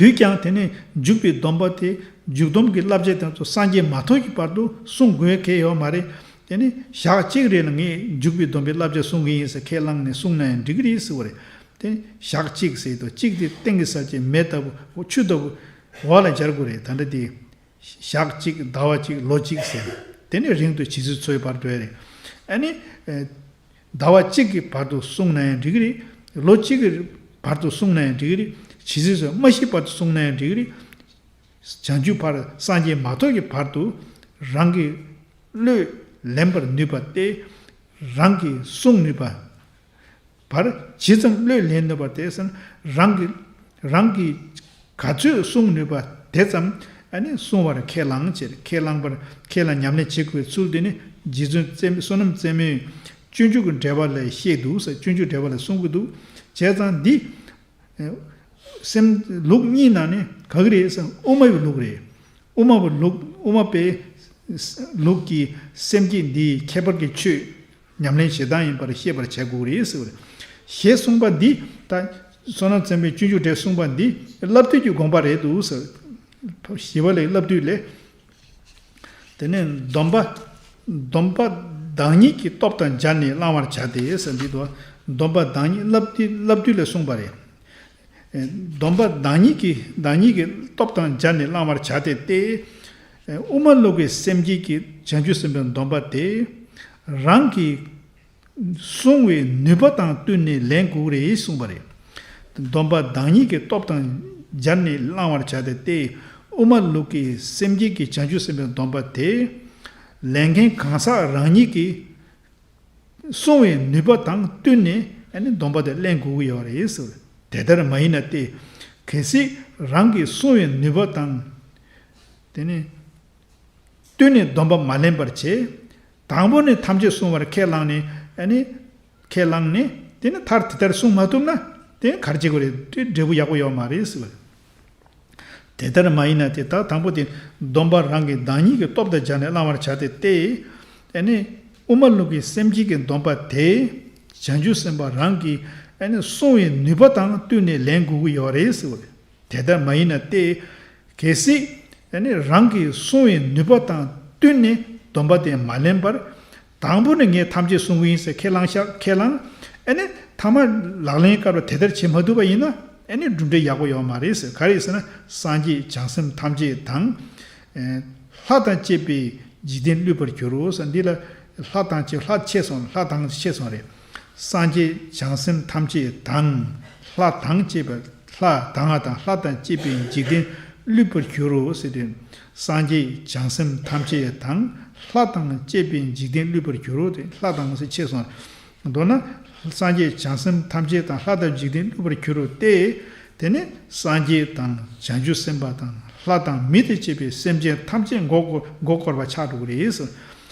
དུས་ཀྱང་དེ་ནས་འཇུག་པའི་སྡོམ་པ་དེ་འཇུག་སྡོམ་གྱི་བསླབ་བྱ་དེ་ཚོ་སངས་རྒྱས་མ་ཐོབ་ཀྱི་བར་དུ་སྲུང་དགོས་གལ་ཡོད་མ་རེད། དེ་ནི་ཞག་གཅིག་རེ་ལ་ངས་འཇུག་པའི་སྡོམ་པའི་བསླབ་བྱ་སྲུང་གི་ཡིན་ཟེར་ཁས་བླངས་ནས་སྲུང་ན་ཡང་འགྲིག་གི་རེད་ཟེར་བ་རེད། དེ་ནི་ཞག་གཅིག་ཟེར་དུས་གཅིག་དེ་སྟེང་གི་ས་བཅད་མེ་ལྟ་བུ་ཆུ་ལྟ་བུ་འོག་ལ་སྦྱར་དགོས་རེད། ད་ལྟ་དེ་ཞག་གཅིག་ཟླ་བ་གཅིག་ལོ་གཅིག་ཟེར་དེ་ནི་རིང་དུ་ཇི་སྲིད་འཚོའི་བར་དུ་རེད། ཨ་ནི། ཟླ་བ་གཅིག་གི་བར་དུ་སྲུང་ན་ཡང་འགྲིག་གི་རེད། ལོ་གཅིག་གི་བར་དུ་སྲུང་ན་ཡང་འགྲིག་གི་རེད། ཇི་སྲིད་འཚོ་མ་ཤི་བར་དུ་སྲུང་ན་ཡང་འགྲིག་གི་རེད། བྱང་ཆུབ་བར་སངས་རྒྱས་མ་ཐོབ་ཀྱི་བར་དུ་རང་གི་བློས་ལེན་པར་ནུས་པ་སྟེ། རང་གིས་བསྲུང་ནུས་པ། བར་ཇི་ཙམ་བློས་ལེན་ནུས་པ་དེ་ཙམ་རང་གི་རང་གི་ག་ཚོད་བསྲུང་ནུས་པ་དེ་ཙམ་ཨ་ནི་བསྲུང་བར་ཁས་བླངས་བྱས། ཁས་བླངས་པར་ཁས་བླངས་ཉམས་ལེན་བྱེད་དགོས་པའི་ཚུལ་དེ་ནི་རྗེ་བཙུན་བཙན་བསོད་ནམས་བཙན་མོས་སྤྱོད་འཇུག་གི་འགྲེལ་པ་ལས་བཤད་འདུག་ཟེར། སྤྱོད་འཇུག་འགྲེལ་པ་ལས་གསུང་གི་འདུག། བྱས་ཙང་འདི་སེམས་ལུགས་གཉིས་ནང་ནས་ག་གི་རེད་ཟེར་ན་དབུ་མ་པའི་ལུགས་རེད། དབུ་མ་པའི་ལུགས་དབུ་མ་པའི་ལུགས་ཀྱི་སེམས་བསྐྱེད་འདི་ཁྱད་པར་གྱི་ཆོས་ཉམས་ལེན་བྱེད་སྟངས་ཡིན་པར་ཤེས་པར་བྱ་དགོས་རེད་ཟེར་བ་རེད། ཞེས་གསུངས་པ་འདི་ད་བསོད་ནམས་བཙན་པོའི་སྤྱོད་འཇུག་འགྲེལ་གསུངས་པ་འདི་བསླབ་བཏུས་ཀྱི་དགོངས་པ་རེད་འདུག་ཟེར། ཞི་བ་ལྷའི་བསླབ་བཏུས་ལས། དེ་ནས་སྡོམ་པ། སྡོམ་པ་བདག་ཉིད་ཀྱི་སྟོབས་དང་སྦྱར་ནས་བླང་བར་བྱ་སྟེ་ཟེར་འདི་དུ་སྡོམ་པ་བདག་ཉིད་བསླབ་བཏུས་བསླབ་བཏུས་ལས་གསུངས་པ་རེད། སྡོམ་པ་བདག་ཉིད་ཀྱི་བདག་ཉིད་ཀྱི་སྟོབས་དང་སྦྱར་ནས་བླང་བར་བྱ་སྟེ་སྟེ། དབུ་མ་ལུགས་ཀྱི་སེམས་བསྐྱེད་ཀྱི་བྱང་ཆུབ་སེམས་དཔའི་སྡོམ་པ་དེ། རང་གི་བསྲུང་བའི་ནུས་པ་དང་བསྟུན་ནས་ལེན་དགོས་རེད་གསུངས་པ་རེད། སྡོམ་པ་བདག་ཉིད་ཀྱི་སྟོབས་དང་སྦྱར་ནས་བླང་བར་བྱ་སྟེ་སྟེ། དབུ་མ་ལུགས་ཀྱི་སེམས་བསྐྱེད་ཀྱི་བྱང་ཆུབ་སེམས་དཔའི་སྡོམ་པ་དེ། ལེན་མཁན་གང་ཟག་རང་ཉིད་ཀྱི་བསྲུང་བའི་ནུས་པ་དང་བསྟུན་ནས་ཨ་ནི་སྡོམ་པ་དེ་ལེན་དགོས་ཀྱི་ཡོད་རེད་ཟེར། དེ་ལྟར་མ་ཡིན་ན་སྟེ། གལ་སྲིད་རང་གི་བསྲུང་བའི་ནུས་པ་དང་། དེ་ནི། བསྟུན་ནས་སྡོམ་པ་མ་ལེན་པར་བྱེད། དང་པོ་ནས་ཐམས་ཅད་བསྲུང་བར་ཁས་བླངས་ནས་ཨ་ནི། ཁས་བླངས་ནས་དེ་ནི་མཐར་དེ་ལྟར་བསྲུང་མ་ཐུབ་ན་དེ་ནི་ག་རེ་བྱེད་དགོས་རེད། དེ་འབྲས་བུ་ཡག་པོ་ཡོད་མ་རེད་ཟེར་བ་རེད། དེ་ལྟར་མ་ཡིན་ན་དེ་ལྟར་དང་པོ་དེ་སྡོམ་པ་རང་གི་བདག་ཉིད་ཀྱི་སྟོབས་དང་སྦྱར་ནས་བླང་བར་བྱ་སྟེ་སྟེ། ཨ་ནི་དབུ་མ་ལུགས་ཀྱི་སེམས་བསྐྱེད་ཀྱི་སྡོམ་པ་དེ་བྱང་ཆུབ་སེམས་དཔའ་རང་གི་ཨ་ནི་བསྲུང་བའི་ནུས་པ་དང་བསྟུན་ནས་ལེན་དགོས་ཀྱི་ཡོད་རེད་ཟེར་བ་རེད། དེ་ལྟར་མ་ཡིན་ན་སྟེ། གལ་སྲིད་ཨ་ནི་རང་གི་བསྲུང་བའི་ནུས་པ་དང་བསྟུན་ནས་སྡོམ་པ་དེ་མ་ལེན་པར། དང་པོ་ནས་ངས་ཐམས་ཅད་བསྲུང་གི་ཡིན་ཟེར་ཁས་བླངས་ཤག་ཁས་བླངས། ཨ་ནི་ཐ་མ་ལག་ལེན་སྐབས་ལ་དེ་ལྟར་བྱེད་མ་ཐུབ་པ་ཡིན་ན་ཨ་ནི་གྲུབ་འབྲས་ཡག་པོ་ཡོད་མ་རེད་ཟེར། ག་རེ་ཟེར་ན་སངས་རྒྱས་བྱང་སེམས་ཐམས་ཅད་དང་། ལྷ་དང་བཅས་པའི་འཇིག་རྟེན་བསླུས་པར་འགྱུར་རོ་ཟེར། འདི་ལ་ལྷ་དང་བཅས་ལྷ་ཆད་སོང་། ལྷ་དང་ཆད་སོང་རེད། སངས་རྒྱས་བྱང་སེམས་ཐམས་ཅད་དང་། ལྷ་དང་བཅས་པའི་ལྷ་དང་ང་དང་ལྷ་དང་བཅས་པའི་འཇིག་རྟེན་བསླུས་པར་འགྱུར་རོ་ཟེར་ཏེ། སངས་རྒྱས་བྱང་སེམས་ཐམས་ཅད་དང་། ལྷ་དང་བཅས་པའི་འཇིག་རྟེན་བསླུས་པར་འགྱུར་རོ་དེ་ལྷ་དང་ཟེར་ཆད་སོང་། མདོར་ན། སངས་རྒྱས་བྱང་སེམས་ཐམས་ཅད་དང་ལྷ་དང་འཇིག་རྟེན་བསླུས་པར་འགྱུར་རོ་སྟེ། དེ་ནི་སངས་རྒྱས་དང་བྱང་ཆུབ་སེམས་དཔའ་དང་ལྷ་དང་མི་དང་བཅས་པའི་སེམས་ཅན་ཐམས་ཅད་མགོ་སྐོར་མགོ་སྐོར་བ་ཆགས་འགྲོ་གི་རེད།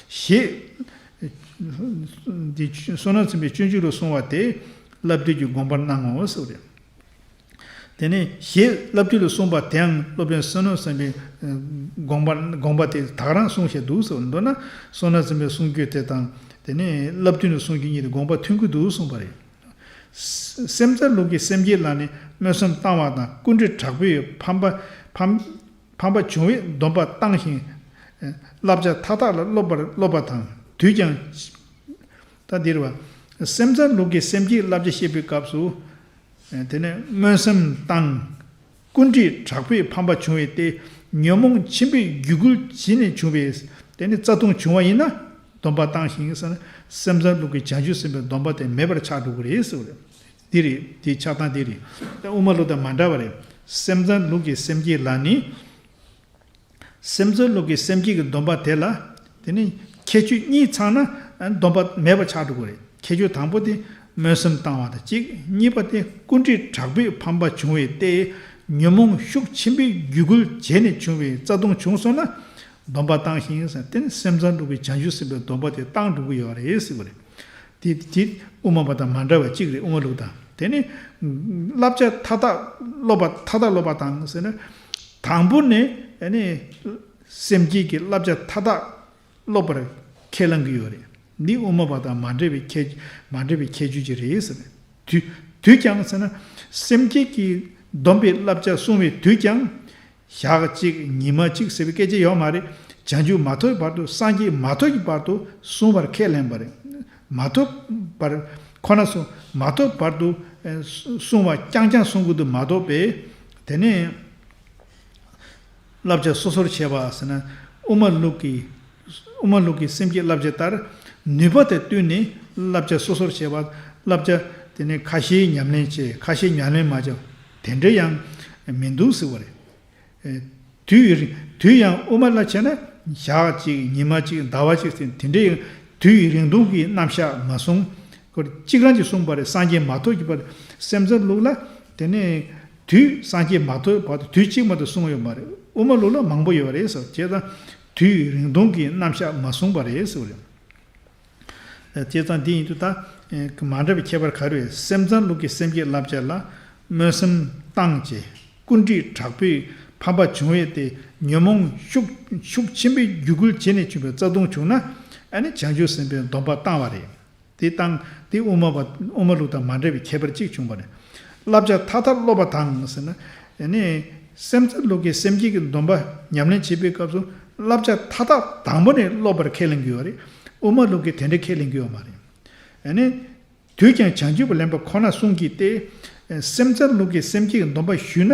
ཞེས། འདི་བསོད་ནམས་ཆེན་པོའི་སྤྱོད་འཇུག་ལ་གསུངས་པ་དེ་བསླབ་བཏུས་ཀྱི་དགོངས་པར་སྣང་ངོ་ཟེར་བ་རེད། དེ་ནས་ཞེས་བསླབ་བཏུས་ལ་གསུངས་པ་དེའང་སློབ་དཔོན་བསོད་ནམས་བསམ་པའི་དགོངས་པ་དགོངས་པ་དེ་དག་རང་གསུངས་བཞག་འདུག་ཟེར་བ་མདོར་ན་བསོད་ནམས་བསམ་པའི་གསུང་རྒྱུན་དེ་དང་དེ་ནས་བསླབ་བཏུས་ལ་གསུང་རྒྱུན་གཉིས་དེ་དགོངས་པ་མཐུན་གྱི་འདུག་གསུངས་པ་རེད། སེམས་ཙམ་ལུགས་ཀྱི་སེམས་བསྐྱེད་ལ་ནི་སྨོན་སེམས་བཏང་བ་དང་ཀུན་འདུས་དྲག་པོས་ཕམ་པ་ཕམ་ཕམ་པ་བྱུང་བས་སྡོམ་པ་བཏང་ཞིང་། བསླབ་བྱ་མཐའ་དག་ལ་སློབ་པར་སློབ་པ་དང་དུས་ཀྱང་། ད་འདིར་བ། སེམས་ཙམ་ལུགས་ཀྱི་སེམས་བསྐྱེད་བསླབ་བྱ་བཤད་པའི་སྐབས་སུ། དེ་ནས་སྨོན་སེམས་བཏང་། ཀུན་འདུས་དྲག་པོས་ཕམ་པ་བྱུང་བས་ཏེ། ཉོན་མོངས་ཆེན་པོས་རྒྱུད་བསྐུལ་བྱས་ནས་བྱུང་བས། དེ་ནི་རྩ་ལྟུང་བྱུང་བ་ཡིན་ན། སྡོམ་པ་བཏང་ཞིང་ཟེར་ན། སེམས་ཙམ་ལུགས་ཀྱི་བྱང་ཆུབ་སེམས་དཔའི་སྡོམ་པ་དེ་མེད་པར་ཆགས་འགྲོ་གི་རེད་ཟེར་བ་རེད། འདི་རེད། འདི་ཆགས་སྟངས་འདི་རེད། དབུ་མ་ལུགས་དང་མ་འདྲ་བ་རེད། སེམས་ཙམ་ལུགས་ཀྱི་སེམས་བསྐྱེད་ལ་ནི། སེམས་ཙམ་ལུགས་ཀྱི་སེམས་བསྐྱེད་ཀྱི་སྡོམ་པ་དེ་ལ། དེ་ནི་ཁྱད་ཆོས་གཉིས་ཚང་ན་སྡོམ་པ་མེད་པ་ཆགས་འགྲོ་གི་རེད། ཁྱད་ཆོས་དང་པོ་དེ་སྨོན་སེམས་བཏང་བ་དང་གཅིག་གཉིས་པ་དེ་ཀུན་འདུས་དྲག་པོས་ཕམ་པ་བྱུང་བས་ཏེ། ཉོན་མོངས་ཤུགས་ཆེན་པོས་རྒྱུད་བསྐུལ་བྱས་ནས་བྱུང་བའི་རྩ་ལྟུང་བྱུང་སོང་ན། སྡོམ་པ་བཏང་ཞིང་ཟེར་དེ་ནི་སེམས་ཙམ་ལུགས་ཀྱི་བྱང་ཆུབ་སེམས་དཔའི་སྡོམ་པ་དེ་བཏང་འགྲོ་གི་ཡོད་རེད་ཟེར་བ་རེད། དེ་དེ་དབུ་མ་པ་དང་མ་འདྲ་བ་གཅིག་རེད། དབུ་མ་ལུགས་དང་དེ་ནི། བསླབ་བྱ་མཐའ་དག་སློབ་པ་མཐའ་དག་སློབ་པ་དང་ཟེར་ན། དང་པོ་ནས་ཨ་ནི། སེམས་བསྐྱེད་ཀྱི་བསླབ་བྱ་མཐའ་དག་སློབ་པར་ཁས་བླངས་ཀྱི་ཡོད་རེད། འདི་དབུ་མ་པ་དང་མ་འདྲ་བའི་ཁྱད་མ་འདྲ་བའི་ཁྱད་ཆོས་ཅིག་རེད་ཟེར་ནས། དུས་དུས་ཀྱང་ཟེར་ན། སེམས་བསྐྱེད་ཀྱི་ སྡོམ་པའི་བསླབ་བྱ་གསུང་བའི་དུས་ཀྱང་། ཞག་གཅིག་ཉི་མ་གཅིག་ཟེར་བའི་སྐད་ཆ་ཡོད་མ་རེད། བྱང་ཆུབ་མ་ཐོབ་བར་དུ། སངས་རྒྱས་མ་ཐོབ་ཀྱི་བར་དུ་གསུང་བར་ཁས་ལེན་པ་རེད། མ་ཐོབ་བར་ཁོ་ན་གསུང་། མ་ཐོབ་བར་དུ་ཨེ་གསུང་བ་རྐྱང་རྐྱང་གསུང་གི་འདུག་མ་གཏོགས་པས། དེ་ནས་བསླབ་བྱ་སོ་སོར་ཕྱེ་བ་ཟེར་ན། དབུ་མ་ལུགས་ཀྱི་དབུ་མ་ལུགས་ཀྱི་སེམས་བསྐྱེད་བསླབ་བྱ་ལྟར་ནུས་པ་དང་བསྟུན་ནས་བསླབ་བྱ་སོ་སོར་ཕྱེ་བ། བསླབ་བྱ་དེ་ནས་ཁ་ཤས་ཉམས་ལེན་བྱས། ཁ་ཤས་ཉམས་ལེན་མ་བྱས། དེ་འདྲ་ཡང་མི་འདུག་ཟེར་བ་རེད། ཨེ། དུས་ཡུན་རིང་། དུས་ཡང་དབུ་མ་ལ་བྱས་ན་ཞག་གཅིག་ཉི་མ་གཅིག་ཟླ་བ་གཅིག་ཟེར། དེ་འདྲའི་དུས་ཡུན་རིང་ཐུང་གི་རྣམ་གཞག་མ་གསུངས། ཁོ་གཅིག་རང་གིས་གསུངས་པ་རེད། སངས་རྒྱས་མ་ཐོབ་ཀྱི་བར། སེམས་ཙམ་ལུགས་ལ་དེ་ནས་དུས་སངས་རྒྱས་མ་ཐོབ་བར་དུ་དུས་གཅིག་མ་གཏོགས་གསུངས་ཡོད་མ་རེད། དབུ་མ་ལུགས་ལ་མང་པོ་ཡོད་རེད་ཟེར། བྱས་ཙང་དུས་ཡུན་རིང་ཐུང་གི་རྣམ་གཞག་མ་གསུངས་པ་རེད་ཟེར་བ་རེད། བྱས་ཙང་འདི་ཡིན་དུས་ད། ཨེ། མ་འདྲ་བའི་ཁྱད་པར་ག་རེ་ཡོད། སེམས་ཙམ་ལུགས་ཀྱི་སེམས་བསྐྱེད་བསླབ་བྱ་ལ་སྨོན་སེམས་བཏང་བྱས། ཀུན་དཀྲིས་དྲག་པོས་ཕམ་པ་བྱུང་བས་ཏེ། ཉོན་མོངས་ཤུགས་ཤུགས་ཆེན་པོས་རྒྱུད་བསྐུལ་བྱས་ནས་བྱུང་བའི་རྩ་ལྟུང་བྱུང་ན། ཨ་ནི་བྱང་ཆུབ་སེམས་དཔའི་སྡོམ་པ་བཏང་བ་རེད། དེ་བཏང་། དེ་དབུ་མ་པ། དབུ་མ་ལུགས་དང་མ་འདྲ་བའི་ཁྱད་པར་གཅིག་བྱུང་བ་རེད། བསླབ་བྱ་མཐའ་དག་སློབ་པ་དང་ཟེར་ན། ཨ་ནི་སེམས་ཙམ་ལུགས་ཀྱི་སེམས་བསྐྱེད་ཀྱི་སྡོམ་པ་ཉམས་ལེན་བྱེད་པའི་སྐབས་སུ། བསླབ་བྱ་མཐའ་དག་དང་པོ་ནས་སློབ་པར་ཁས་ལེན་གྱི་ཡོད་རེད། དབུ་མ་ལུགས་ཀྱིས་དེ་འདྲ་ཁས་ལེན་གྱི་ཡོད་མ་རེད། ཨ་ནི། དུས་ཀྱང་བྱང་ཆུབ་ལེན་པ་ཁོ་ན་གསུང་གི་སྟེ། སེམས་ཙམ་ལུགས་ཀྱི་སེམས་བསྐྱེད་ཀྱི་སྡོམ་པ་ཞུས་ན།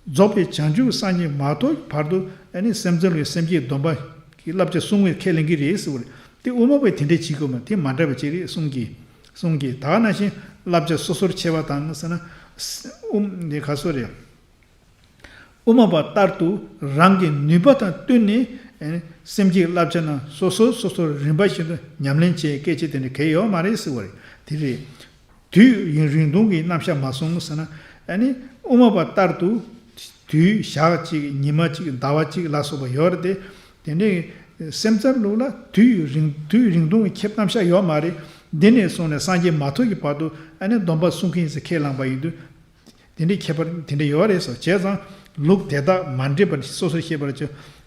རྫོགས་པའི་བྱང་ཆུབ་སངས་རྒྱས་མ་ཐོབ་བར་དུ། ཨ་ནི་སེམས་ཙམ་ལུགས་ཀྱི་སེམས་བསྐྱེད་སྡོམ་པ་གི་བསླབ་བྱ་གསུང་བའི་ཁས་ལེན་གྱི་རེད་ཟེར་བ་རེད། དེ་དབུ་མ་པས་དེ་འདྲ་བྱེད་དགོས་མ། དེ་མ་འདྲ་བ་ཅིག་རེད་གསུང་གི། གསུང་གི། ད་ག་ནང་བཞིན་བསླབ་བྱ་སོ་སོར་ཕྱེ་བ་དང་ཟེར་ན། དབུ། འདི་ག་སོ་རེད། དབུ་མ་པ་ལྟར་དུ་རང་གི་ནུས་པ་དང་བསྟུན་ནས། ཨེ། སེམས་བསྐྱེད་བསླབ་བྱ་རྣམས་སོ་སོ་སོ་སོར་རིམ་པ་བཞིན་དུ་ཉམས་ལེན་བྱེད། སྐད་ཆ་དེ་འདྲ་གང་ཡང་ཡོད་མ་རེད་ཟེར་བ་རེད། དེ་རེད། དུས་ཡུན་རིང་ཐུང་གི་རྣམ་གཞག་མ་གསུངས་ཟེར་ན། ཨ་ནི་དབུ་མ་པ་ལྟར་དུ་དུས་ཞག་གཅིག་ཉི་མ་གཅིག་ཟླ་བ་གཅིག་ལ་སོགས་པ་ཡོད་རེད་དེ། དེ་འདྲའི་སེམས་ཙམ་ལུགས་ལ་དུས་ཡུན་རིང་། དུས་རིང་ཐུང་གི་ཁྱད་རྣམ་གཞག་ཡོད་མ་རེད། འདི་ནས་བཟུང་ནས་སངས་རྒྱས་མ་ཐོབ་ཀྱི་བར་དུ། ཨ་ནི་སྡོམ་པ་གསུང་གི་ཡིན་ཟེར་ཁས་བླངས་པ་ཡིན་དུས། དེ་འདྲའི་ཁྱད་པར་དེ་འདྲ་ཡོད་རེད་ཟེར། བྱས་ཙང་ལུགས་དེ་དག་མ་འདྲེས་པར་སོ་སོར་ཤེས་པར་བྱ།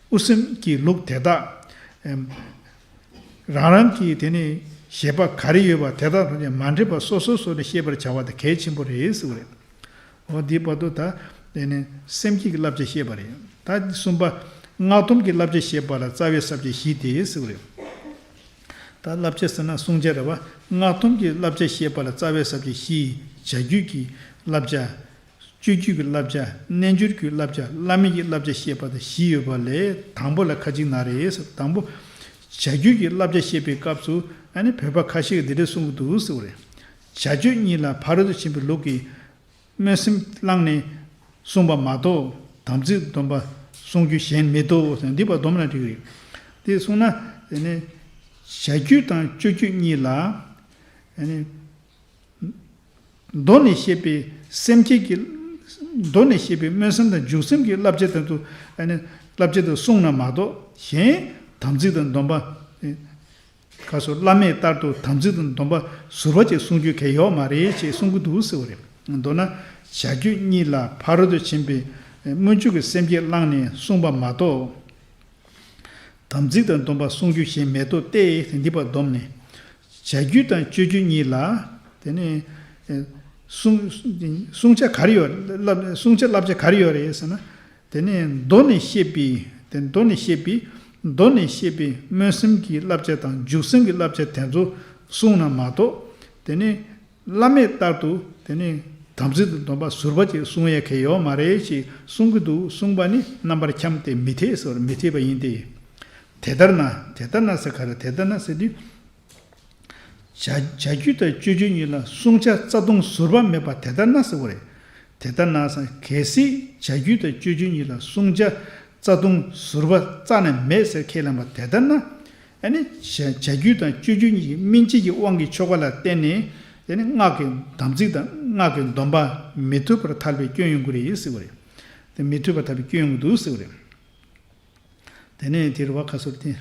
དབུ་སེམས་ཀྱི་ལུགས་དེ་དག། ཨེམ། རང་རང་གི་དེ་ནི་བཞེད་པ་ག་རེ་ཡོད་པ་དེ་དག་ཐམས་ཅད་མ་འདྲེས་པར་སོ་སོ་སོ་ནས་ཤེས་པར་བྱ་བ་དེ་གལ་ཆེན་པོ་རེད་ཟེར་བ་རེད། འོ་འདིའི་བར་དུ་ད་དེ་ནི་སེམས་བསྐྱེད་ཀྱི་བསླབ་བྱ་བཤད་པ་རེད། ད་གསུམ་པ། སྔགས་སྡོམ་གྱི་བསླབ་བྱ་བཤད་པ་ལ་རྩ་བའི་ས་བཅད་བཞི་སྟེ་ཟེར་བ་རེད། ད་བསླབ་བྱ་ཟེར་ན་བསྲུང་བྱ་རེད་པ། སྔགས་སྡོམ་གྱི་བསླབ་བྱ་བཤད་པ་ལ་རྩ་བའི་ས་བཅད་བཞི། བྱ་རྒྱུད་ཀྱི་བསླབ་བྱ། སྤྱོད་རྒྱུད་ཀྱི་བསླབ་བྱ། རྣལ་འབྱོར་གྱི་བསླབ་བྱ། བླ་མེད་ཀྱི་བསླབ་བྱ་བཤད་པ་དང་བཞི་ཡོད་པ་ལས། དང་པོ་ལ་ཁ་ཅིག་ན་རེ་ཟེར། དང་པོ། བྱ་རྒྱུད་ཀྱི་བསླབ་བྱ་བཤད་པའི་སྐབས་སུ། ཨ་ནི་བོད་པ་ཁ་ཤས་ཀྱིས་འདི་འདྲ་གསུང་གི་འདུག་ཟེར་བ་རེད། བྱ་སྤྱོད་གཉིས་ལ་ཕ་རོལ་ཏུ་ཕྱིན་པའི་ལུགས་ཀྱི་སྨོན་སེམས་བླངས་ནས་གསུངས་པ་མ་གཏོགས། དམ་ཚིག་སྡོམ་པ་གསུང་རྒྱུ་གཞན་མི་འདུག་ཟེར། འདི་པ་སྡོམ་ན་འགྲིག་རེད། དེ་གསུངས་ན། དེ་ནས་བྱ་རྒྱུད་དང་སྤྱོད་རྒྱུད་གཉིས་ལ། ཨ་ནི་མདོ་ནས་བཤད་པའི་སེམས་བསྐྱེད་ཀྱི། མདོ་ནས་བཤད་པའི་སྨོན་སེམས་དང་འཇུག་སེམས་ཀྱི་བསླབ་བྱ་དེ་ཚོ། ཨ་ནི་བསླབ་བྱ་དེ་གསུངས་ན་མ་གཏོགས། གཞན་དམ་ཚིག་དང་སྡོམ་པ། ཁ་སོ་བླ་མེད་ལྟར་དུ་དམ་ཚིག་དང་སྡོམ་པ་ཟུར་པ་ཅིག་གསུང་རྒྱུ་གལ་ཡོད་མ་རེད་ཅེས་གསུང་གི་འདུག་ཟེར་བ་རེད། མདོར་ན། བྱ་རྒྱུད་གཉིས་ལ་ཕ་རོལ་ཏུ་ཕྱིན་པའི་སྨོན་འཇུག་གི་སེམས་བསྐྱེད་བླངས་ནས་གསུངས་པ་མ་གཏོགས། དམ་ཚིག་དང་སྡོམ་པ་གསུང་རྒྱུ་གཞན་མེད་དོ་སྟེ། འདི་པ་སྡོམ་ནས། བྱ་རྒྱུད་དང་སྤྱོད་རྒྱུད་གཉིས་ལ། དེ་ནས། ཨེ། བསྲུང་། བསྲུང་བྱ་ག་རེ་ཡོད། བསླབ། བསྲུང་བྱ་བསླབ་བྱ་ག་རེ་ཡོད་རེད་ཟེར་ན། དེ་ནས་མདོ་ནས་བཤད་པའི། དེ་མདོ་ནས་བཤད་པའི། མདོ་ནས་བཤད་པའི་སྨོན་སེམས་ཀྱི་བསླབ་བྱ་དང་འཇུག་སེམས་ཀྱི་བསླབ་བྱ་དེ་ཚོ་གསུངས་ན་མ་གཏོགས། དེ་ནས་བླ་མེད་ལྟར་དུ། དེ་ནས་དམ་ཚིག་དང་སྡོམ་པ་ཟུར་པ་ཅིག་གསུང་ཡས་གལ་ཡོད་མ་རེད་ཅེས་གསུང་གི་འདུག་གསུངས་པ་ནི་རྣམ་པར་འཁྱམས་ཏེ་མི་འཐད་ཟེར་བ། མི་འཐད་པ་ཡིན་ཏེ། དེ་ལྟར་ན། དེ་ལྟར་ན་ཟེར་ག་རེ། དེ་ལྟར་ན་ཟེར་དུས། བྱ། བྱ་རྒྱུད་དང་སྤྱོད་རྒྱུད་གཉིས་ལ་བསྲུང་བྱ་རྩ་ལྟུང་ཟུར་པ་མེད་པ་དེ་ལྟར་ན་ཟེར་བ་རེད། དེ་ལྟར་ན་ཟེར། གལ་སྲིད་བྱ་རྒྱུད་དང་སྤྱོད་རྒྱུད་གཉིས་ལ་བསྲུང་བྱ་རྩ་ལྟུང་ཟུར་པ་རྩ་ནས་མེད་ཟེར་ཁས་ལེན་པ་དེ་ལྟར་ན། ཨ་ནི་བྱ། བྱ་རྒྱུད་དང་སྤྱོད་རྒྱུད་གཉིས་ཀྱི་སྨིན་བྱེད་ཀྱི་དབང་གི་ཆོ་ག་ལ་བརྟེན་ནས། དེ་ནི་སྔགས་ཀྱི་དམ་ཚིག་དང་སྔགས་ཀྱི་སྡོམ་པ་མི་ཐུབ་པར་ཐལ་བའི་སྐྱོན་ཡོང་གི་རེད་ཟེར་བ་རེད། དེ་མི་ཐུབ་པར་ཐལ་བའི་སྐྱོན་ཡོང་གི་འདུག་ཟེར་བ་རེད། དེ་ནས་དེ་རུ་བ་ཁ་སོར་བསྟན།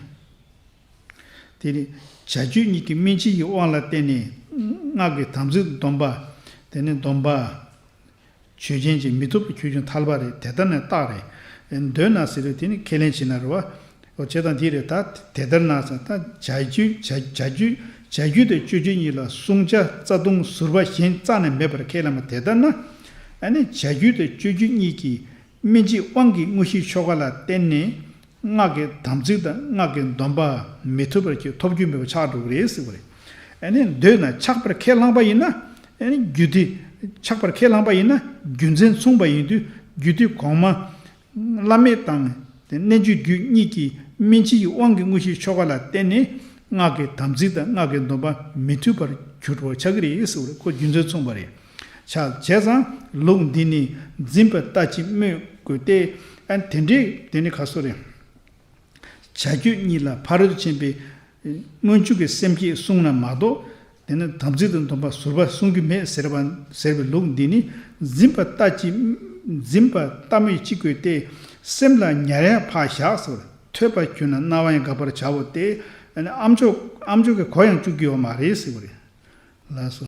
དེ་ནི་བྱ་རྒྱུད་གཉིས་ཀྱི་སྨིན་བྱེད་ཀྱི་དབང་ལ་བརྟེན་ནས་སྔགས་ཀྱི་དམ་ཚིག་སྡོམ་པ། དེ་ནི་སྡོམ་པ་ཆོས་ཅན་གྱི་མི་ཐུབ་པའི་ཆོས་ཅན་ཐལ་བ་རེད། དེ་ལྟར་ན་རྟགས་རེད། འདོད་ན་ཟེར་དུས་དེ་ནི་ཁས་ལེན་བྱེད་ན་རུ་བ། འོ་བྱེད་དང་དེ་རེད། ད་དེ་ལྟར་ན་ཟེར། ད་བྱ་རྒྱུད། བྱ། བྱ་རྒྱུད། བྱ་རྒྱུད་དང་སྤྱོད་རྒྱུད་གཉིས་ལ་བསྲུང་བྱ་རྩ་ལྟུང་ཟུར་པ་གཞན་རྩ་ནས་མེད་པར་ཁས་ལེན་པ་དེ་ལྟར་ན། ཨ་ནི་བྱ་རྒྱུད་དང་སྤྱོད་རྒྱུད་གཉིས་ཀྱི་སྨིན་བྱེད་དབང་གི་དངོས་གཞིའི་ཆོ་ག་ལ་བརྟེན་ནས་སྔགས་ཀྱི་དམ་ཚིག་དང་སྔགས་ཀྱི་སྡོམ་པ་མི་ཐུབ་པར་གྱུར། ཐོབ་རྒྱུ་མེད་པ་ཆགས་འགྲོ་གི་རེད་ཟེར་བ་རེད། ཨ་ནི་འདོད་ན་ཆགས་པར་ཁས་བླངས་པ་ཡིན་ན། ཨ་ནི་རྒྱུ་དེ་ཆགས་པར་ཁས་བླངས་པ་ཡིན་ན་རྒྱུ་མཚན་མཚུངས་པ་ཡིན་དུས། རྒྱུ་དེ་གོང་མ་བླ་མེད་དང་དེ་རྣལ་འབྱོར་རྒྱུད་གཉིས་ཀྱི་སྨིན་བྱེད་ཀྱི་དབང་གི་དངོས་གཞིའི་ཆོ་ག་ལ་བརྟེན་ནས་སྔགས་ཀྱི་དམ་ཚིག་དང་སྔགས་ཀྱི་སྡོམ་པ་མི་ཐུབ་པར་གྱུར་པ་ཆགས་ཀྱི་རེད་ཟེར་བ་རེད། ཁོ་རྒྱུ་མཚན་མཚུངས་པ་རེད། ཆགས། བྱས་ཙང་ལུགས་འདི་ནི་འཛིན་པ་ལྟ་ཅི་སྨོས་དགོས་ཏེ། ཨ་དེ་འདྲའི་དེ་ནི་ག་སོ་རེད། བྱ་རྒྱུད་གཉིས་ལ་ཕ་རོལ་ཏུ་ཕྱིན་པའི་སྔོན་འཇུག་གི་སེམས་བསྐྱེད་གསུངས་ན་མ་གཏོགས། དེ་ནི་དམ་ཚིག་དང་སྡོམ་པ་ཟུར་པ་གསུང་རྒྱུ་མེད་ཟེར་བ་ཟེར་བའི་ལུགས་འདི་ནི་འཛིན་པ་ལྟ་ཅི། འཛིན་པ་ལྟ་སྨོས་ཅི་དགོས་ཏེ། སེམས་ལ་ཉར་ཡང་ཕར་བཞག་ཟེར། ཐོས་པ་གྱུར་ན་རྣ་བ་ཡང་དགག་པར་བྱའོ་སྟེ། ཨ་ནི་ཨ་མཆོག་ཨ་མཆོག་གིས་གོ་ཡང་བཅུག་རྒྱུ་ཡོད་མ་རེད་ཟེར་བ་རེད། ལགས་སོ།